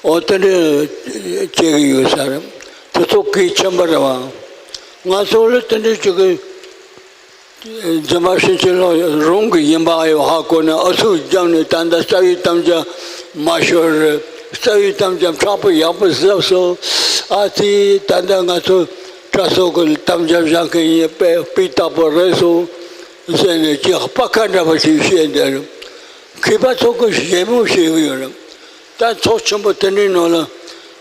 འོ་དེ་འདྲ་བྱེད་ཀྱི་ཡོད་ས་རེད། དེ་ཚོ་གལ་ཆེན་པོ་རེད་བ། ང་ཚོ་ལ་དེ་འདྲ་བྱེད་ཀྱི། འཛིན་པ་ཕྱིན་ཅི་ལོག་རང་གི་ཡིན་པ་ཡོད་ཧ་གོ་ནས་ཨུ་ཚུགས་བརྒྱབ་ནས། ད་ལྟ་རྩ་བའི་དམ་བཅའ་མ་ཤོར་རེད། རྩ་བའི་དམ་བཅའ་མཁྲེགས་པོ་ཡག་པོ་བཟོས་སོང་། ཨ་ཙི། ད་ལྟ་ང་ཚོ་གྲྭ་ཚང་གི་དམ་བཅའ་བཞག་མཁན་ཡིན་པས་སྤུས་དག་པོ་རེད་སོང་ཟེར་ནས་ཅིག་སྤ་ཁ་འདྲ་པོ་ཞིག་བཤད་བསྡད་རེད། མཁས་པ་ཚོ་གིས་ཞེ་མོ་བཤད་གི་ཡོད་རེད། ད་ཚོགས་ཆེན་པོ་དེ་འདྲའི་ནང་ལ་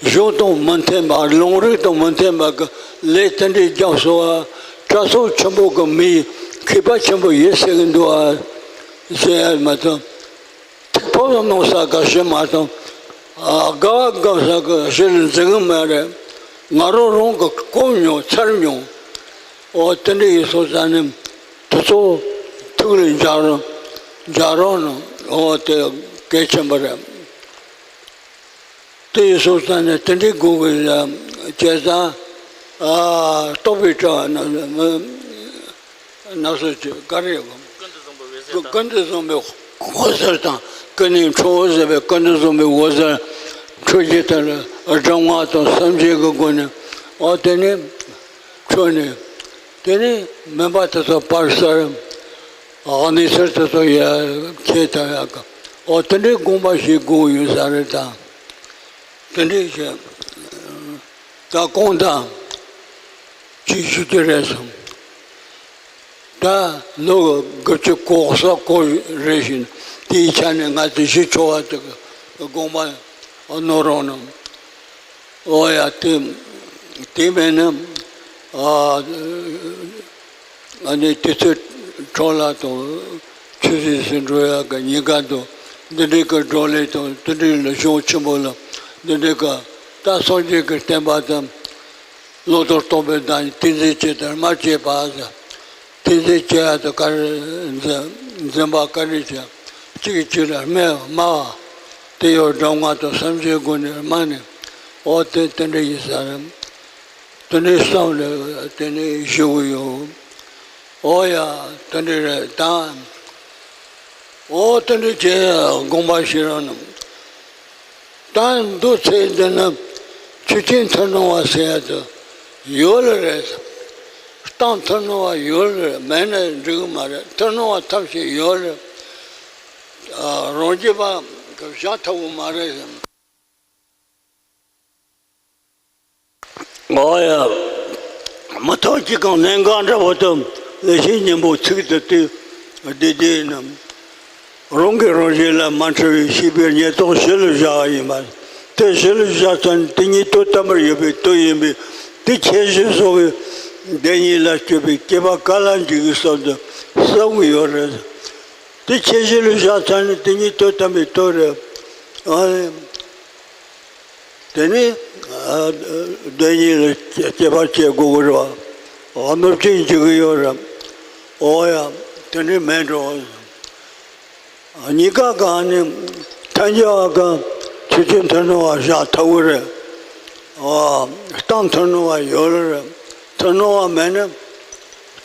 གཞུང་དང་མི་མཐུན་པ། ལུང་རིགས་དང་མི་མཐུན་པ་གི་ལས་དེ་འདྲའི་རྒྱབ་སོང་བ། གྲྭ་ཚང་ཆེན་པོ་གི་མི་མཁས་པ་ཆེན་པོ་ཡིན་ཟེར་གི་འདུག་ཨ་ཟེར་ཡ་མ་གཏོགས། ཐུགས་ཕམ་གནང་ས་ག་ཞིག་མ་གཏོགས། ཨ། དགའ་བ་དགའ་ས་གི་གཞི་ལ་འཛིན་གི་མ་རེད། ང་རང་རང་གི་གོ་མྱོང་ཚར་མྱོང་། འོ་དེ་འདྲ་ཡིན་སོང་ཙང་ནི་དེ་ཚོ་ཐུགས་ལ་འཇགས་རོགས། འཇགས་རོགས་གནང་། འོ་དེ་གལ་ཆེན་པོ་རེད། དེ་ཡིན་སོང་ཙང་ནི་དེ་འདྲའི་དགོས་གི་ལ་བྱས་ཙང་། ཨ། རྟོགས་པའི་དྲ་བ་ན་ན་སོ་ཅི་ག་རེ་ཡོད་གི། ཀུན་ཏུ་བཟང་པོའི་འོད་ཟེར་དང་། ཀུན་ཏུ་བཟང་པོའི་འོད་ཟེར་དང་། ཀུན་ནས་འཕྲོ་བར་ཟེར་བའི་ཀུན་ཏུ་བཟང་པོའི་འོད་ཟེར་འཕྲོ་རྒྱུ་དེ་ལ་སྦྲང་བ་དང་སེམས་བསྐྱེད་ཀྱི་སྒོ་ནས། འོ་དེ་ནས་འཕྲོས་ནས། དེ་ནས་མུན་པ་དེ་ཚོ་བར་སར། གནས་ཚུལ་དེ་ཚོ་ཡར་ཁྱེར་ཐུབ་ཡག་གི། འོ་དེ་འདྲའི་དགོངས་པ་ཞིག་དགོས་ཡོད་ས་རེད་ད། དེ་འདྲའི་ཞིག་ད་གོང་དང་ཅིག་ཞུ་རྒྱུ་རེད་བསམ། ད་ལོ་དགུ་བཅུ་གོ་གསུམ་གོ་རེ་བཞིན། དེའི་ཆ་ནས་ང་ཚོ་གཞི་ཆོ་བ་དེ་གི་དགོངས་པ་ནོར་རོགས་གནང་། འོ་ཡ། དེ་དེ་མེད་ན། ཨ། ཨ་ནི་དུས་ཚོད་འཕྲོ་བརླག་དང་ཆུད་ཟོས་སུ་འགྲོ་ཡག་གི་ཉེན་ཁ་འདུག་འདི་འདྲའི་གི་བགྲོ་གླེང་དང་། འདི་འདྲའི་ལ་གཞུང་ཆེན་པོ་ལ་འདི་འདྲའི་གི། ད་སངས་རྒྱས་ཀྱི་བསྟན་པ་དང་། བླང་དོར་སྟོན་པའི་བདག་ཉིད་ཏིང་འཛིན་བྱེད་དང་སྨྲ་བྱེད་པ་ཟེར། ཏིང་འཛིན་བྱེད་ཡག་དང་། ག་རེ་འཛིན་འཛིན་པ་ག་རེ་བྱེད། གཅིག་གིས་གཅིག་ལ་སྨྲ་སྨྲ་བ། དེ་ཡང་སྦྲང་བ་དང་སེམས་བསྐྱེད་སྒོ་ནས་སྨྲ་ནས། འོ་དེ་དེ་འདྲ་ཡིན་ས་རེད། དེ་འདྲའི་བསམ་བློ་དེ་ནས་ཞུ་གི་ཡོད། འོ་ཡ། དེ་འདྲ་རེད་ད། འོ་དེ་འདྲ་བྱས་དགོངས་པ་བཞེས་རོགས་གནང་། ད་མདོ་ཚིག་འདི་ན་ཆོས་ཅན་མཐུན་སྣང་བ་ཟེར་ཡ་དེ་ཡོད་ལ་རེད། གཏན་མཐུན་སྣང་བ་ཡོད་ལ་རེད། མེད་ན་འགྲིག་གི་མ་རེད། མཐུན་སྣང་བ་ཐབས་ཤེས་ཡོད་ལ། ཨ། རང་རྒྱུད་པ་གི་བཞག་ཐུབ་གི་མ་རེད། ཨོ་ཡ། མི་ཐོག་གཅིག་གང་གནད་འགག་འདྲ་བོ་དེ་ལེགས་བཤད་སྙིང་པོ་ཚིག་དེ་དེ་བདེ་བདེ་ཡིན་ནམ། རང་གིས་རང་གཞན་ལ་མ་འཁྲུལ་བའི་ཤེས་པའི་ཉེར་བསྡོགས་གཞི་ལ་བཞག་པ་ཡིན་པ། དེ་གཞི་ལ་བཞག་ཚར་ནས་དེ་ཉིད་དོན་དམ་པར་ཡོད་པའི་དོན་ཡིན་པས། དེ་ཁྱད་གཞི་སོགས་ཀྱི་བདེན་གཉིས་ལ་སྤྱོད་པའི་སྐྱེས་པ་ག་ལ་འཇིག་གི་བསམ་དུ་བསམ་གྱི་ཡོད་རེད། དེ་ཁྱད་གཞི་ལ་བཞག་ཚར་ནས་དེ་ཉིད་དོན་དམ་པའི་དོན་རེད། ཨ་ནི། དེ་ནི། ཨ། བདེན་གཉིས་ལ་སྐྱེ་བར་བྱེད་དགོས་ཀྱི་རེད་བ། གནོད་བྱེད་འཇིག་གི་ཡོད་རེད། འོ་ཡ། དེ་འདྲ་མེད་འགྲོ། གཉིས་ཀ་གང་ནི་ཐལ་འགྱུར་བ་གང་ཆོས་ཅན་མཐུན་སྣང་བ་བཞག་ཐུབ་ཀྱི་རེད། ཨ། གཏན་མཐུན་སྣང་བ་ཡོད་རེད། མཐུན་སྣང་བ་མེད་ན།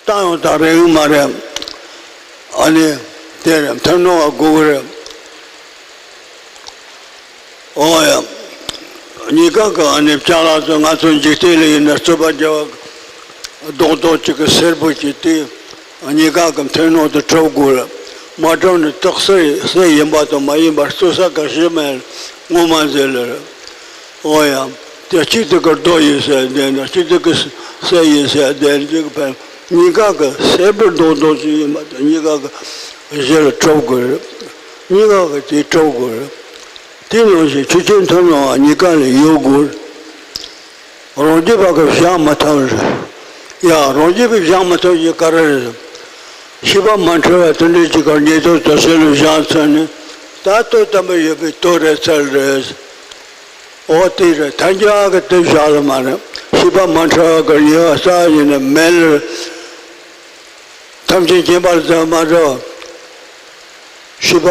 གཏན་ཡང་དག་རེད་ཡོད་མ་རེད། ཨ་ནི་དེ་རེད། མཐུན་སྣང་བ་དགོས་ཀྱི་རེད། ཨོ་ཡ། གཉིས་ཀ་གི་ཨ་ནི་ཅ་ལག་ཚོ་ང་ཚོ་འཇིག་རྟེན་ལ་ཡིན་ན་རྩོད་པ་རྒྱག་པ་རྡོག་རྡོག་གཅིག་གི་སེར་པོ་གཅིག་དེ་གཉིས་ཀ་གི་མཐུན་སྣང་དུ་གྲུབ་དགོས་རེད། མ་གྲུབ་ནས་སྟག་གསེར་གསེར་ཡིན་པ་དང་མ་ཡིན་པ་རྩོད་ས་ག་ཞིག་མེད། ངོ་མ་ཟེར་ལེ་རེད། ཨོ་ཡ། དེ་གཅིག་དེ་གི་རྡོ་ཡིན་ཟེར་བསྡད་ན། གཅིག་དེ་གི་གསེར་ཡིན་ཟེར་བསྡད་ན། གཅིག་ཕན། གཉིས་ཀ་གི་སེར་པོ་རྡོག་རྡོག་ཅིག་ཡིན་པ་དང་། གཉིས་ཀ་གི་གཞི་ལ་གྲུབ་དགོས་རེད། གཉིས་ཀ་གི་དེ་གྲུབ་དགོས་རེད། དེ་ནང་བཞིན་ཆོས་ཅན་མཐུན་སྣང་བ་གཉིས་ཀ་ལ་ཡོད་དགོས་རེད། རང་རྒྱུད་པ་གི་བཞག་མི་ཐུབ་རེད། ཡ། རང་རྒྱུད་པའི་བཞག་མི་ཐུབ་ཀྱི་ག་རེ་རེད། ཤེས་པ་མ་འཁྲུལ་བ་དེ་འདྲའི་ཅིག་ག་ཉེར་བསྡོགས་དུ་ཟིན་ལ་བཞག་ཚར་ནས། ད་དོན་དམ་པར་ཡོད་པའི་དོན་རེད་ཚར་རེད། འོ་དེ་རེད། ཐལ་འགྱུར་བ་གི་དེ་བཞག་ལ་མ་རེད། ཤེས་པ་མ་འཕྲོ་བ་གི་ཉེས་པ་ས་ཡིན་ན་མེད་ལ། ཐམས་ཅད་མཁྱེན་པ་ཙམ་མ་འགྲོ། ཤེས་པ་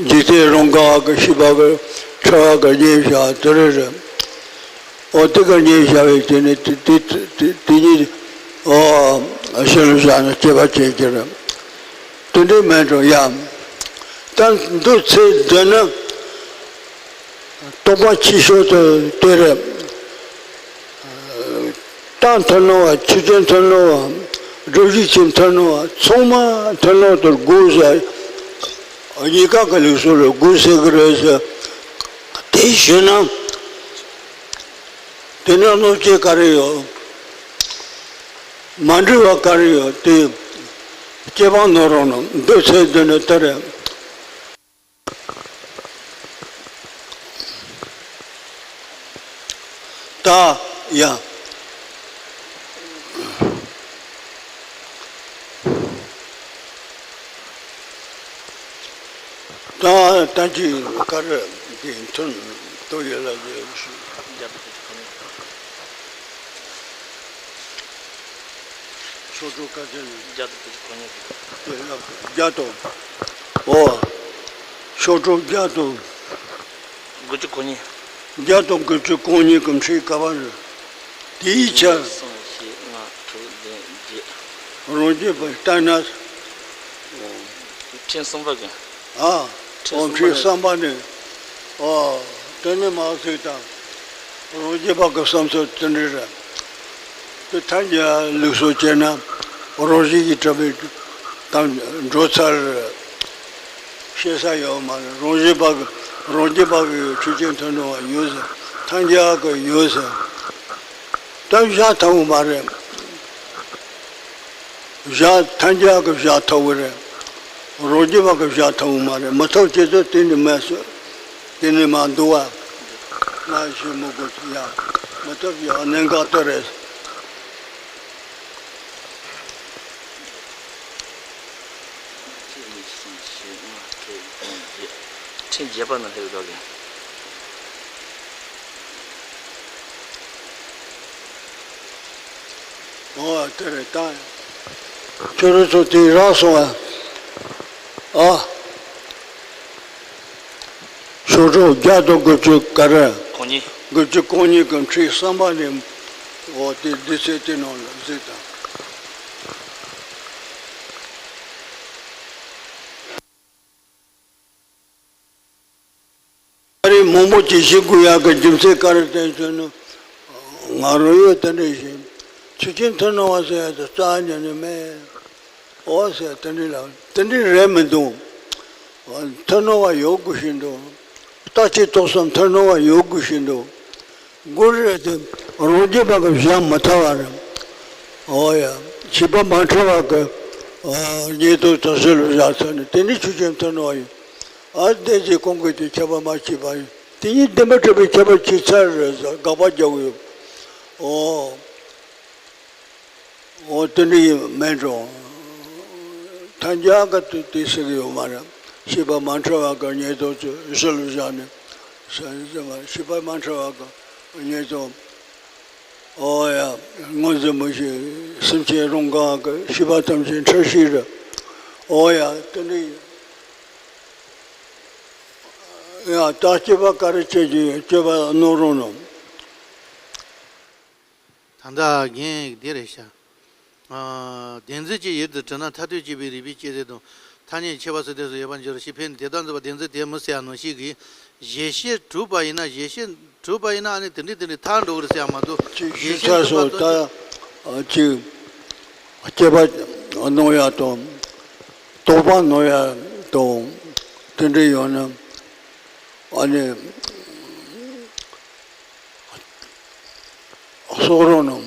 འཇིག་རྟེན་རང་ག་གི་ཤེས་པ་གི་འཕྲོ་བ་གི་ཉེས་བྱ་དེ་རེད། འོ་དེ་གི་ཉེས་བྱ་བའི་དེ་ནི་དེ་དེ་དེ་དེ་ཉིད་འོ་ཤེས་ལ་བཞག་ན་སྐྱེ་བ་སྐྱེ་གི་རེད། དེ་འདྲའི་མེད་འགྲོ་ཡ། ད་འདུག་ཚེ་འདི་ནི། རྟོགས་པ་ཆེ་ཤོས་དེ་དེ་རེད། རྟ་མཐུ་ནོ་བ། ཆུ་ཆེན་མཐུ་ནོ་བ། སྒྲུབ་བྱེད་ཆེན་མཐུ་ནོ་བ། ཚང་མ་མཐུ་ནོ་དེར་དགོས་ཟེར། གཉིས་ཀ་གི་ལུགས་སྲོལ་ལ་དགོས་ཟེར་གི་རེད་ཟེར། དེ་ཞུས་ན། དེ་ནི་གནོད་བྱེད་ག་རེ་ཡོད། མ་འདྲེས་པ་ག་རེ་ཡོད་དེ། སྐྱེ་བ་ནོར་རོགས་ནོ་འདི་ཚེ་འདི་ནི་དེ་རེད། ད་ཡ། ད་ད་ཅི་ག་རེ་འདི་མཐུན་ཏོ་ཡོད་ལ་ཡོད། ཤོག་གྲངས་ག་ཚོད་ནས། བརྒྱ་དང་དགུ་བཅུ་གོ་གཉིས། བརྒྱ་དང་། ཨོ། ཤོག་གྲངས་བརྒྱ་དང་། དགུ་བཅུ་གོ་གཉིས། བརྒྱ་དང་དགུ་བཅུ་གོ་གཉིས་ཀྱི་འཕྲེང་ག་པར་རེད། དེའི་ཆ། གསུམ་བཞི་ལྔ་དྲུག་བདུན་བརྒྱད། རང་རྒྱུད་པ་ལྟར་ན། ཨོ། འཕྲེང་གསུམ་པ་གི། ཨ། འཕྲེང་ཨོ་གསུམ་པ་འཕྲེང་གསུམ་པ་ནི། ཨོ། དེ་ནི་མ་གཟིགས་དང་། རང་རྒྱུད་པ་གི་བསམ་ཚུལ་དེ་འདྲ་རེད། དེ་ཐལ་འགྱུར་ལུགས་སྲོལ་བྱས་ན། རང་བཞིན་གྱིས་གྲུབ་པའི་དང་འགྲོ་ཚར། བཤད་ས་ཡོད་མ་རེད། རང་བཞིན་པ་གི་རང་རྒྱུད་པ་གི་ཆོས་ཅན་མཐུན་སྣང་བ་ཡོད་ཟེར། ཐལ་འགྱུར་གི་ཡོད་ཟེར། ད་བཞག་ཐུབ་མ་རེད། བཞག་ཐལ་འགྱུར་གི་བཞག་ཐུབ་ཀྱི་རེད། རང་རྒྱུད་པ་གི་བཞག་ཐུབ་མ་རེད། མི་ཐུབ་ཅེས་ཚོ་དེ་ནི་མེད་སོ། དེ་ནི་མ་འདུག་བ། ང་ཞེས་མི་དགོས་ཡ། མི་ཐུབ་ཡ་གནད་འགག་དེ་རེད། གཅིག་གཉིས་གསུམ་བཞི་ལྔ་དྲུག་བདུན་བརྒྱད། ཕྲེང་བརྒྱད་པ་ནང་སླེབས་དགོས་གི། ཨོ་དེ་རེད་ད། ཁྱོད་རང་ཚོ་དེ་རག་སོང་ཨ། ཨ། ཤོག་གྲངས་བརྒྱ་དང་དགུ་བཅུ་ག་རེ། གོ་གཉིས། དགུ་བཅུ་གོ་གཉིས་ཀྱི་འཕྲེང་གསུམ་པ་ནས། འོ་དེ་འདི་ཚེ་དེ་ནང་ལ་གཟིགས་དང་། ཨ་རི་མང་པོ་ཅིག་ཞིག་དགོས་ཡག་གི་རྒྱུ་མཚན་ག་རེ་བསྟན་ཟེར་ན། ང་རང་ཡོད་དེ་འདྲ་ཞིག་ཆོས་ཅན་མཐུན་སྣང་བ་ཟེར་ཡག་དེ་རྩ་ཉིད་ནས་མེད། ཨོ་ཟེར་དེ་འདྲ་ལ་དེ་འདྲ་རེད་མི་འདུག་མཐུན་སྣང་བ་ཡོད་དགོས་ཤིག་འདུག་རྟག་གཅིག་ཏོག་ཙམ་མཐུན་སྣང་བ་ཡོད་དགོས་ཤིག་འདུག་དགོས་རེད་དེ་རང་རྒྱུད་པ་གི་བཞག་མི་ཐུབ་པ་རེད། ཨོ་ཡ། ཤེས་པ་མ་འཕྲོ་བ་གི་ཨ་ཉེས་དོན་དུ་ཟིལ་བཞག་ཚར་ནས་དེ་ནི་ཆོས་ཅན་མཐུན་སྣང་བ་ཡིན། ཨ་བདེན་བཞི་ཀུན་གྱི་དེ་ཁྱབ་པ་མ་མཆིས་པ་ཡིན། དེ་ཉིད་བདེན་པར་གྲུབ་པའི་ཁྱད་པར་ཕྱེ་ཚར་རེད་ཟེར་དགག་པ་རྒྱག་གི་ཡོད། ཨོ། འོ་དེ་འདྲ་ཡིན་མེད་འགྲོ། ཐལ་འགྱུར་ག་དུས་དེ་ཟེར་གི་ཡོད་མ་རེད། ཤེས་པ་མ་འཕྲོ་བ་གི་ཉེས་དོན་ཚོ་ཟིལ་བཞག་ནས་ཟེར་ཟེར་མ་རེད། ཤེས་པ་མ་འཕྲོ་བ་གི་ཉེས་དོན། ཨོ་ཡ། ངོས་འཛིན་མི་ཤེས། སེམས་ཅན་རང་གང་གི་ཤེས་པ་ཐམས་ཅད་འཁྲུལ་ཤེས་རེད། ཨོ་ཡ་དེ་འདྲ་ཡིན། ཡ་ད་སྤྱོད་པ་ག་རེ་བྱེད་ཀྱི་ཡོད། སྤྱོད་པ་ནོར་རུང་ནོ། ད་ལྟ་རྒན་འདི་རེད་ཤག་ཨ། བདེན་འཛིན་གྱི་ཡུལ་དུ་གྲུབ་ན་ཐ་དད་དཔྱོད་པའི་རིགས་པས་དཔྱད་བསྡད་དང་། ཐ་སྙད་ཁྱད་པར་སོགས་དེ་སོགས་ཡོད་པར་འགྱུར་ཞེས་ཕན་ནི་དེ་ལྟར་འཛིན་པ་བདེན་འཛིན་དེ་མི་སྲིད་པ་ནང་བཞིན་གྱི། གཞལ་བྱེད་གྲུབ་པ་ཡིན་ན། གཞལ་བྱེད་གྲུབ་པ་ཡིན་ན་ཨ་ནི་དེ་འདྲའི་དེ་འདྲའི་ཐལ་འགྲོ་གི་རེད་ཟེར་ཡ་མ་གཏོགས། ཅིག་གཞལ་ཞུ་བྱེད་ཚར་གྲུབ་པ་སོང་ད། ཨ་ཅིག་སྐྱེས་པ་སྣང་ཡ་དང་། རྟོག་པ་སྣང་ཡ་དང་། དེ་འདྲ་ཡོད་ན་ཨ་ནི། གསོག་རོགས་གནང་།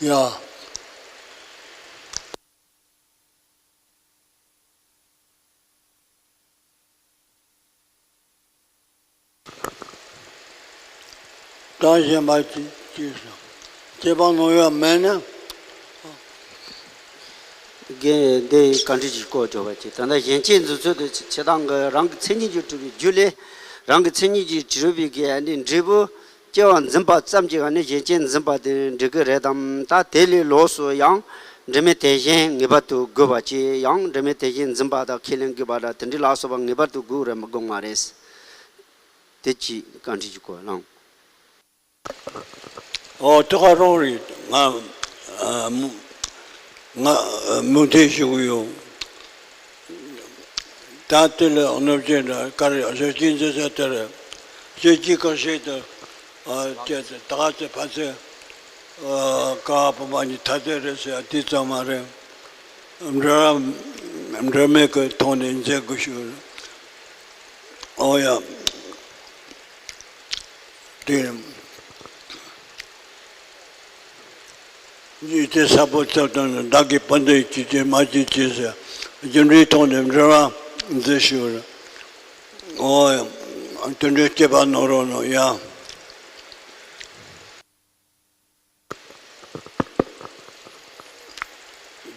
ཡ། གྲངས་གཞན་པ་ཅི་ཅི་སོང་། སྐྱེས་པ་སྣང་ཡ་མེད་ན། རྒན་འདི་བཀའ་འདྲི་ཞིག་བསྐོར་འཇོག་པ་ཅིག་ད་ལྟ་གཞན་སྐྱེ་འཛིན་ཚུལ་དུ་ཆེ་དང་གི་རང་གི་མཚན་ཉིད་ཀྱིས་གྲུབ་པའི་རྒྱུ་ལས། རང་གི་མཚན་ཉིད་ཀྱིས་གྲུབ་པའི་གི་ཨ་ནི་འབྲས་བུ་སྐྱེ་བ་འཛིན་པ་ཙམ་གྱིས་ཨ་ནི་གཞན་རྐྱེན་འཛིན་པ་དེ་འགྲིག་གི་རེད་དམ། ད་དེ་ལས་ལོགས་སུ་ཡང་འབྲེལ་མེད་དེ་བཞིན་ངེས་པར་དུ་དགོས་པ་ཅིག་ཡང་འབྲེལ་མེད་དེ་བཞིན་འཛིན་པ་དང་ཁས་ལེན་དགོས་པ་དང་དེ་འདྲ་ལ་སོགས་པ་ངེས་པར་དུ་དགོས་རེད་མི་དགོས་མ་རེད། དེ་ཅིག་བཀའ་འདྲི་ཞུ་གོ་ལགས། ཨོ་ཏི་ཁ་རོང་རེད། ང་ཨ་མུ་ང་ཨ་མུ་མཐུད་ཞུ་གི་ཡོད། ད་དེ་ལ་གནོད་སྐྱེལ་འདྲ་ག་རེ་གཞི་རྐྱེན་འཛིན་ས་དེ་རེད། གཞི་རྐྱེན་གང་ཞིག་ཏུ་ཨ་དེ་ད་ག་ཚོད་ཕན་ཚུན་ཨ་ཀ་བ་བུམ་པ་གཉིས་ཐ་དད་རེད་ཟེར་དེ་ཙམ་མ་རེད། འབྲེལ་བ་འབྲེལ་མེད་ཀྱི་ཐོག་ནས་འཛིན་དགོས་ཞུ། ཨོ་ཡ། དེ། ཡིད་ཀྱི་ས་པོ་ཚབ་དང་བདག་གི་ཕན་བདེ་ཅི་བྱེད་མ་བྱེད་ཅེས་ཟེར། རྒྱུ་འབྲས་ཐོག་ནས་འབྲེལ་བ་མཛད་ཞུ། ཨོ་ཡ། དེ་འདྲའི་སྐྱེས་པ་ནོར་རོགས་ནོ་ཡ།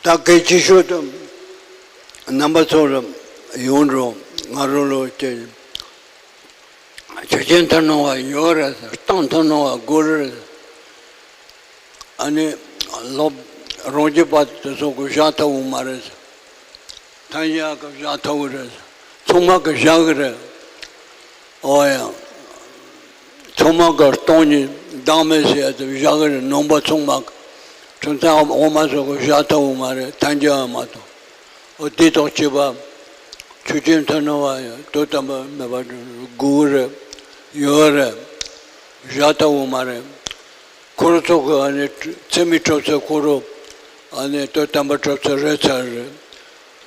ད་གལ་ཆེ་ཤོས་དུ་རྣམ་པ་ཚོ་ལ་ཡོང་འགྲོ། ང་རང་ལོ་ཆེ་ཆོས་ཅན་ཐུན་མོང་བ་ཡོད་རེད། གཏོང་ཐུན་མོང་བ་དགོས་རེད། ཨ་ནི་ལོ་རང་རྒྱུད་པ་དེ་ཚོ་གི་བཞག་ཐུབ་ཀྱི་མ་རེད། ཐང་ཡག་གི་བཞག་ཐུབ་ཀྱི་རེད། ཚང་མ་གི་བཞག་གི་རེད། ཨོ་ཡ། ཚང་མ་གི་སྟོང་ཉིད་བདག་མེད་ཟེར་ཡ་དེ་བཞག་གི་རེད། ནང་པ་ཚང་མ་གི་ཁྲིམས་ཚང་འོ་མ་སོགས་གི་བཞག་ཐུབ་ཀྱི་མ་རེད། ཐང་རྒྱུད་ཡག་མ་གཏོགས། ཨོ་དེ་དང་གཅིག་པ། ཆོས་ཅན་ཐུན་མོང་བ་ཡང་དོན་དམ་པར་མེད་པ་དགོས་ཀྱི་རེད། ཡོད་རེད། བཞག་ཐུབ་ཀྱི་མ་རེད། འཁོར་ཚོགས་ཀྱི་ཨ་ནི་ཚད་མའི་གྲུབ་ཚུལ་འཁོར་རོ། ཨ་ནི་དོན་དམ་པར་གྲུབ་ཚུལ་རེད་ཚར་རེད།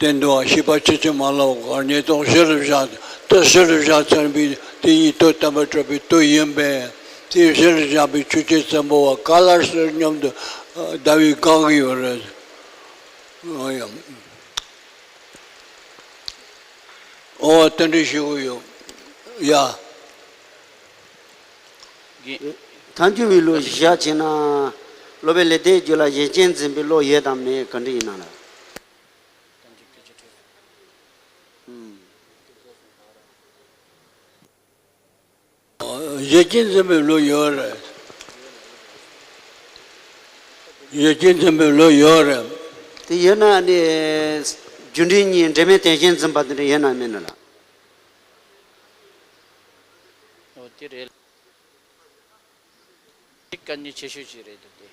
དེ་འདུག་བ། ཤེས་པ་ཆེ་ཆུང་མ་ལོག་གར་ཉེ་རྟོག་གཞི་ལ་བཞག་དེ་གཞི་ལ་བཞག་ཚར་བའི་དེ་ཉིད་དོན་དམ་པར་གྲུབ་པའི་དོན་ཡིན་པས། དེ་གཞི་ལ་བཞག་པའི་ཆོས་ཅན་བཙན་པོ་བ་ག་ལ་སྲིད་སྙམ་དུ་ཟླ་བའི་གང་གི་ཡོད་རེད། ཨོ་ཡ། ཨོ་དེ་འདྲ་ཞུ་གི་ཡོད། ཡ། ཐལ་འགྱུར་བའི་བློ་བཞག་བྱས་ན། སློབ་པའི་ལེགས་ལྡན་རྒྱུད་ལ་གཞན་རྐྱེན་འཛིན་པའི་བློ་ཡོད་དམ་མེད་ག་འདྲ་ཡིན་ན་ལ། གཞན་རྐྱེན་འཛིན་པའི་བློ་ཡོད་རེད། གཞན་རྐྱེན་འཛིན་པའི་བློ་ཡོད་རེད། དེ་ཡོད་ན་ནི། རྒྱུ་འབྲས་གཉིས་འབྲེལ་མེད་དོན་གཞན་འཛིན་པ་དེ་འདྲ་ཡོད་ན་མེད་ན་ལ། ཨོ་དེ་རེད། དེ་དཀའ་ངལ་ཆེ་ཤོས་ཅིག་རེད་འདུག་སྟེ།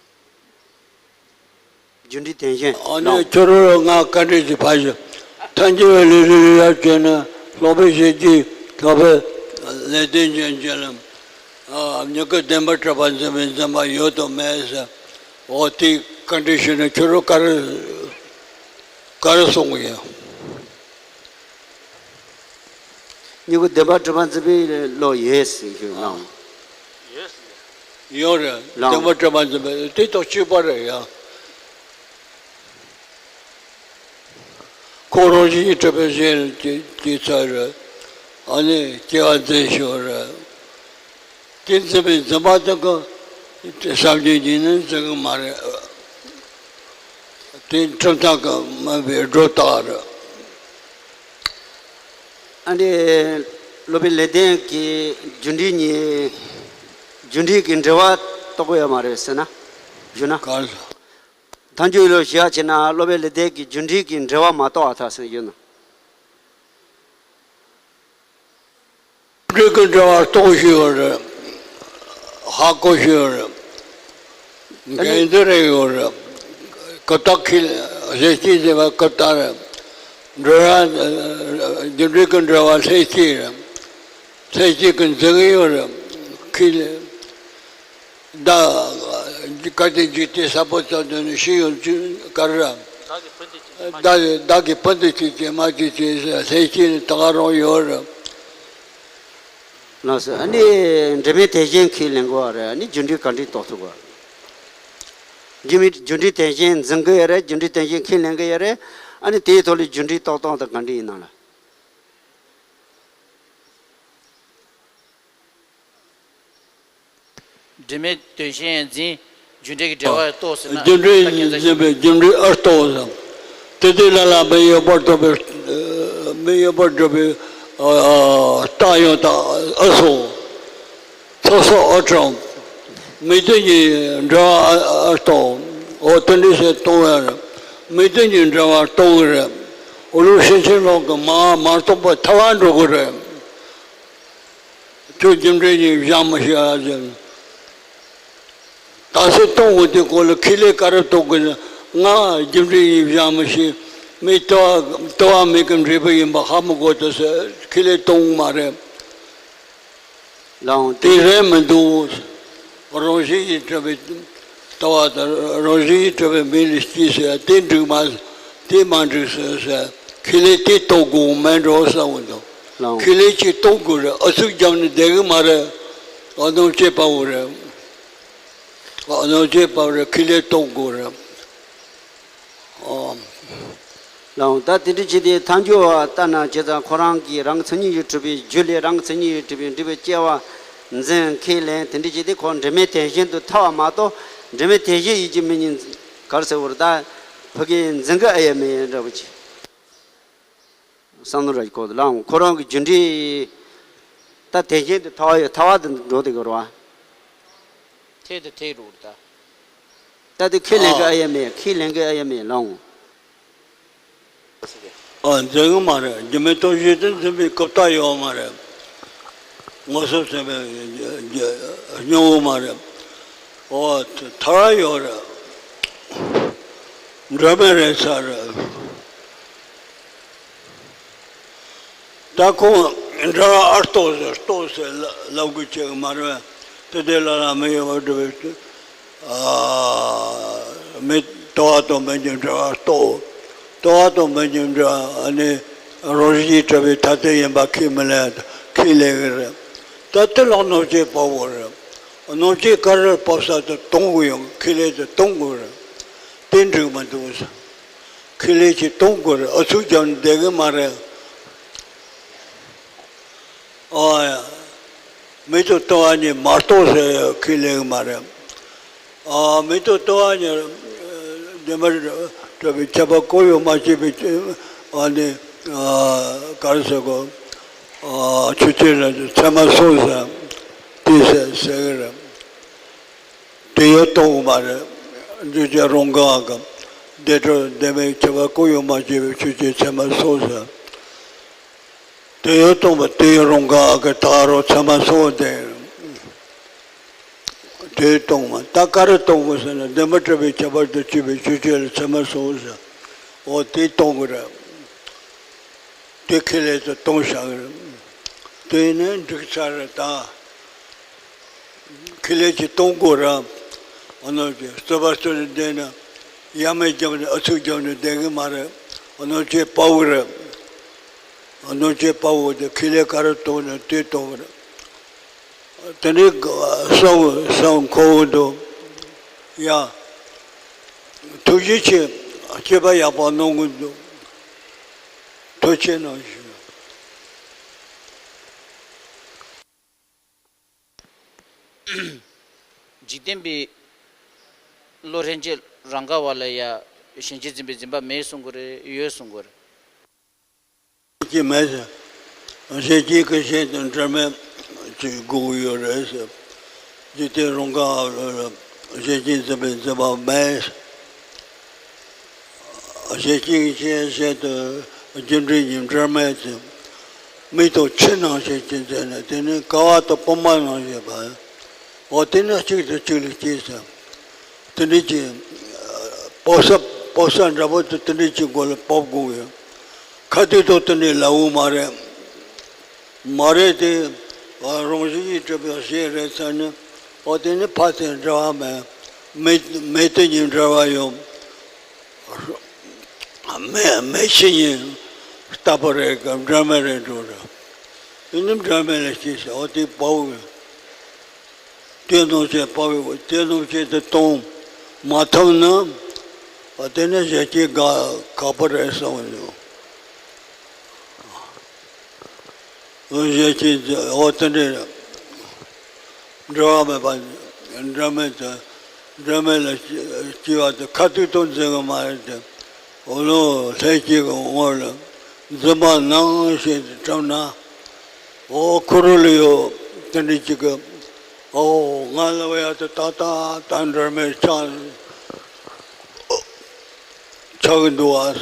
རྒྱུ་འབྲས་དོན་གཞན། ཨ་ནི་ཁྱོད་རང་ལ་ང་བཀའ་འདྲི་ཞིག་ཕར་ཞུ། ཐལ་འགྱུར་བའི་ལུས་ལུས་ཡབ་བྱས་ན་ལོག་པའི་ཤེས་ཀྱི་ལོག་པའི་ལས་དོན་ཅན་ཅན་ལ། ཨ་མྱུ་གུ་བདེན་པར་གྲུབ་པ་འཛིན་པའི་འཛིན་པ་ཡོད་དམ་མེད་ཟེར། འོ་དེ་བཀའ་འདྲི་ཞུས་ན་ཁྱོད་རང་ག་རེ་ག་རེ་གསུང་གི་ཡོད། མྱུ་གུ་བདེན་པར་གྲུབ་པ་འཛིན་པའི་བློ་ཡོད་ཟེར་ཞུ་ལགས། ཡོད་རེད། ལགས། བདེན་པར་གྲུབ་པ་འཛིན་པའི་དེ་དང་གཅིག་པ་རེད་ཡ། ཁོ་རང་བཞིན་གྱིས་གྲུབ་པའི་གཞན་གྱི་གྱི་ཚོད་རེད། ཨ་ནི་སྐྱེ་བ་འཛིན་ཞོར་རེད། དེ་འཛིན་པའི་འཛིན་པ་དེ་གི་བསམ་གྱིས་ཉིད་ནི་འཛིན་གི་མ་རེད། དེ་གྲུབ་མཐའ་གི་མིན་པའི་སྒྲོ་བཏགས་རེད། ཨ་ནི་སློབ་པའི་ལེགས་ལྡན་གྱིས་རྒྱུ་འབྲས་གཉིས། རྒྱུ་འབྲས་ཀྱི་འབྲེལ་བ་རྟོགས་ཡོད་མ་རེད་ཟེར་ན། ཞུ་ན། ག་རེ་ཟེར། ཐལ་འགྱུར་བའི་བློ་ཞེས་བྱ་ན་སློབ་པའི་ལེགས་ལྡན་གྱིས་རྒྱུ་འབྲས་ཀྱི་འབྲེལ་བ་མ་རྟོགས་པར་ཐལ་ཟེར་ཡོད་ན། རྒྱུ་འབྲས་ཀྱི་འབྲེལ་བ་རྟོགས་ཤེས་ཡོད་རེད། ཧ་གོ་ཤེས་ཡོད་རེད། འགལ་འདུ་རེ་ཡོད་རེད། ཀུན་བརྟགས་ཁས་གཞན་སྐྱེ་ཟེར་བ་ཀུན་བརྟགས་རེད། འབྲེལ་བ་རྒྱུ་འབྲས་ཀྱི་འབྲེལ་བ་ལྷན་སྐྱེས་རེད། ལྷན་སྐྱེས་ཀྱི་འཛིན་གྱི་ཡོད་རེད། ཁས་ལེན། བདག་ག་དེ་འཇིག་རྟེན་ས་ཕོ་ཙམ་དུ་ནི་ཤི་ཡོང་ཚུལ་ག་རེ་ར། བདག་གི་བདག་གི་ཕུན་དུ་བྱེད་ཅེས་མ་བྱེད་ཅེས་ལྷན་སྐྱེས་ནི་ད་ག་རང་ཡོད་རེད། ལགས་སོ། ཨ་ནི་འབྲེལ་མེད་དོན་གཞན་ཁས་ལེན་དགོས་པ་རེད། ཨ་ནི་རྒྱུ་འབྲས་ག་འདྲས་རྟོགས་ཐུབ་པ། རྒྱུ་མེད་རྒྱུ་འབྲས་དོན་གཞན་འཛིན་གི་ཡོད་རེད། རྒྱུ་འབྲས་དོན་གཞན་ཁས་ལེན་གི་ཡོད་རེད། ཨ་ནི་དེའི་ཐོག་ལ་རྒྱུ་འབྲས་རྟོགས་སྟངས་དེ་ག་འདྲས་ཡིན་ན་ལ། འབྲེལ་མེད་དོན་གཞན་འཛིན། རྒྱུ་འབྲས་ཀྱི་འབྲེལ་བ་རྟོགས་ཟེར་ན། རྒྱུ་འབྲས་འཛིན་པའི་རྒྱུ་འབྲས་ཨར་རྟོགས་ཟེར། དེ་དུས་ལ་ལ་མི་གཡོ་བར་རྟོགས་པའི་མི་གཡོ་བར་གྲུབ་པའི་ རྟ་ཡོད་དང་ཨ་སོ། ཚོགས་སོགས་ཨ་གྲངས། མི་དེ་གཉིས་འདྲ་བ་ཨ་ཨ་ལྟོ། འོ་དེ་འདྲ་ཞིག་གཏོང་བ་རེད། མི་དེ་གཉིས་འདྲ་བ་གཏོང་གི་རེད། འོ་ལུགས་ཤེས་ཆེན་ལོག་གི་མ་མ་གཏོགས་པ་ཐལ་བ་འགྲོ་གི་རེད། ཁྱོད་རྒྱུ་འབྲས་གཉིས་བཞག་མི་ཤེས་ཨ་ཅེ། ད་སེ་གཏོང་དགོས་དེ་སྐོར་ལ་ཁས་ལེན་ག་རེ་གཏོང་དགོས་ན། ང་རྒྱུ་འབྲས་གཉིས་བཞག་མི་ཤེས། མི་ལྟ་བ་ལྟ་བ་མེད་ཀྱི་འབྲས་བུ་ཡིན་པ་ཧ་མི་གོ་ད་ཟེར་ཁས་ལེན་གཏོང་མ་རེད། ལའང་དེ་རེད་མི་འདུག་རང་བཞིན་གྱིས་གྲུབ་པའི་ལྟ་བ་དང་རང་བཞིན་གྱིས་གྲུབ་པའི་མིང་ལ་སྐྱེས་ཟེར་དེ་འགྲིག་མ། དེ་མ་འགྲིག་ཟེར་ཟེར་ཁས་ལེན་དེ་གཏོང་དགོས་མེད་འགྲོ་བསམ་གྱི་འདུག་ལའང་ཁས་ལེན་ཅིག་གཏོང་དགོས་རེད། ཨུ་ཚུགས་བརྒྱབ་ནས་བསྡད་གི་མ་རེད། ཨ་ནོ་ཅེ་པ་བོ་རེད། ཨ་ནོ་ཅེ་པ་བོ་རེད། ཁས་ལེན་གཏོང་དགོས་རེད། ཨོ། ལའང་ད་དེ་འདྲ་བྱས་ཏེ་ཐལ་འགྱུར་བ་ལྟར་ན་བྱས་ཙང་ཁོ་རང་གིས་རང་མཚན་ཉིད་ཀྱིས་གྲུབ་པའི་རྒྱུ་ལས་རང་མཚན་ཉིད་ཀྱིས་གྲུབ་པའི་འབྲས་བུ་སྐྱེ་བ་འཛིན་ཁས་ལེན་དེ་འདྲ་བྱས་ཏེ་ཁོ་འབྲེལ་མེད་དོན་གཞན་དུ་ཐལ་བ་མ་གཏོགས་འབྲེལ་མེད་དོན་གཞན་ཡིན་གྱི་མིན་ཉིན་གར་ཟེར་བར་ད་ཕ་གིའི་འཛིན་གི་ཨ་ཡ་མེ་འདྲ་བོ་ཅིག་བསམ་བློ་ར་གོ་ལའང་ཁོ་རང་གི་རྒྱུ་འབྲས་ད་དོན་གཞན་དུ་ཐལ་བ་ཡོད་ཐལ་བ་དུ་འགྲོ་དེ་གི་རེད་བ། ཐལ་དུ་ཐལ་རུ་ད། ད་དེ་ཁས་ལེན་གི་ཨ་ཡ་མེ་ཁས་ལེན་གི་ཨ་ཡ་མེ་ལའང་། ཨ་འཛིན་གི་མ་རེད། རྒྱུ་མེད་རྟོགས་བྱེད་དུ་འཛིན་པའི་ཀུན་བརྟགས་ཡོད་མ་རེད། མངོན་སུམ་ཟིན་པའི་སྙིང་པོ་མ་རེད། ཨོ་ཐལ་བ་ཡོད་རེད། འབྲེལ་མེད་རེད་ས་རེད། ད་ཁོང་འདྲ་བ་ཨ་རྟོགས་ཟེར་རྟོགས་ཟེར་ལབ་དགོས་ཀྱི་མ་རེད། དེ་དེ་ལ་ལ་མི་ཡོད་པར་སྒྲུབ་པའི་ཨ་མི་ལྟོ་བ་དང་མི་འགྱུར་འདྲ་བ་རྟོགས། ལྟོ་བ་དང་མི་འགྱུར་འདྲ་བ་ནི་རང་བཞིན་གྱིས་གྲུབ་པའི་ཐ་དད་ཡིན་པ་ཁས་མི་ལེན་ཁས་ལེན་གི་རེད། ད་དེ་ལ་རྣམ་དཔྱོད་དཔའ་བོ་རེད། རྣམ་དཔྱོད་ག་རེ་དཔའ་ས་དེ་གཏོང་དགོས་ཡོང་ཁས་ལེན་དེ་གཏོང་དགོས་རེད། དེ་འགྲིག་མི་འདུག་ཁས་ལེན་ཅིག་གཏོང་དགོས་རེད། ཨུ་ཚུགས་རྒྱབ་ནས་བསྡད་གི་མ་རེད། ཨ་ཡ། མི་དང་ལྟོ་བ་གཉིས་མ་གཏོགས་ཟེར་ཁས་ལེན་གི་མ་རེད། ཨ་མི་དང་ལྟོ་བ་གཉིས་བདེན་པར་གྲུབ་པའི་ཁྱབ་པ་ཀུན་ཡོད་མ་སྐྱེས་པའི་ཨ་ནི་ག་རེ་ཟེར་དགོས། ཆོས་ཅན་ལ་ཚད་མ་སོང་ཟེར་དེ་ཟེར་ཟེར་གི་རེད། དེ་ཡང་གཏོང་གི་མ་རེད། འདུས་བྱས་རང་གང་གི་བདེན་གྲུབ་བདེན་མེད་ཁྱབ་པ་ཀུན་ཡོད་མ་སྐྱེས་པའི་ཆོས་ཅན་ཚད་མ་སོང་ཟེར། དེ་ཡང་གཏོང་བ་དེ་ཡང་རང་གང་གི་ད་རུང་ཚད་མ་སོང་སྟེ། དེ་གཏོང་བ་ད་ག་རེ་གཏོང་དགོས་ཟེར་ན་བདེན་པར་གྲུབ་པའི་ཁྱད་པར་དུ་གྱུར་པའི་ཆོས་ཅན་ལ་ཚད་མ་སོང་ཟེར། འོ་དེ་གཏོང་གི་རེད། དེ་ཁས་ལེན་དུ་གཏོང་བྱ་གི་རེད། དེ་ནི་འགྲིག་ཚར་རེད་ད། ཁས་ལེན་གྱིས་གཏོང་དགོས་ར། འོ་ན་ཀྱི་རྩོད་པ་རྩོད་ནས་བསྡད་ན། ཡ་མེད་རྒྱབ་ནས་ཨུ་ཚུགས་རྒྱབ་ནས་བསྡད་གི་མ་རེད། འོ་ན་ཀྱི་དཔའ་བོ་རེད། འོ་ན་ཀྱི་དཔའ་བོ་དེ་ཁས་ལེན་ག་རེ་གཏོང་ན་དེ་གཏོང་གི་རེད། དེ་ནས་བསམ་བསམ་ཁོ་བོ་འདུག་ཡ། ཐུགས་རྗེ་ཆེ། སྐྱེས་པ་ཡག་པོ་གནང་གི་འདུག་ཐུགས་རྗེ་གནང་ཞུ། འཇིག་རྟེན་པའི་བློ་ལྷན་སྐྱེས་རང་ག་བ་ལ་ཡ་གཞན་སྐྱེ་འཛིན་པའི་འཛིན་པ་མེད་གསུང་གི་རེད་ཡོད་གསུང་གི་རེད། ཀྱི་མེད་ཟེར། གཞན་སྐྱེ་ཀྱི་གཞན་དུ་འབྲེལ་མེད་ཅིག་དགོས་ཀྱི་ཡོད་རེད་ཟེར། འཇིག་རྟེན་རང་ག་བ་ལ་གཞན་སྐྱེ་འཛིན་པའི་འཛིན་པ་མེད། གཞན་སྐྱེ་ཀྱི་གཞན་གཞན་དུ་རྒྱུ་འབྲས་གཉིས་འབྲེལ་མེད་ཅིང་། མི་དང་ཁྱི་ནང་བཞིན་གྱི་མཛད་ནས་དེ་ནི་ཀ་བ་དང་སྤོབས་མ་ནང་བཞིན་པ། འོ་དེ་ནི་གཅིག་དང་གཅིག་ལ་སྐྱེས་ཟེར། དེ་འདྲ་གྱི་སྤོབས་ས་སྤོབས་ས་འདྲ་པོ་དེ་དེ་འདྲ་གྱི་སྒོ་ལ་སྤོབས་དགོས་ཡོད། ཁ་ཐུག་ཐོག་དེ་འདྲ་ལབ་འོ་མ་རེད། མ་རེད་དེ། རང་བཞིན་གྱིས་གྲུབ་པའི་གཞན་རེད་ཟེར་ནས། འོ་དེ་ནི་ཕ་དེ་འབྲེལ་བ་མེད། མེ་མེ་དེ་གཉིས་འབྲེལ་བ་ཡོད། མེ་མེ་ཤི་ཉིན་རྟག་པ་རེད་ག་འབྲལ་མེད་རེད་འགྲོ་རེད། དེ་ནི་འབྲལ་མེད་ལ་སྐྱེས་ཟེར་འོ་དེ་དཔའ་བོ། དེ་རྣམ་བཅད་དཔའ་བོ་དེ་རྣམ་བཅད་དེ་གཏོང་མ་ཐུབ་ན། འོ་དེ་ནི་གཞན་སྐྱེ་དགའ་ཁག་པོ་རེད་གསུངས་ཡོད། གཞན་སྐྱེ་འོ་དེ་འདྲའི་འབྲེལ་བ་མེད་པ་འབྲལ་མེད་དུ་འབྲལ་མེད་ལ་སྐྱེ་བ་དེ་ཁ་ཐུག་ཏུ་འཛིན་གི་མ་རེད་དེ། འོ་ལོ་ལྷན་སྐྱེས་ཀྱི་ངོར་ལ་འཛིན་པ་ནང་བཞིན་དུ་གྲུབ་ན། ཨོ་ཁོ་རོ་ལ་ཡོད། དེ་འདྲ་ཅིག་གི། ཨོ་ང་ལ་བ་ཡ་ད་ད་ད་ད་འདྲ་མེད་ཆགས་ཆགས་གི་འདུག་ཨ།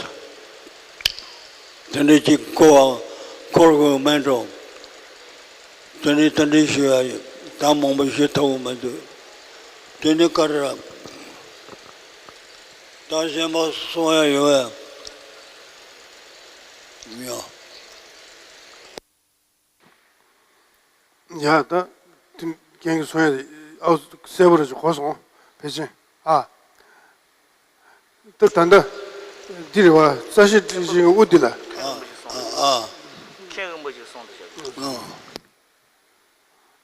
དེ་འདྲ་ཅིག་གོ་བ་འཁོར་དགོས་མེད་འགྲོ། དེ་འདྲ་དེ་འདྲ་ཞུ་ཡ་ཡོད། ད་མང་པོ་ཞུ་ཐུབ་ཀྱི་མི་འདུག་དེ་ནི་ག་རེ་ར། ད་གཞན་པ་གསུང་ཡ་ཡོད་པས། ཡ། ཡ་ད། དེ་རྒན་གྱིས་གསུང་ཡ་དེ་ཨའུ་གསལ་པོ་རེ་ཞིག་གོ་སོང་། ཕལ་ཆེར་ཨ། ད་ད་ལྟ་འདི་རེད་བ། རྩ་ཤེ་ཊཱིཀ་ཆེན་དབུ་འདི་ལ། ཨ་ཨ། མཁན་རིན་པོ་ཆེ་གསུངས་འདུག་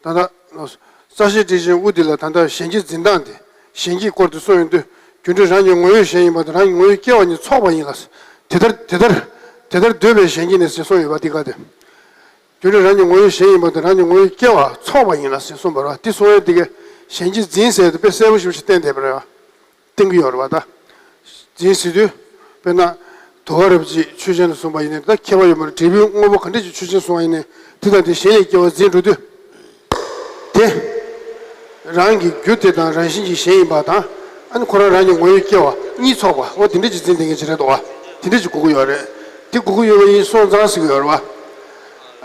ཨ། ད་ལྟ་རྩ་ཤེ་ཊཱིཀ་ཆེན་དབུ་འདི་ལ་ད་ལྟ་གཞན་གྱི་འཛིན་སྟངས་དེ་གཞན་གྱི་སྐོར་དུ་གསུངས་ཡོང་དུས། རྒྱུ་འབྲས་རང་གི་ངོ་བོས་གཞན་ཡིན་པ་དང་། རང་གི་ངོ་བོས་སྐྱེ་བ་ཉིད་ཚོགས་པ་ཡིན་ལ། དེ་ལྟར་དེ་ལྟར་དེ་ལྟར་འདོད་པས་གཞན་གྱི་ནི་ཟེར་གསུངས་ཡོད་པ་འདི་ག་དེ། རྒྱུ་འབྲས་རང་གི་ངོ་བོས་གཞན་ཡིན་པ་དང་། རང་གི་ངོ་བོས་སྐྱེ་བ་ཚོགས་པ་ཡིན་ལ་ཟེར་གསུངས་པ་རེད་བ། དེ་གསུངས་ཡོད་དེ་གས་གཞན་གྱི་འཛིན་ཟེར་དེ་དཔེ་གསལ་པོ་ཞེ་པོ་ཞིག་བསྟན་བསྡད་པ་རེད་བ། བསྟན་གྱི་ཡོད་རེད་བ། ད་འཛིན་ཟེར་དུས་དཔེར་ན་དུ་བ་རབ་བརྗིད་ཆོས་ཅན་དུ་གསུངས་པ་ཡིན་ནའི། ད་ཁྱད་པར་ཡོད་མ་རེད། འབྲས་བུའི་དངོས་པོ་ག་འདྲ་ཅིག་ཆོས་ཅན་གསུངས་པ་ཡིན་ནའི། དེ་དང་དེ་གཞན་ལས་སྐྱེ་བ་འཛིན་འགྲོ་དུས། དེ་རང་གི་རྒྱུ་དེ་དང་རང་བཞིན་གྱིས་གཞན་ཡིན་པ་དང་། ཨ་ནི་ཁོ་རང་རང་གི་ངོ་བོས་སྐྱེ་བ་གཉིས་ཚོགས་པ། འོ་དེ་འདྲ་ཅིག་འཛིན་བསྡད་མཁན་ཅིག་རེད་འདུག་བ། དེ་འདྲ་ཅིག་དགོས་ཀྱི་ཡོད་རེད། དེ་དགོས་ཀྱི་ཡོད་པ་ཡིན་སོང་ཙང་ཟེར་གྱི་ཡོད་རེད་བ།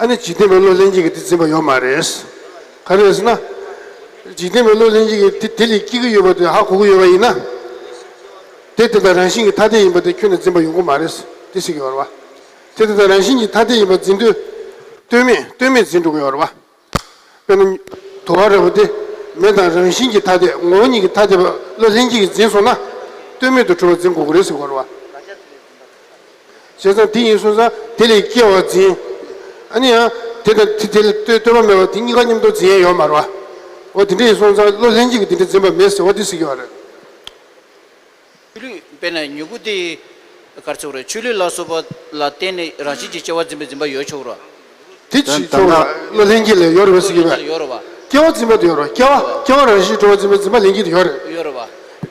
ཨ་ནི་འཇིག་རྟེན་པའི་བློ་ལྷན་སྐྱེས་ཀྱིས་དེ་འཛིན་པ་ཡོད་མ་རེད། ག་རེ་རེད་ཟེར་ན། འཇིག་རྟེན་པའི་བློ་ལྷན་སྐྱེས་ཀྱིས་དེ་དེ་ལས་སྐྱེ་གི་ཡོད་པ་དེ་ཧ་གོ་གི་ཡོད་པ་ཡིན་ན། དེ་དེ་དང་རང་བཞིན་གྱིས་ཐ་དད་ཡིན་པ་དེ་ཁྱོན་ནས་འཛིན་པ་ཡོང་གི་མ་རེད། དེ་ཟེར་གྱི་ཡོད་རེད་བ། དེ་དེ་དང་རང་བཞིན་གྱིས་ཐ་དད་ཡིན་པ་འཛིན་དུས། ལྟོས་མེད་ལྟོས་མེད་འཛིན་འགྲོ་གི་ཡོད་རེད་བ། དཔེར་ན། དུ་བ་རབ་བརྗིད་དེ་མེ་དང་རང་བཞིན་གྱིས་ཐ་དད། ངོ་བོ་ཉིད་ཀྱིས་ཐ་དད་པ་བློ་ལྷན་སྐྱེས་ཀྱིས་འཛིན་སོང་ན། ལྟོས་མེད་དུ་གྲུབ་པ་འཛིན་དགོས་ཀྱི་རེད་ཟེར་གྱི་ཡོད་རེད་བ། བྱས་ཙང་དེ་ཡིན་སོང་ཙང་དེ་ལས་སྐྱེ་བ་འཛིན། ཨ་ནི་ཡང་དེ་དང་དེ་དེ་ལ་ལྟོས་ལྟོས་པ་མེད་པ་དེ་གཉིས་ཀ་མཉམ་དུ་འཛིན་ཡས་ཡོད་མ་རེད་བ། འོ་དེ་འདྲ་ཡིན་སོང་ཙང་བློ་ལྷན་སྐྱེས་ཀྱིས་དེ་འདྲ་འཛིན་པ་མེད་ཟེར་བ་དེ་ཟེར་གྱི་ཡོད་རེད། ཆུ་ལུད་དཔེར་ན་མྱུ་གུ་དེ་ག་རེ་ཟེར་དགོས་རེད། ཆུ་ལུད་ལ་སོགས་པ་ལ་བརྟེན་ནས་རང་བཞིན་གྱིས་སྐྱེ་བ་འཛིན་པའི་འཛིན་པ་ཡོད་ཆོག་རེད། དེ་ད་ཅིག་ད་ཆོག་ལ་ལྟ་བློ་ལྷན་སྐྱེས་ལ་ཡོད་རེད་བ་ཟེར་གྱི་བས། ཡོད་རེད་བ། སྐྱེ་བ་འཛིན་པ་དེ་ཡོད་རེད་བ། སྐྱེ་བ་སྐྱེ་བ་རང་བཞིན་གྲུབ་པ་འཛིན་པའི་འཛིན་པ་ལྷན་སྐྱེས་དེ་ཡོད་རེད། ཡོད་རེད་བ།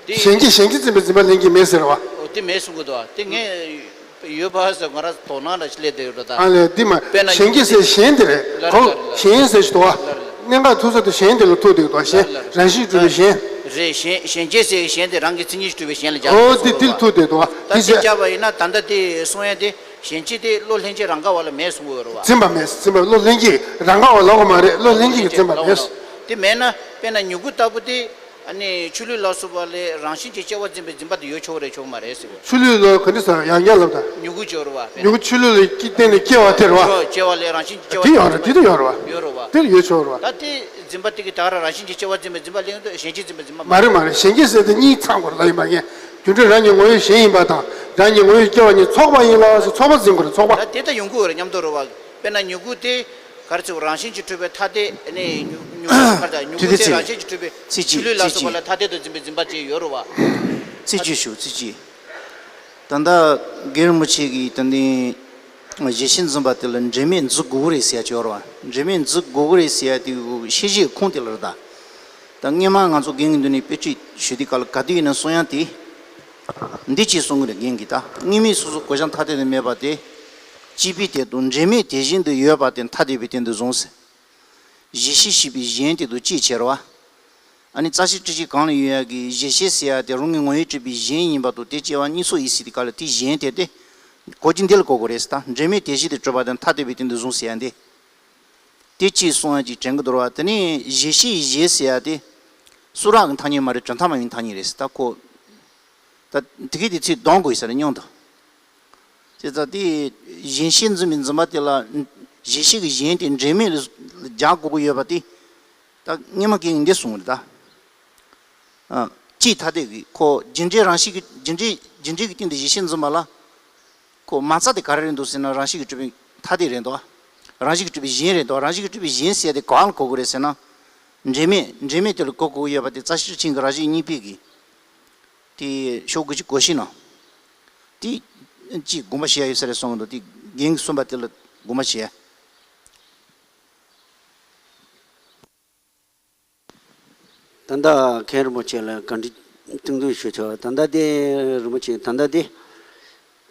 དེ་གཞན་སྐྱེས་གཞན་སྐྱེས་འཛིན་པའི་འཛིན་པ་ལྷན་སྐྱེས་མེད་ཟེར་བ། འོ་དེ་མེད་གསུང་གི་འདུག་བ། དེ་ངས་ཡོད་པ་ཟེར་ང་རང་དོ་སྣང་འདྲ་ཞིག་སླེབས་བསྡད་ཡོད་རེད་ད། ཨ་ལས་དེ་མ་དཔེར་ན་གཞན་སྐྱེས་ཟེར་གཞན་དེ་རེད། ལ་ཁོ་རེད་ལ་རེད། གཞན་ཟེར་ཞིག་འདུག་བ། ལ་རེད་ལ། གནད་འགག་ཐུག་ས་དེ་གཞན་དེ་ལ་ཐུག་བསྡད་ཀྱི་འདུག་བ། གཞན་ལ་རེད་ལ། རང་བཞིན་གྲུབ་པའི་གཞན། རེད། གཞན་གཞན་སྐྱེས་ཟེར་གཞན་དེ་རང་གི་མཚན་ཉིད་ཀྱིས་གྲུབ་པའི་གཞན་ལ་སྦྱར་འོ་དགོས་དེ་དེ་ལ་རེད་བ། ཐུག་བསྡད་འདུག་བ། ད་དེ་དེ་བྱས། སྦྱར་བ་ཡིན་ན་ད་ལྟ་དེ་གསུང་ཡ་དེ་གཞན་སྐྱེས་དེ་བློ་ལྷན་སྐྱེས་རང་ག་བ་ལ་མེད་གསུང་གི་ཡོད་རེད་བ། འཛིན་པ་མེད། འཛིན་པ་བློ་ལྷན་སྐྱེས་རང་ག་བ་ལབ་དགོས་མ་རེད། བློ་ལྷན་སྐྱེས་ཀྱིས་འཛིན་པ་མེད། དེ་མེད་ན་དཔེར་ན་མྱུ་གུ་ལྟ་བུ་དེ། ཨ་ནི་ཆུ་ལུད་ལ་སོགས་པ་ལས་རང་བཞིན་གྱིས་སྐྱེ་བ་འཛིན་པའི་འཛིན་པ་དེ་ཡོད་ཆོག་རེད་ཆོག་མ་རེད་ཟེར་བ། ཆུ་ལུད་ལ་ག་འདྲ་ཟེར་ཡང་བསྐྱར་ལབ་དང་། མྱུ་གུ་སྦྱོར་བ། མྱུ་གུ་ཆུ་ལུད་ལ་སྐྱེ་བརྟེན་ནས་སྐྱེ་བ་དེ་རེད་བ། སྐྱེ་བ་ལས་རང་བཞིན་གྱིས་སྐྱེ་བ་དེ་ཡོད་རེད། དེ་དེ་ཡོད་རེད་བ། ཡོད་རེད་བ། དེ་ཡོད་ཆོག་རེད་བ། ད་དེ་འཛིན་པ་དེ་གི་ད་ག་རང་རང་བཞིན་གྱིས་སྐྱེ་བ་འཛིན་པའི་འཛིན་པ་ལེན་དུས་གཞན་སྐྱེས་འཛིན་པའི་འཛིན་པ་མ་རེད། མ་རེད་མ་རེད། གཞན་སྐྱེས་ཟེར་དེ་གཉིས་ཚང་དགོས་རེད་ལབ་ཡིན་པ་ངས། རྒྱུ་འབྲས་རང་གི་ངོ་བོས་གཞན་ཡིན་པ་དང་། རང་གི་ངོ་བོས་སྐྱེ་བ་གཉིས་ཚོགས་པ་ཡིན་ལ་ཟེར། ཚོགས་པ་འཛིན་དགོས་རེད། ཚོགས་པ། ད་དེ་ད་ཡོང་གི་ཡོད་རེད་མཉམ་དུ་རེད་བ། དཔེར་ན་མྱུ་གུ་དེ། ག་རེ་ཟེར། རང་བཞིན་གྱིས་གྲུབ་པའི་ཐ་དད་ནི་མྱུ་མྱུ་གུ་ག་རེ་ཟེར། མྱུ་གུ་དེ་རང་བཞིན་གྱིས་གྲུབ་པའི་ཆུ་ལུད་ལ་སོགས་པ་ལ་ཐ་དད་དུ་འཛིན་པའི་འཛིན་པ་ཅིག་ཡོད་རེད་བ། རྩིས་རྒྱུ་ཞུ། རྩིས་རྒྱུ། ད་ལྟ་རྒན་རིན་པོ་ཆེ་གིས་ད་ནི་གཞི་ཤེས་འཛིན་པ་དེ་ལ་འབྲེལ་མེད་འཛིན་དགོས་ཀྱི་རེད་ཟེར་ཡ་ཅིག་ཡོད་རེད་བ། འབྲེལ་མེད་འཛིན་དགོས་ཀྱི་རེད་ཟེར་ཡ་དེ་ཤེས་བྱའི་ཁུངས་དེ་ལ་རེད་ད། ད་སྔོན་མ་ང་ཚོ་རྒན་གྱི་མདུན་ནས་དཔེ་ཁྲིད་ཞུ་དུས་སྐབས་ལ་ག་དུས་ཡིན་ན་གསུང་ཡ་དེ། འདི་ཅིག་གསུང་གི་རེད། རྒན་གྱིས་ད་དངོས་མེད་སོ་སོ་གོ་བྱ་ཐ་དད་དུ་མེད་པ་དེ། སྐྱེས་པའི་དོན་དུ་འབྲེལ་མེད་དེ་བཞིན་དུ་ཡོད་པ་དེ་ཐ་དད་པའི་དོན་དུ་བཟུང་ཟེར། གཞི་ཤེས་ཞེས་པའི་གཞན་དེ་དང་གཅིག་ཆར་བ། ཨ་ནི་རྩ་ཤེ་ཊཱིཀ་ཆེན་གང་ལ་ཡོད་ཡ་གི་གཞི་ཤེས་ཟེར་ཡ་དེ་རང་གི་ངོ་བོས་གྲུབ་པའི་གཞན་ཡིན་པ་དང་དེ་སྐྱེ་བ་གཉིས་ཚོགས་ཡིན་ཟེར་དུས་སྐབས་ལ་དེའི་གཞན་དེ་དེ། གོ་རྒྱུ་འདི་ལ་གོ་དགོས་རེད་ཟེར། ད་འབྲེལ་མེད་དེ་བཞིན་དུ་གྲུབ་པ་དང་ཐ་དད་པའི་དོན་དུ་བཟུང་ཟེར་ཡ་འདི། དེ་གཅིག་གསུང་ཡ་གཅིག་དྲན་གྱི་འདུག་བ། དེ་ནས་གཞི་ཤེས་གཞན་ཟེར་ཡ་དེ། གསུང་རབ་ཀྱི་ཐ་སྙད་མ་རེད། གྲུབ་མཐའ་མ་ཡིན་ཐ་སྙད་རེད་ཟེར། ད་ཁོ། ད་དེ་གས་དེ་ཚིག་འདོན་དགོས་ཡོད་ས་རེད་སྙམ་དུ། བྱས་ཙང་དེ་གཞན་ཤེས་འཛིན་པའི་འཛིན་པ་དེ་ལ་གཞན་ཤེས་ཀྱི་གཞན་དེ་འབྲེལ་མེད་ལ་སྦྱར་དགོས་ཀྱི་ཡོད་པ་དེ། ད་སྔོན་མ་རྒན་གྱིས་འདི་གསུངས་རེད་ད། ཨ། སྤྱིའི་ཐ་དད་ཀྱི་ཁོ་རྒྱུ་འབྲས་རང་བཞིན་གྱི་རྒྱུ་འབྲས་རྒྱུ་འབྲས་ཀྱི་སྟེང་དུ་གཞན་ཤེས་འཛིན་པ་ལ། ཁོ་མ་རྩ་དེ་ག་རེ་རེད་འདུག་ཟེར་ན་རང་བཞིན་གྱིས་གྲུབ་པའི་ཐ་དད་རེད་འདུག་རང་བཞིན་གྱིས་གྲུབ་པའི་གཞན་རེད་འདུག་རང་བཞིན་གྱིས་གྲུབ་པའི་གཞན་ཟེར་དེ་གང་ལ་གོ་དགོས་རེད་ཟེར་ན། འབྲེལ་མེད་འབྲེལ་མེད་དེ་ལ་གོ་དགོས་ཀྱི་ཡོད་པ་དེ་རྩ་ཤེ་ཊཱིཀ་ཆེན་གྱི་རང་བཞིན་གཉིས་པའི་གི། དེ་ཤོག་དགུ་གཅིག་གོ་བཞི་ནང་། དེ་གཅིག་དགོངས་པ་བཞེས་ཡ་ཡོད་ས་རེད་གསུངས་འདུག་དེ་རྒན་གྱིས་གསུངས་པ་དེ་ལ་དགོངས་པ་བཞེས་ཡ། ད་ལྟ་མཁན་རིན་པོ་ཆེ་ལ་བཀའ་འདྲི་སྟེང་དུ་ཞུ་ཆོག་ད་ལྟ་དེ་རིན་པོ་ཆེ་ད་ལྟ་དེ།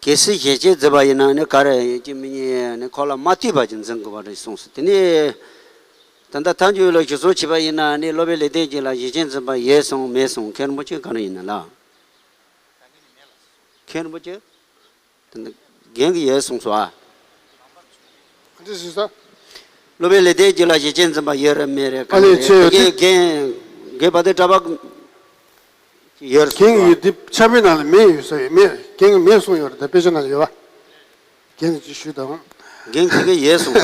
གལ་སྲིད་ཞལ་ཆད་འཛིན་པ་ཡིན་ན་ནི་ག་རེ་ཡིན་གཅིག་མིན་གཉིས་ནི་ཁོ་ལ་མ་ལྟོས་པ་ཅིག་འཛིན་དགོས་པ་རེད་གསུངས་སོ། དེ་ནས་ད་ལྟ་ཐལ་འགྱུར་ལ་ཞུ་གསོལ་བྱས་པ་ཡིན་ན་ནི་སློབ་དཔོན་ལེགས་ལྡན་འབྱེད་ལ་ཞལ་ཆད་འཛིན་པ་ཡོད་གསུངས་མེད་གསུངས། མཁན་རིན་པོ་ཆེ་ག་རེ་ཡིན་ན་ལ། མཁན་རིན་པོ་ཆེ། དེ་ནི་རྒན་གྱི་ཡོད་གསུངས་སོ་ཨ། འདི་ཞུས་ས། སློབ་དཔོན་ལེགས་ལྡན་འབྱེད་ལ་ཞལ་ཆད་འཛིན་པ་ཡོད་རེད་མེད་རེད་ག་ཨ་ལས་རེད་ཆེ་ཡོད་རྒན་དེ། རྒན་རྒན་བ་དེ་གྲྭ་པ་ཡོད་རེད་གསུངས་རྒན་སོ་ཨ། ཡོད་འདི་ཕྱག་དཔེ་ནང་ལ་མེད་ཡོད་ས་ཡོད་མེད་རྒན་གྱི་མེད་གསུངས་ཡོད་རེད་ད་དཔེ་ཆ་ནང་ལ་ཡོད་བ། རྒན་གྱིས་ཅིག་ཞུས་དང་། རྒན་གྱིས་ག་ཡོད་གསུངས་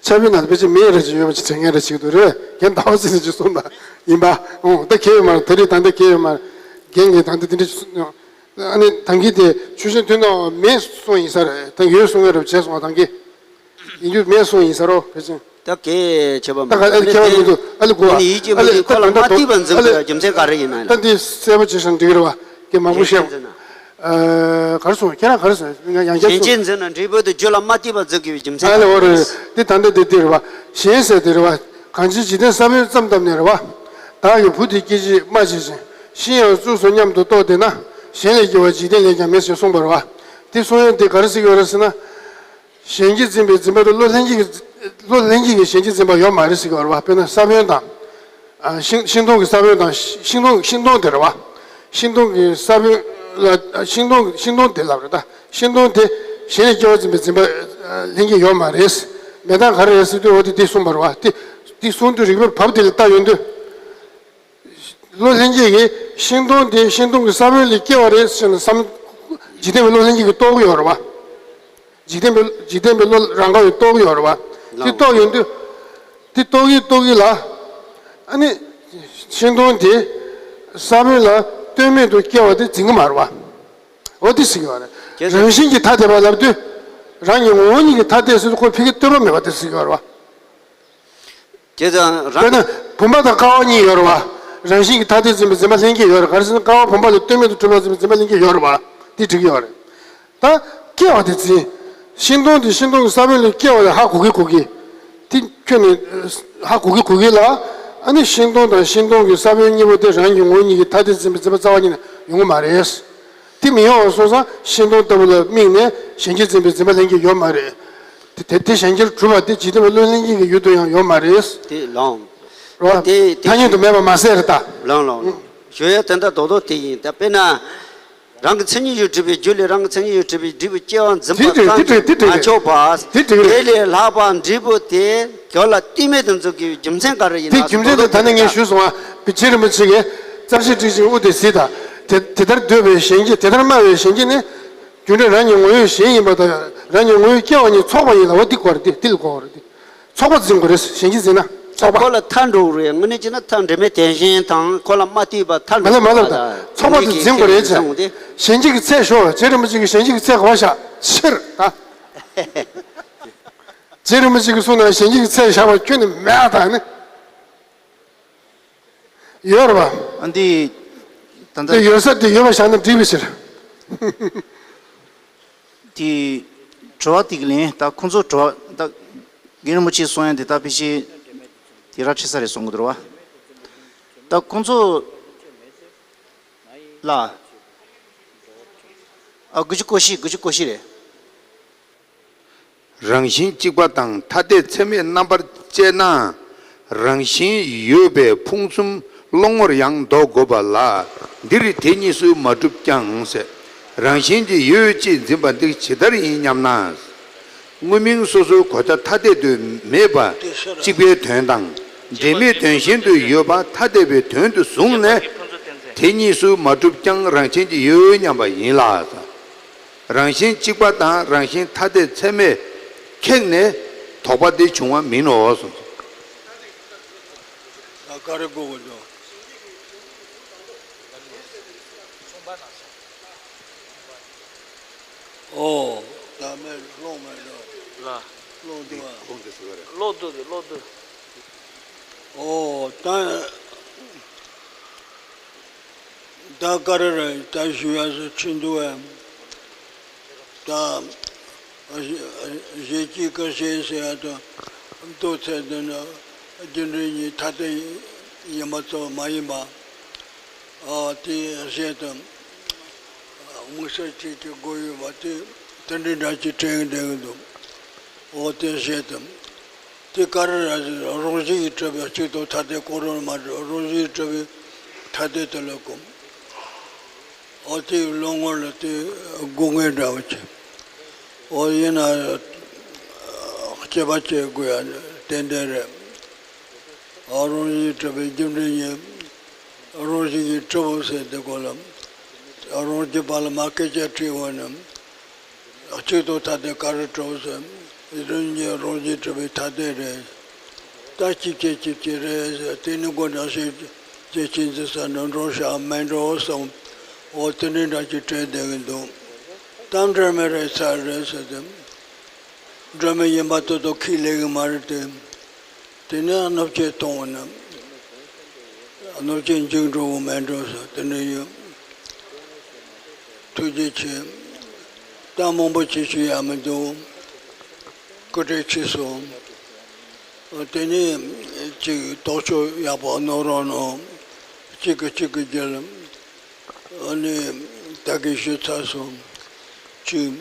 ས། ཕྱག་དཔེ་ནང་ལ་དཔེ་ཆ་མེད་རེད་ཅིག་ཡོད་པ་ཅིག་དྲན་མཁན་རེད་ཅིག་འདུག་རེད་རྒན་ཟླ་བ་ཚེ་ནས་ཅིག་གསུངས་དང་ཡིན་པ་ཨོ་ད་གལ་ཡོད་མ་རེད་ད་རེས་ད་ལྟ་གལ་ཡོད་མ་རེད་རྒན་གྱིས་ད་ལྟ་དེ་འདྲ་ཅིག་གསུངས་ཡོང་། ཨ་ནི་ད་གིན་དེ་ཆུ་ཤིང་ཐུན་ནོ་མེད་སོང་ཡིན་ས་རེད་ད་ཡོད་སོང་ངེ་རེད་བྱས་སོང་བ་ད་གིན་ཡིན་རྒྱུ་མེད་སོང་ཡིན་ས་རོ་ཕལ་ཆེར། ད་གས་བྱེད་པ་ད་ག་ཨ་ལི་ཁྱེད་རང་མི་འདུག་ཨ་ལི་གོ་ཨ་ནི་ཡིད་ཀྱི་མི་འདུག་ཁོ་ལ་མ་བལྟས་པ་འཛིན་དགོས་རྒྱུ་མཚན་ག་རེ་ཡིན་ན་ད་འདི་གསལ་པོ་བྱེད་ཤང་འགྲིག་རེད་བ་གི་མང་པོ་བཤད་ག་རེ་སོང་ཁྱེད་རང་ག་རེ་སོང་ཡང་བསྐྱར་གཞན་གཅེས་འཛིན་ན་འབྲས་བུ་དུ་རྒྱུ་ལ་མ་བལྟས་པ་འཛིན་དགོས་པའི་རྒྱུ་མཚན་ག་རེ་ཡིན་ན་འདི་ད་འདི་འདི་འདི་རེད་བ་གཞན་ཟེར་འདི་རེད་བ་གང་ཅི་འཇིག་རྟེན་ས་བོན་ཙམ་བཏབ་ནས་རེད་བ་བདག་གི་བུ་དེ་སྐྱེ་ཅིག་སྨྲ་བྱེད་ཅིང་ཤིང་ཡང་བཙུགས་སོ་སྙམ་དུ་རྟོག་བསྡད་ན་གཞན་ལས་སྐྱེ་བ་འཇིག་རྟེན་ལས་ཀྱང་མེད་ཅེས་གསུངས་པ་རེད་བ། འདི་གསུང་ཡོན་འདི་ག་རེ་ཟེར་གྱི་ཡོད་རེད་ཟེར་ན། གཞན་གྱིས་འཛིན་པའི་འཛིན་པ་དེ་བློ་ལྷན་སྐྱེས་ཀྱི་བློ་ལྷན་སྐྱེས་ཀྱི་གཞན་གྱིས་འཛིན་པ་ཡོད་མ་རེད་ཟེར་གྱི་ཡོད་རེད་བ། དཔེར་ན་ས་བོན་དང་། ཤིང་ཤིང་སྡོང་གི་ས་བོན་དང་ཤིང་སྡོང་ཤིང་སྡོང་དེ་རེད་བ། ཤིང་སྡོང་གི་ས་བོན་ལ་ཤིང་སྡོང་ཤིང་སྡོང་དེ་ལབ་རེད་ད། ཤིང་སྡོང་དེ་གཞན་ལས་སྐྱེ་བ་འཛིན་པའི་འཛིན་པ་ལྷན་སྐྱེས་ཡོད་མ་རེད། མེད་སྟངས་ག་རེ་རེད་ཟེར་དུས་འོ་དེ་དེ་གསུངས་པ་རེད་བ། དེ་དེ་གསུང་དུས་རིགས་པར་བབ་དེ་ལ་བལྟ་ཡོང་དུས། བློ་ལྷན་སྐྱེས་ཀྱིས་ཤིང་སྡོང་དེ་ཤིང་སྡོང་གི་ས་བོན་ལས་སྐྱེ་བ་རེད་ཟེར་ནས་བསམ། འཇིག་རྟེན་པའི་བློ་ལྷན་སྐྱེས་ཀྱིས་རྟོགས་ཀྱི་ཡོད་རེད་བ། འཇིག་རྟེན་པའི་འཇིག་རྟེན་པའི་བློ་རང་ག་ཡིས་རྟོགས་ཀྱི་ཡོད་རེད་བ། དེ་རྟོགས་ཡོང་དུས། དེ་རྟོགས་ཀྱི་རྟོགས་ཀྱི་ལ། ཨ་ནི། ཤིང་སྡོང་དེ། ས་བོན་ལ་ལྟོས་མེད་དུ་སྐྱེ་བ་དེ་འཛིན་གྱི་མ་རེད་བ། འོ་དེ་ཟེར་གྱི་ཡོད་རེད། རང་བཞིན་གྱིས་ཐ་དད་པ་ལབ་དུས། རང་གི་ངོ་བོ་ཉིད་ཀྱིས་ཐ་དད་ཟེར་དུས་ཁོ་ཕ་གིར་ལྟོས་པ་མེད་པ་དེ་ཟེར་གྱི་ཡོད་རེད་བ། དེ་ཙང་རང་། དཔེར་ན་བུམ་པ་དང་ཀ་བ་གཉིས་ཡོད་རེད་བ། རང་བཞིན་གྱིས་ཐ་དད་འཛིན་པའི་འཛིན་པ་ལྷན་སྐྱེས་ཡོད་རེད། ག་རེ་ཟེར་ན་ཀ་བ་བུམ་པ་ལས་ལྟོས་མེད་དུ་གྲུབ་པ་འཛིན་པའི་འཛིན་པ་ལྷན་སྐྱེས་ཡོད་རེད་བ། དེ་འགྲིག་གི་ཡོད་རེད། ད་སྐྱེ་བ་དེ་འཛིན། ཤིང་སྡོང་དེ་ཤིང་སྡོང་གི་ས་བོན་ལས་སྐྱེ་བ་ལས་ཧ་གོ་གི་གོ་གི། དེ་ཁྱོད་ནི་ཧ་གོ་གི་གོ་གི་ལ། ཨ་ནི་ཤིང་སྡོང་དང་ཤིང་སྡོང་གི་ས་བོན་གཉིས་པོ་དེ་རང་གི་ངོ་བོ་ཉིད་ཀྱིས་ཐ་དད་འཛིན་པའི་འཛིན་པ་རྩ་བ་ཉིད་ནས་ཡོང་གི་མ་རེད། དེ་མི་ཡོང་བ་སོང་ཙང་ཤིང་སྡོང་ལྟ་བུ་ལ་དམིགས་ནས་གཞན་གྱིས་འཛིན་པའི་འཛིན་པ་ལྷན་སྐྱེས་ཡོད་མ་རེད། དེ་དེ་དེ་གཞན་གྱིས་གྲུབ་པ་དེ་འཇིག་རྟེན་པའི་བློ་ལྷན་སྐྱེས་ཀྱི་ཡུལ་དུ་ཡང་ཡོད་མ་རེད། དེ་ལོང་། རོ། དེ་དེ་ཐ་སྙད་དུ་མེད་པ་མ་ཟད་རེད་ད། ལོང་ལོང་ལོང་། ཞུ་ཡ་དེ་འདྲ་རྡོག་རྡོག་དེ་ཡིན་ད་དཔེར་ན། རང་གི་མཚན་ཉིད་ཀྱིས་གྲུབ་པའི་རྒྱུ་ལས་རང་གི་མཚན་ཉིད་ཀྱིས་གྲུབ་པའི་འབྲས་བུ་སྐྱེ་བ་འཛིན་པ་དེ་འགྲིག་ཙམ་དེ་གྱིས་འགྲིག་མ་ཆོག་པ། དེ་འགྲིག་དེ་ལས་ལྷག་པ་འབྲས་བུ་དེ་རྒྱུ་ལ་ལྟོས་མེད་དུ་འཛིན་དགོས་པའི་རྒྱུ་མཚན་ག་རེ་ཡིན་ན། དེ་རྒྱུ་མཚན་དེ་ད་ནི་ངས་ཞུས་སོང་བ། རྗེ་རིན་པོ་ཆེ་གིས་རྩ་ཤེ་ཏྲི་ཅིང་དབུ་དེ་གཟིགས་དང་། དེ་དེ་ལྟར་འདོད་པའི་གཞན་གྱིས་དེ་ལྟར་སྨྲ་བའི་གཞན་གྱིས་ནི། རྒྱུ་འབྲས་རང་ཉིད་ངོ་བོས་གཞན་ཡིན་པ་དང་རང་ཉིད་ངོ་བོས་སྐྱེ་བ་གཉིས་ཚོགས་པ་ཡིན་ལ་འོ་འདི་གོ་རེད་དེ་འདི་ལ་གོ་རེད་དེ། ཚོགས་པ་འཛིན་དགོས་རེད་གཞན་གྱིས་འཛིན་ན་ཚོགས་པ། ཁོ་ལ་མཐའ་འགྲོ་རེད་དངོས་གནས་བྱས་ན་མཐའ་འབྲེལ་མེད་དེ་བཞིན་དང་ཁོ་ལ་མ་ལྟོས་པ་མཐའ་མ་ལ་འགྲོ་མ་ལ་ད་ཚོགས་པ་དེ་འཛིན་དགོས་རེད་ཅེས་གཞན་གཅིག་གི་ཚད་ཤོར་བ་རྗེ་རིན་པོ་ཆེ་གིས་གཞན་གཅིག་གི་ཚད་ག་བ་བཞག་ཕྱིར་ད། རྗེ་རིན་པོ་ཆེ་གིས་གསུངས་ན་གཞན་གཅིག་གི་ཚད་བཞག་པ་ཁྱོན་ནས་མེད་ད་ནི། ཡོད་རེད་པ། ཨ་འདི། ད་ལྟ། དེ་ཡོད་ས་དེ་ཡོད་པ་བཞག་ན་འགྲིག་པའི་ཕྱིར། དེ། དྲི་བ་དེ་གི་ལན་ད་ཁོང་ཚོ་དྲི་བ་ད། རྒན་རིན་པོ་ཆེས་གསུང་ཡ་དེ་ད་ཕལ་ཆེར། དེ་ར་ཁྲི་ས་རེད་གསུང་གི་འདུག་ར་བ། ད་ཁོང་ཚོ། ལ། ཨ་དགུ་བཅུ་གོ་བཞི་དགུ་བཅུ་གོ་བཞི་རེད། རང་བཞིན་གཅིག་པ་དང་ཐ་དད་ཚད་མས་རྣམ་པར་དཔྱད་ན། རང་བཞིན་ཡོད་པའི་ཕུང་གསུམ་བློ་ངོར་ཡང་འདོགས་དགོས་པ་ལ། འདིར་དེ་གཉིས་སུ་མ་གྲུབ་ཀྱང་ཟེར། རང་བཞིན་གྱིས་ཡོད་ཅེས་འཛིན་པ་འདི་ཇི་ལྟར་ཡིན་སྙམ་ན། དངོས་མིང་སོ་སོའི་གོ་ཆ་ཐ་དད་དུ་མེད་པ་གཅིག་པའི་དོན་དང་། འབྲེལ་མེད་དོན་གཞན་དུ་ཡོད་པ་ཐ་དད་པའི་དོན་དུ་བཟུང་ནས། དེ་གཉིས་སུ་མ་གྲུབ་ཀྱང་རང་བཞིན་གྱིས་ཡོད་སྙམ་པ་ཡིན་ལ། རང་བཞིན་གཅིག་པ་དང་རང་བཞིན་ཐ་དད་ཚད་མས་ཁེགས་ནས་དོགས་པ་དེ་བྱུང་བ་མིན་ནོ་གསུངས་སོ། ད་ག་རེ་གོ་དགོས་འདུག་ཨོ། ད་མེད་ཀློག་མེད་འགྲོ། ལ། ཀློག་འདུག་ཨ། ཀློག་འདུག་ཟེར་བ་རེད། ཀློག་འདུག་ཀློག་འདུག་ཨོ་ད། ད་ག་རེ་རེད་ད་ཞུ་ཡ་སུ་ཕྱིན་འདུག་ཨ། ད་ཞེ་གཅིག་ཀ་ཞེ་ཟེར་ཡ་དང་མདོ་ཚད་དུ་ན་རྒྱུ་འབྲས་གཉིས་ཐ་དད་ཡིན་པ་ཚོ་མ་ཡིན་པ། ཨ་དེ་ཞེས་དང་ དམིགས་བསལ་ཅིག་གི་སྒོ་ཡོད་པ་དེ་དེ་འདྲའི་འདྲ་ཅིག་དྲན་གྱི་བསྡད་ཀྱི་འདུག་འོ་དེ་བཤད་དམ། དེ་ག་རེ་ར་རང་བཞིན་གྱིས་གྲུབ་པའི་གཅིག་ཏུ་ཐ་དད་ཀོ་རོ་མ་གྲུབ་རང་བཞིན་གྱིས་གྲུབ་པའི་ཐ་དད་དེ་ལ་གོམས། འོ་དེའི་བློ་ངོར་ལ་དེ་སྒོ་ངའི་འདྲ་བ་ཅིག་འོ་ཡིན་ན་སྐྱེ་བ་སྐྱེ་དགོས་ཡ་ཏན་ཏན་རེད། འོ་རང་བཞིན་གྱིས་གྲུབ་པའི་རྒྱུ་འབྲས་གཉིས། རང་བཞིན་གྱིས་གྲུབ་པོ་ཟེར་དེ་གོ་ལ། རང་རྒྱུད་པ་ལ་མ་སྐད་ཆ་དྲིས་འོང་ན། གཅིག་ཏུ་ཐ་དད་ག་རེ་གྲུབ་ཟེར། རང་ཉིད་རང་བཞིན་གྲུབ་པའི་ཐ་དད་རེད། ད་གཅིག་བྱས་གཅིག་བྱས་རེད་ཟེར་དེ་ནི་སྒོ་ནས་ཤེས་བྱེད་ཅི་འཛིན་ས་ནི་འགྲོ་བྱ་མེད་འགྲོ་གསུངས། འོ་དེ་འདྲའི་འདྲ་ཅིག་དྲན་བསྡད་ཀྱི་འདུག་གཏམ་འདྲ་མི་རེད་ཚར་རེད་ཟེར་ཏེ། འདྲ་མི་ཡིན་པ་ཏོག་ཏོག་ཁས་ལེན་གྱི་མ་རེད་དེ། དེ་ནས་གནོད་སྐྱེལ་གཏོང་བ་ན། གནོད་སྐྱེལ་འཇིགས་འགྲོ་བ་མེད་འགྲོ་ཟེར་དེ་འདྲ་ཡོད། ཐུགས་རྗེ་ཆེ། ད་མང་པོ་བྱེད་ཤེས་ཡ་མི་འདུག་སྐུ་བགྲེས་ཆེ་སོང་། དེ་ནས་ཅིག་རྟོགས་བརྗོད་ཡག་པོ་གནང་རོགས་གནང་། གཅིག་གིས་གཅིག་གི་རྒྱུད་ལ། ཨ་ནི་ད་གིན་ཞུས་ཚར་སོང་། གཅིག་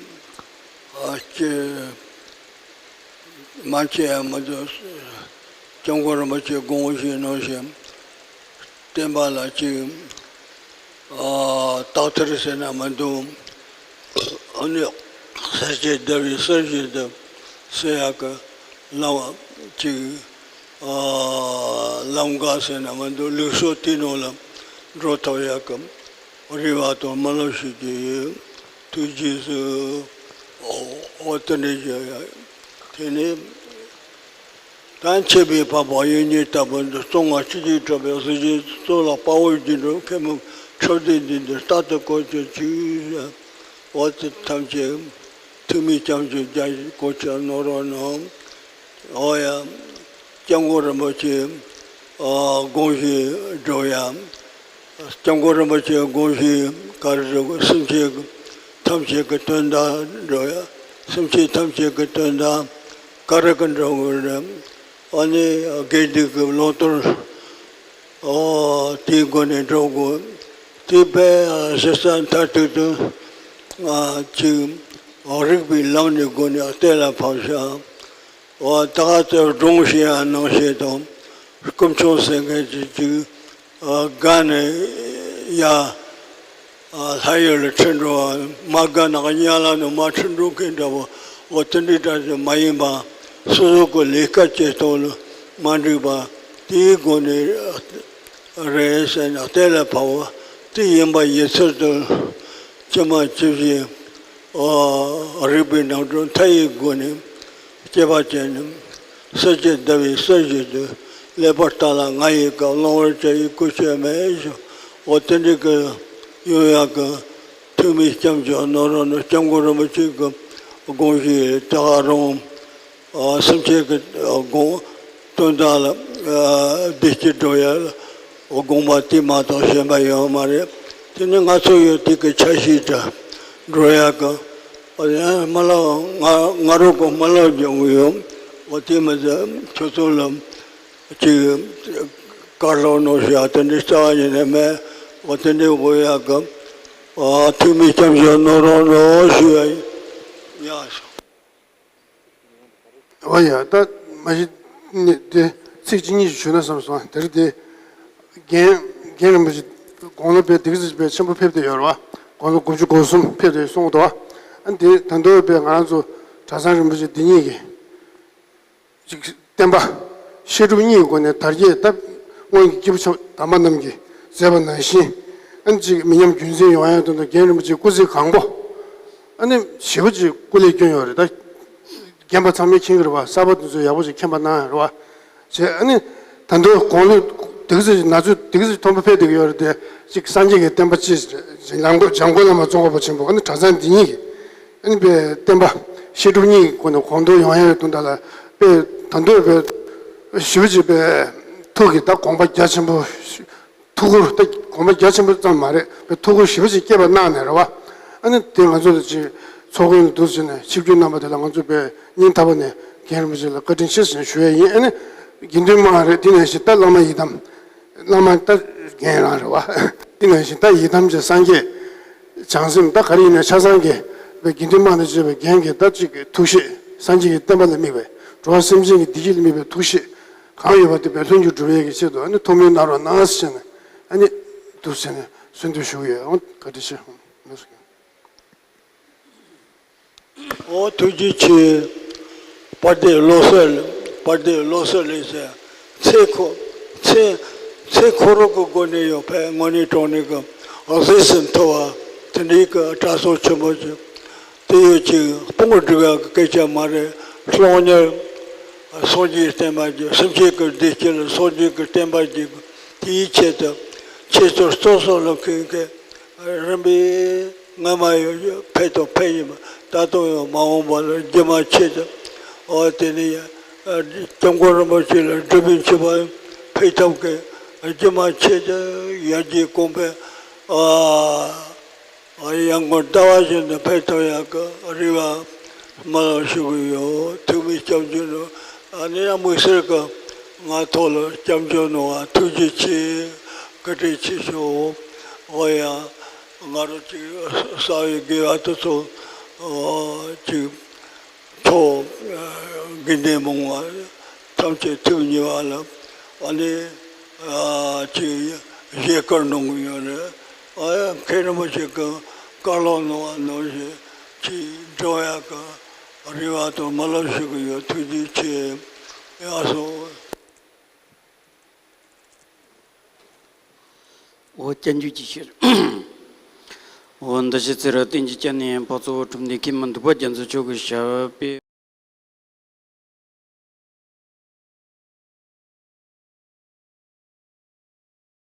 ཨ་ཀྱེ། མ་བྱས་ཡ་མི་འདུག་སྐྱབས་མགོན་རིན་པོ་ཆེ་དགོངས་བཞེས་གནང་ཞིང་། བསྟན་པ་ལ་གཅིག་ཨ་དག་ཐེར་ཟེར་ན་མི་འདུག་ཨ་ནི་སེར་བྱེས་བརྡལ་བའི་གསེར་བཞིན་དུ་གསོན་ཡག་གི་ལམ་གཅིག་ཨ་ལམ་འགག་ཟེར་ན་མི་འདུག་ལུགས་སྲོལ་དེའི་ནང་ལ་འགྲོ་ཐུབ་ཡག་གི་རེ་བ་དང་སྨོན་ལམ་ཞུ་རྒྱུ་ཡོད། ཐུགས་རྗེས་གཟིགས། འོ་འོ་དེ་འདྲ་བྱས་ཡ། དེ་ནས། ད་མཆེད་པའི་འཕགས་པ་གཡུལ་ཉེ་ལྟ་བུ་འདི། གསང་སྔགས་ཆོས་ཀྱི་གྲགས་པའི་གཟི་བརྗིད་གཙུག་ལག་དཔའ་བོས་རྒྱན་དྲུག་མཁན་པོ་ཁྲི་འདི་འདི་འདི་རྟག་ཏུ་བཀོད་ཅིང་གཅིག་འོ་དེ་ཐམས་ཅད་ཐུགས་མི་སྐྱབས་འཇུག་རྒྱ་ཞིག་གོ་ཆ་ནོར་རོ་ནོ། འོ་ཡ། སྐྱབས་མགོན་རིན་པོ་ཆེ་དགོངས་བཞེས་འགྲོ་ཡ། སྐྱབས་མགོན་རིན་པོ་ཆེའི་དགོངས་གཞི་ག་རེ་རེད། སེམས་ཅན་ཐམས་ཅད་ཀྱི་དོན་དག་འགྲོ་ཡ། སེམས་ཅན་ཐམས་ཅད་ཀྱི་དོན་དག་ག་རེ་གི་འགྲོ་དགོས་རེད། ཨ་ནི་དགེ་སྡིག་གི་བླང་དོར་ཨོ་དེའི་སྒོ་ནས་འགྲོ་དགོས། དེ་བས་ཞེ་ས་མཐར་ཐུག་ཏུ་ཅིག་རིགས་པའི་ལམ་ནས་སྒོ་ནས་གཏན་ལ་ཕབ་བྱ། འོ་ད་ག་ཚོད་སྒྲུང་བཤད་ཡ་ནང་བཤད་དང་། སྐུ་མཆོང་ཟེར་མཁན་གྱི་ཅིག་དགའ་ནས་ཡ་ལྷ་ཡུལ་ལ་ཁྲིད་འགྲོ་བ། མ་དགའ་ན་དམྱལ་བ་ནང་མར་ཁྲིད་འགྲོ་མཁན་འདྲ་བོ། འོ་དེ་འདྲའི་འདྲ་ཞིག་མ་ཡིན་པ། སོ་སོ་གི་ལས་ཀ་བྱེད་སྟངས་ལ་མ་འགྲིག་པ། དེའི་སྒོ་ནས་རེད་ཟེར་ན་གཏན་ལ་ཕབ་པ་དེ་ཡིན་པ་ཡིན་ཚུལ་དུ་ཇི་མ་ཇི་བཞིན་རིགས་པའི་རྣམ་གྲངས་མཐའ་ཡས་སྒོ་ནས་དཔྱད་པ་བྱས་ནས། སེར་བྱེས་བརྡལ་བའི་གསེར་བཞིན་དུ། ཀླས་པར་ལྟ་ལ་ང་ཡི་སྐབས། བླང་བར་བྱ་ཡི་སྐུ་ཆོས་མེད་ཞུ། འོ་དེ་འདྲའི་གི་ཡོང་ཡག་གི་ཐུགས་མི་སྐྱབས་འཇུག་གནང་རོགས་གནང་། སྐྱབས་མགོན་རིན་པོ་ཆེ་གི་དགོངས་གཞི་ད་ག་རང་སེམས་ཅན་གྱི་དགོངས་དོན་དག་ལ་བདེ་སྐྱིད་འགྲོ་ཡ་ལ་དགོངས་པ་དེ་མ་གཏོགས་གཞན་པ་ཡོད་མ་རེད། དེ་ནི་ང་ཚོ་ཡོད་དེ་གི་ཆ་ཤས་འདྲ་འགྲོ་ཡ་གི། ཨ་ནི་རྨི་ལམ་ང་ང་རང་གི་རྨི་ལམ་སྦྱོང་གི་ཡོད། འོ་དེ་མི་ཚད་ཁྱོད་ཚོ་ལ་ཅིག་བཀའ་སློབ་གནང་ཞུ་ཡ་དེ་འདྲའི་རྩ་བ་ཉིད་ནས་མེད། འོ་དེ་འདྲའི་དགོས་ཡ་གི། ཨ་ཐུགས་མི་སྐྱབས་འཇུག་གནང་རོགས་གནང་ཞུ་ཡ་ཡིན། ཡ། འོ་ཡ། ད་མ་གཞི་ནི་དེ་ཚིག་གཅིག་གཉིས་ཤིག་ཞུས་ན་བསམ་སོང་། དེ་རིང་དེ་རྒན་རྒན་རིན་པོ་ཆེ་དགུང་ལོ་དཔེ་དེ་ག་ཚོད་དཔེ་ཆེན་པོ་ཕེབས་བསྡད་ཡོད་རེད་བ། དགུང་ལོ་དགུ་བཅུ་གོ་གསུམ་ཕེབས་བསྡད་ཡོད་གསུངས་འདུག་བ། ཨ་ནི་དེ་ད་དུང་དཔེ་ང་རང་ཚོ་གྲྭ་ཚང་རིན་པོ་ཆེ་འདི་ཉིད་ཀྱི་ཅིག་བསྟན་པ་བཤད་སྒྲུབ་གཉིས་ཀྱི་སྒོ་ནས་དར་རྒྱས་ད་སྔོན་གྱི་སྐྱེས་བུ་དམ་པ་རྣམས་ཀྱིས་མཛད་པ་ནང་བཞིན། ཨ་ནི་ཅིག་མི་ཉམས་རྒྱུན་འཛིན་ཡོང་ཡ་དོན་དུ་རྒན་རིན་པོ་ཆེའི་སྐུ་ཚེ་གང་པོ་ཨ་ནི་ཞེ་པོ་ཅིག་སྐུ་ལས་བསྐྱོན་ཡོད་རེད། ད་རྒན་པ་ཚང་མས་མཁྱེན་གྱི་རེད་བ། གསར་པ་དེ་ཚོས་ཡག་པོ་ཅིག་མཁྱེན་པ་གནང་ཡོད་རེད་བ། བྱས་ཨ་ནི་ད་དུང་དགུང་ལོ་དེ་ག་ཚོད་ཅིག་ན་ཚོད་དེ་ག་ཚོད་ཅིག་མཐོན་པོ་ཕེབས་བསྡད་ཀྱི་ཡོད་རེད་དེ། ཅིག་སངས་རྒྱས་ཀྱི་བསྟན་པ་སྤྱི་འཇམ་མགོན་འཇམ་མགོན་བླ་མ་ཙོང་ཁ་པ་ཆེན་པོ་ཨ་ནི་གྲྭ་ཚང་འདི་ཉིད་ཀྱི་ཨ་ནི་དཔེ་བསྟན་པ་བཤད་སྒྲུབ་གཉིས་ཀྱི་སྒོ་ནས་གོང་མཐོར་ཡོང་ཡ་ཡོད་དུས་ད་ལ་དཔེ་ད་དུང་དཔེ་ཞེ་པོ་ཅིག་དཔེ་ཐུགས་ཀྱི་ད་དགོངས་པ་རྒྱ་ཆེན་པོ། ཐུགས་ཁུར་ད་དགོངས་པ་རྒྱ་ཆེན་པོ་ཙམ་མ་རེད། དཔེ་ཐུགས་ཁུར་ཞེ་པོ་ཅིག་བསྐྱེད་པ་གནང་ནས་རེད་བ། ཨ་ནི་དེ་ང་ཚོ་ལ་ཅིག་ཚོགས་མགོན་འདུག་ཟེར་ནས་ཆིབས་བསྒྱུར་གནང་བ་དེ་ལ་ང་ཚོ་དཔེ་སྙིང་ཐག་པ་ནས་རྒན་རིན་པོ་ཆེ་ལ་བཀའ་དྲིན་ཆེ་ཟེར་ཞུ་ཡ་ཡིན། ཨ་ནི་དགེ་འདུན་དམངས་རེད། དེ་ནང་བཞིན་ད་བླ་མ་ཡི་དམ། བླ་མ་ད་རྒན་རང་རེད་བ། དེ་ནང་བཞིན་ད་ཡི་དམ་གྱི་སངས་རྒྱས་ བྱང་སེམས་ད་ག་རེ་ཡིན་ན་ཆ་ཚང་གི་བའི་དགེ་འདུན་དམངས་ནས་བརྗོད་པའི་རྒན་གྱི་ད་ཅིག་གི་ཐུགས་བཞེད། སངས་རྒྱས་ཀྱི་བསྟན་པ་ལ་དམིགས་པའི་འགྲོ་བ་སེམས་ཅན་གྱི་བདེ་སྐྱིད་ལ་དམིགས་པའི་ཐུགས་བཞེད་གང་ཡོད་པ་དེ་བས་ལྷུན་གྱིས་གྲུབ་ཡས་ཀྱི་ཆེད་དུ་ཨ་ནི་ཐུགས་སྨོན་གནང་རོགས་གནང་ཟེར་ནས་ཨ་ནི་འདུག་ཟེར་ནས་གསོལ་འདེབས་ཞུ་གི་ཡོད། འོ་བཀའ་དྲིན་ཆེ། ཨོ་ཐུགས་རྗེ་ཆེ། དཔལ་ལྡན་བློ་གསལ། དཔལ་ལྡན་བློ་གསལ་ལགས་ཟེར། ཚེ་འཁོར། ཚེ། ཚེ་འཁོར་ལོ་གི་སྒོ་ནས་ཡོད་པའི་དངོས་གནས་དྲང་གནས་ཀྱི་གཟེངས་སུ་མཐོ་བ་དེ་འདྲའི་གི་གྲྭ་ཚང་ཆེན་མོ་ཅིག་དེ་ཡོད་ཅིག་དཔུང་གི་སྒྲིག་ཡག་གི་སྐད་ཆ་མ་རེད། སློབ་གཉེར་སངས་རྒྱས་བསྟན་པ་ཅིག་སེམས་ཅན་གྱི་བདེ་སྐྱིད་ལ་སངས་རྒྱས་ཀྱི་བསྟན་པ་ཅིག་དེའི་ཆེད་དུ་ཁྱེད་ཚོ་སོ་སོ་ལ་མཁས་མཁས། རིམ་པས་སྔ་མ་ཡང་ཕེབས་དང་ཕེབས་ཡིན་པ། ད་དུང་ཡང་མ་འོངས་པ་ལ་རྒྱུན་མ་ཆད་དུ། འོ་དེ་ནས་ཡང་སྐྱབས་མགོན་རིན་པོ་ཆེ་ལ་སྒྲུབ་པའི་མཆོད་པ་ཕེབས་ཐབས་ཀྱི་རྒྱུན་མ་ཆད་དུ་ཡར་རྒྱས་གོང་འཕེལ་ཡར་ངོ་ཟླ་བ་བཞིན་དུ་ཕེབས་ཐུབ་ཡག་གི་རེ་བ་སྨོན་ལམ་ཞུ་གི་ཡོད། ཐུགས་སྨོན་སྐྱབས་འཇུག་གནང་། ཨ་ནི་ཡང་དམིགས་བསལ་གྱི་ང་ཐོག་ལ་སྐྱབས་འཇུག་གནང་བ་ཐུགས་རྗེ་ཆེ། བཀའ་དྲིན་ཆེ་ཞུ། འོ་ཡ། ང་རང་ཅིག་གསར་བའི་དགེ་བ་དེ་ཚོ་ཨ་ཅིག་ཐོག་དགེ་འདུན་མང་བ་ཐམས་ཅད་ཐུགས་མཉེས་པ་ལ་ཨ་ནི་ཨ་ཅིག་བཞེས་སྐུལ་གནང་གི་ཡོད་རེད། ཨ་མཁན་རིན་པོ་ཆེ་གི་བཀའ་སློབ་གནང་བ་ནང་བཞིན་ཅིག་འགྲོ་ཡག་གི་རེ་བ་དང་སྨོན་ལམ་ཞུ་གི་ཡོད། ཐུགས་རྗེ་ཆེ། ཡག་སོང་། འོ་སྐྱབས་འཇུག་ཅིག་ཞུ། འོ་འདི་ཕྱི་ཚེ་རབས་བསྟན་གྱི་སྐྱབས་གནས་འཕགས་ཚོགས་འཁྲུངས་ལྡན་མཁན་མ་འདུས་པ་རྒྱ་མཚོ་མཆོག་གི་ཞབས་པད།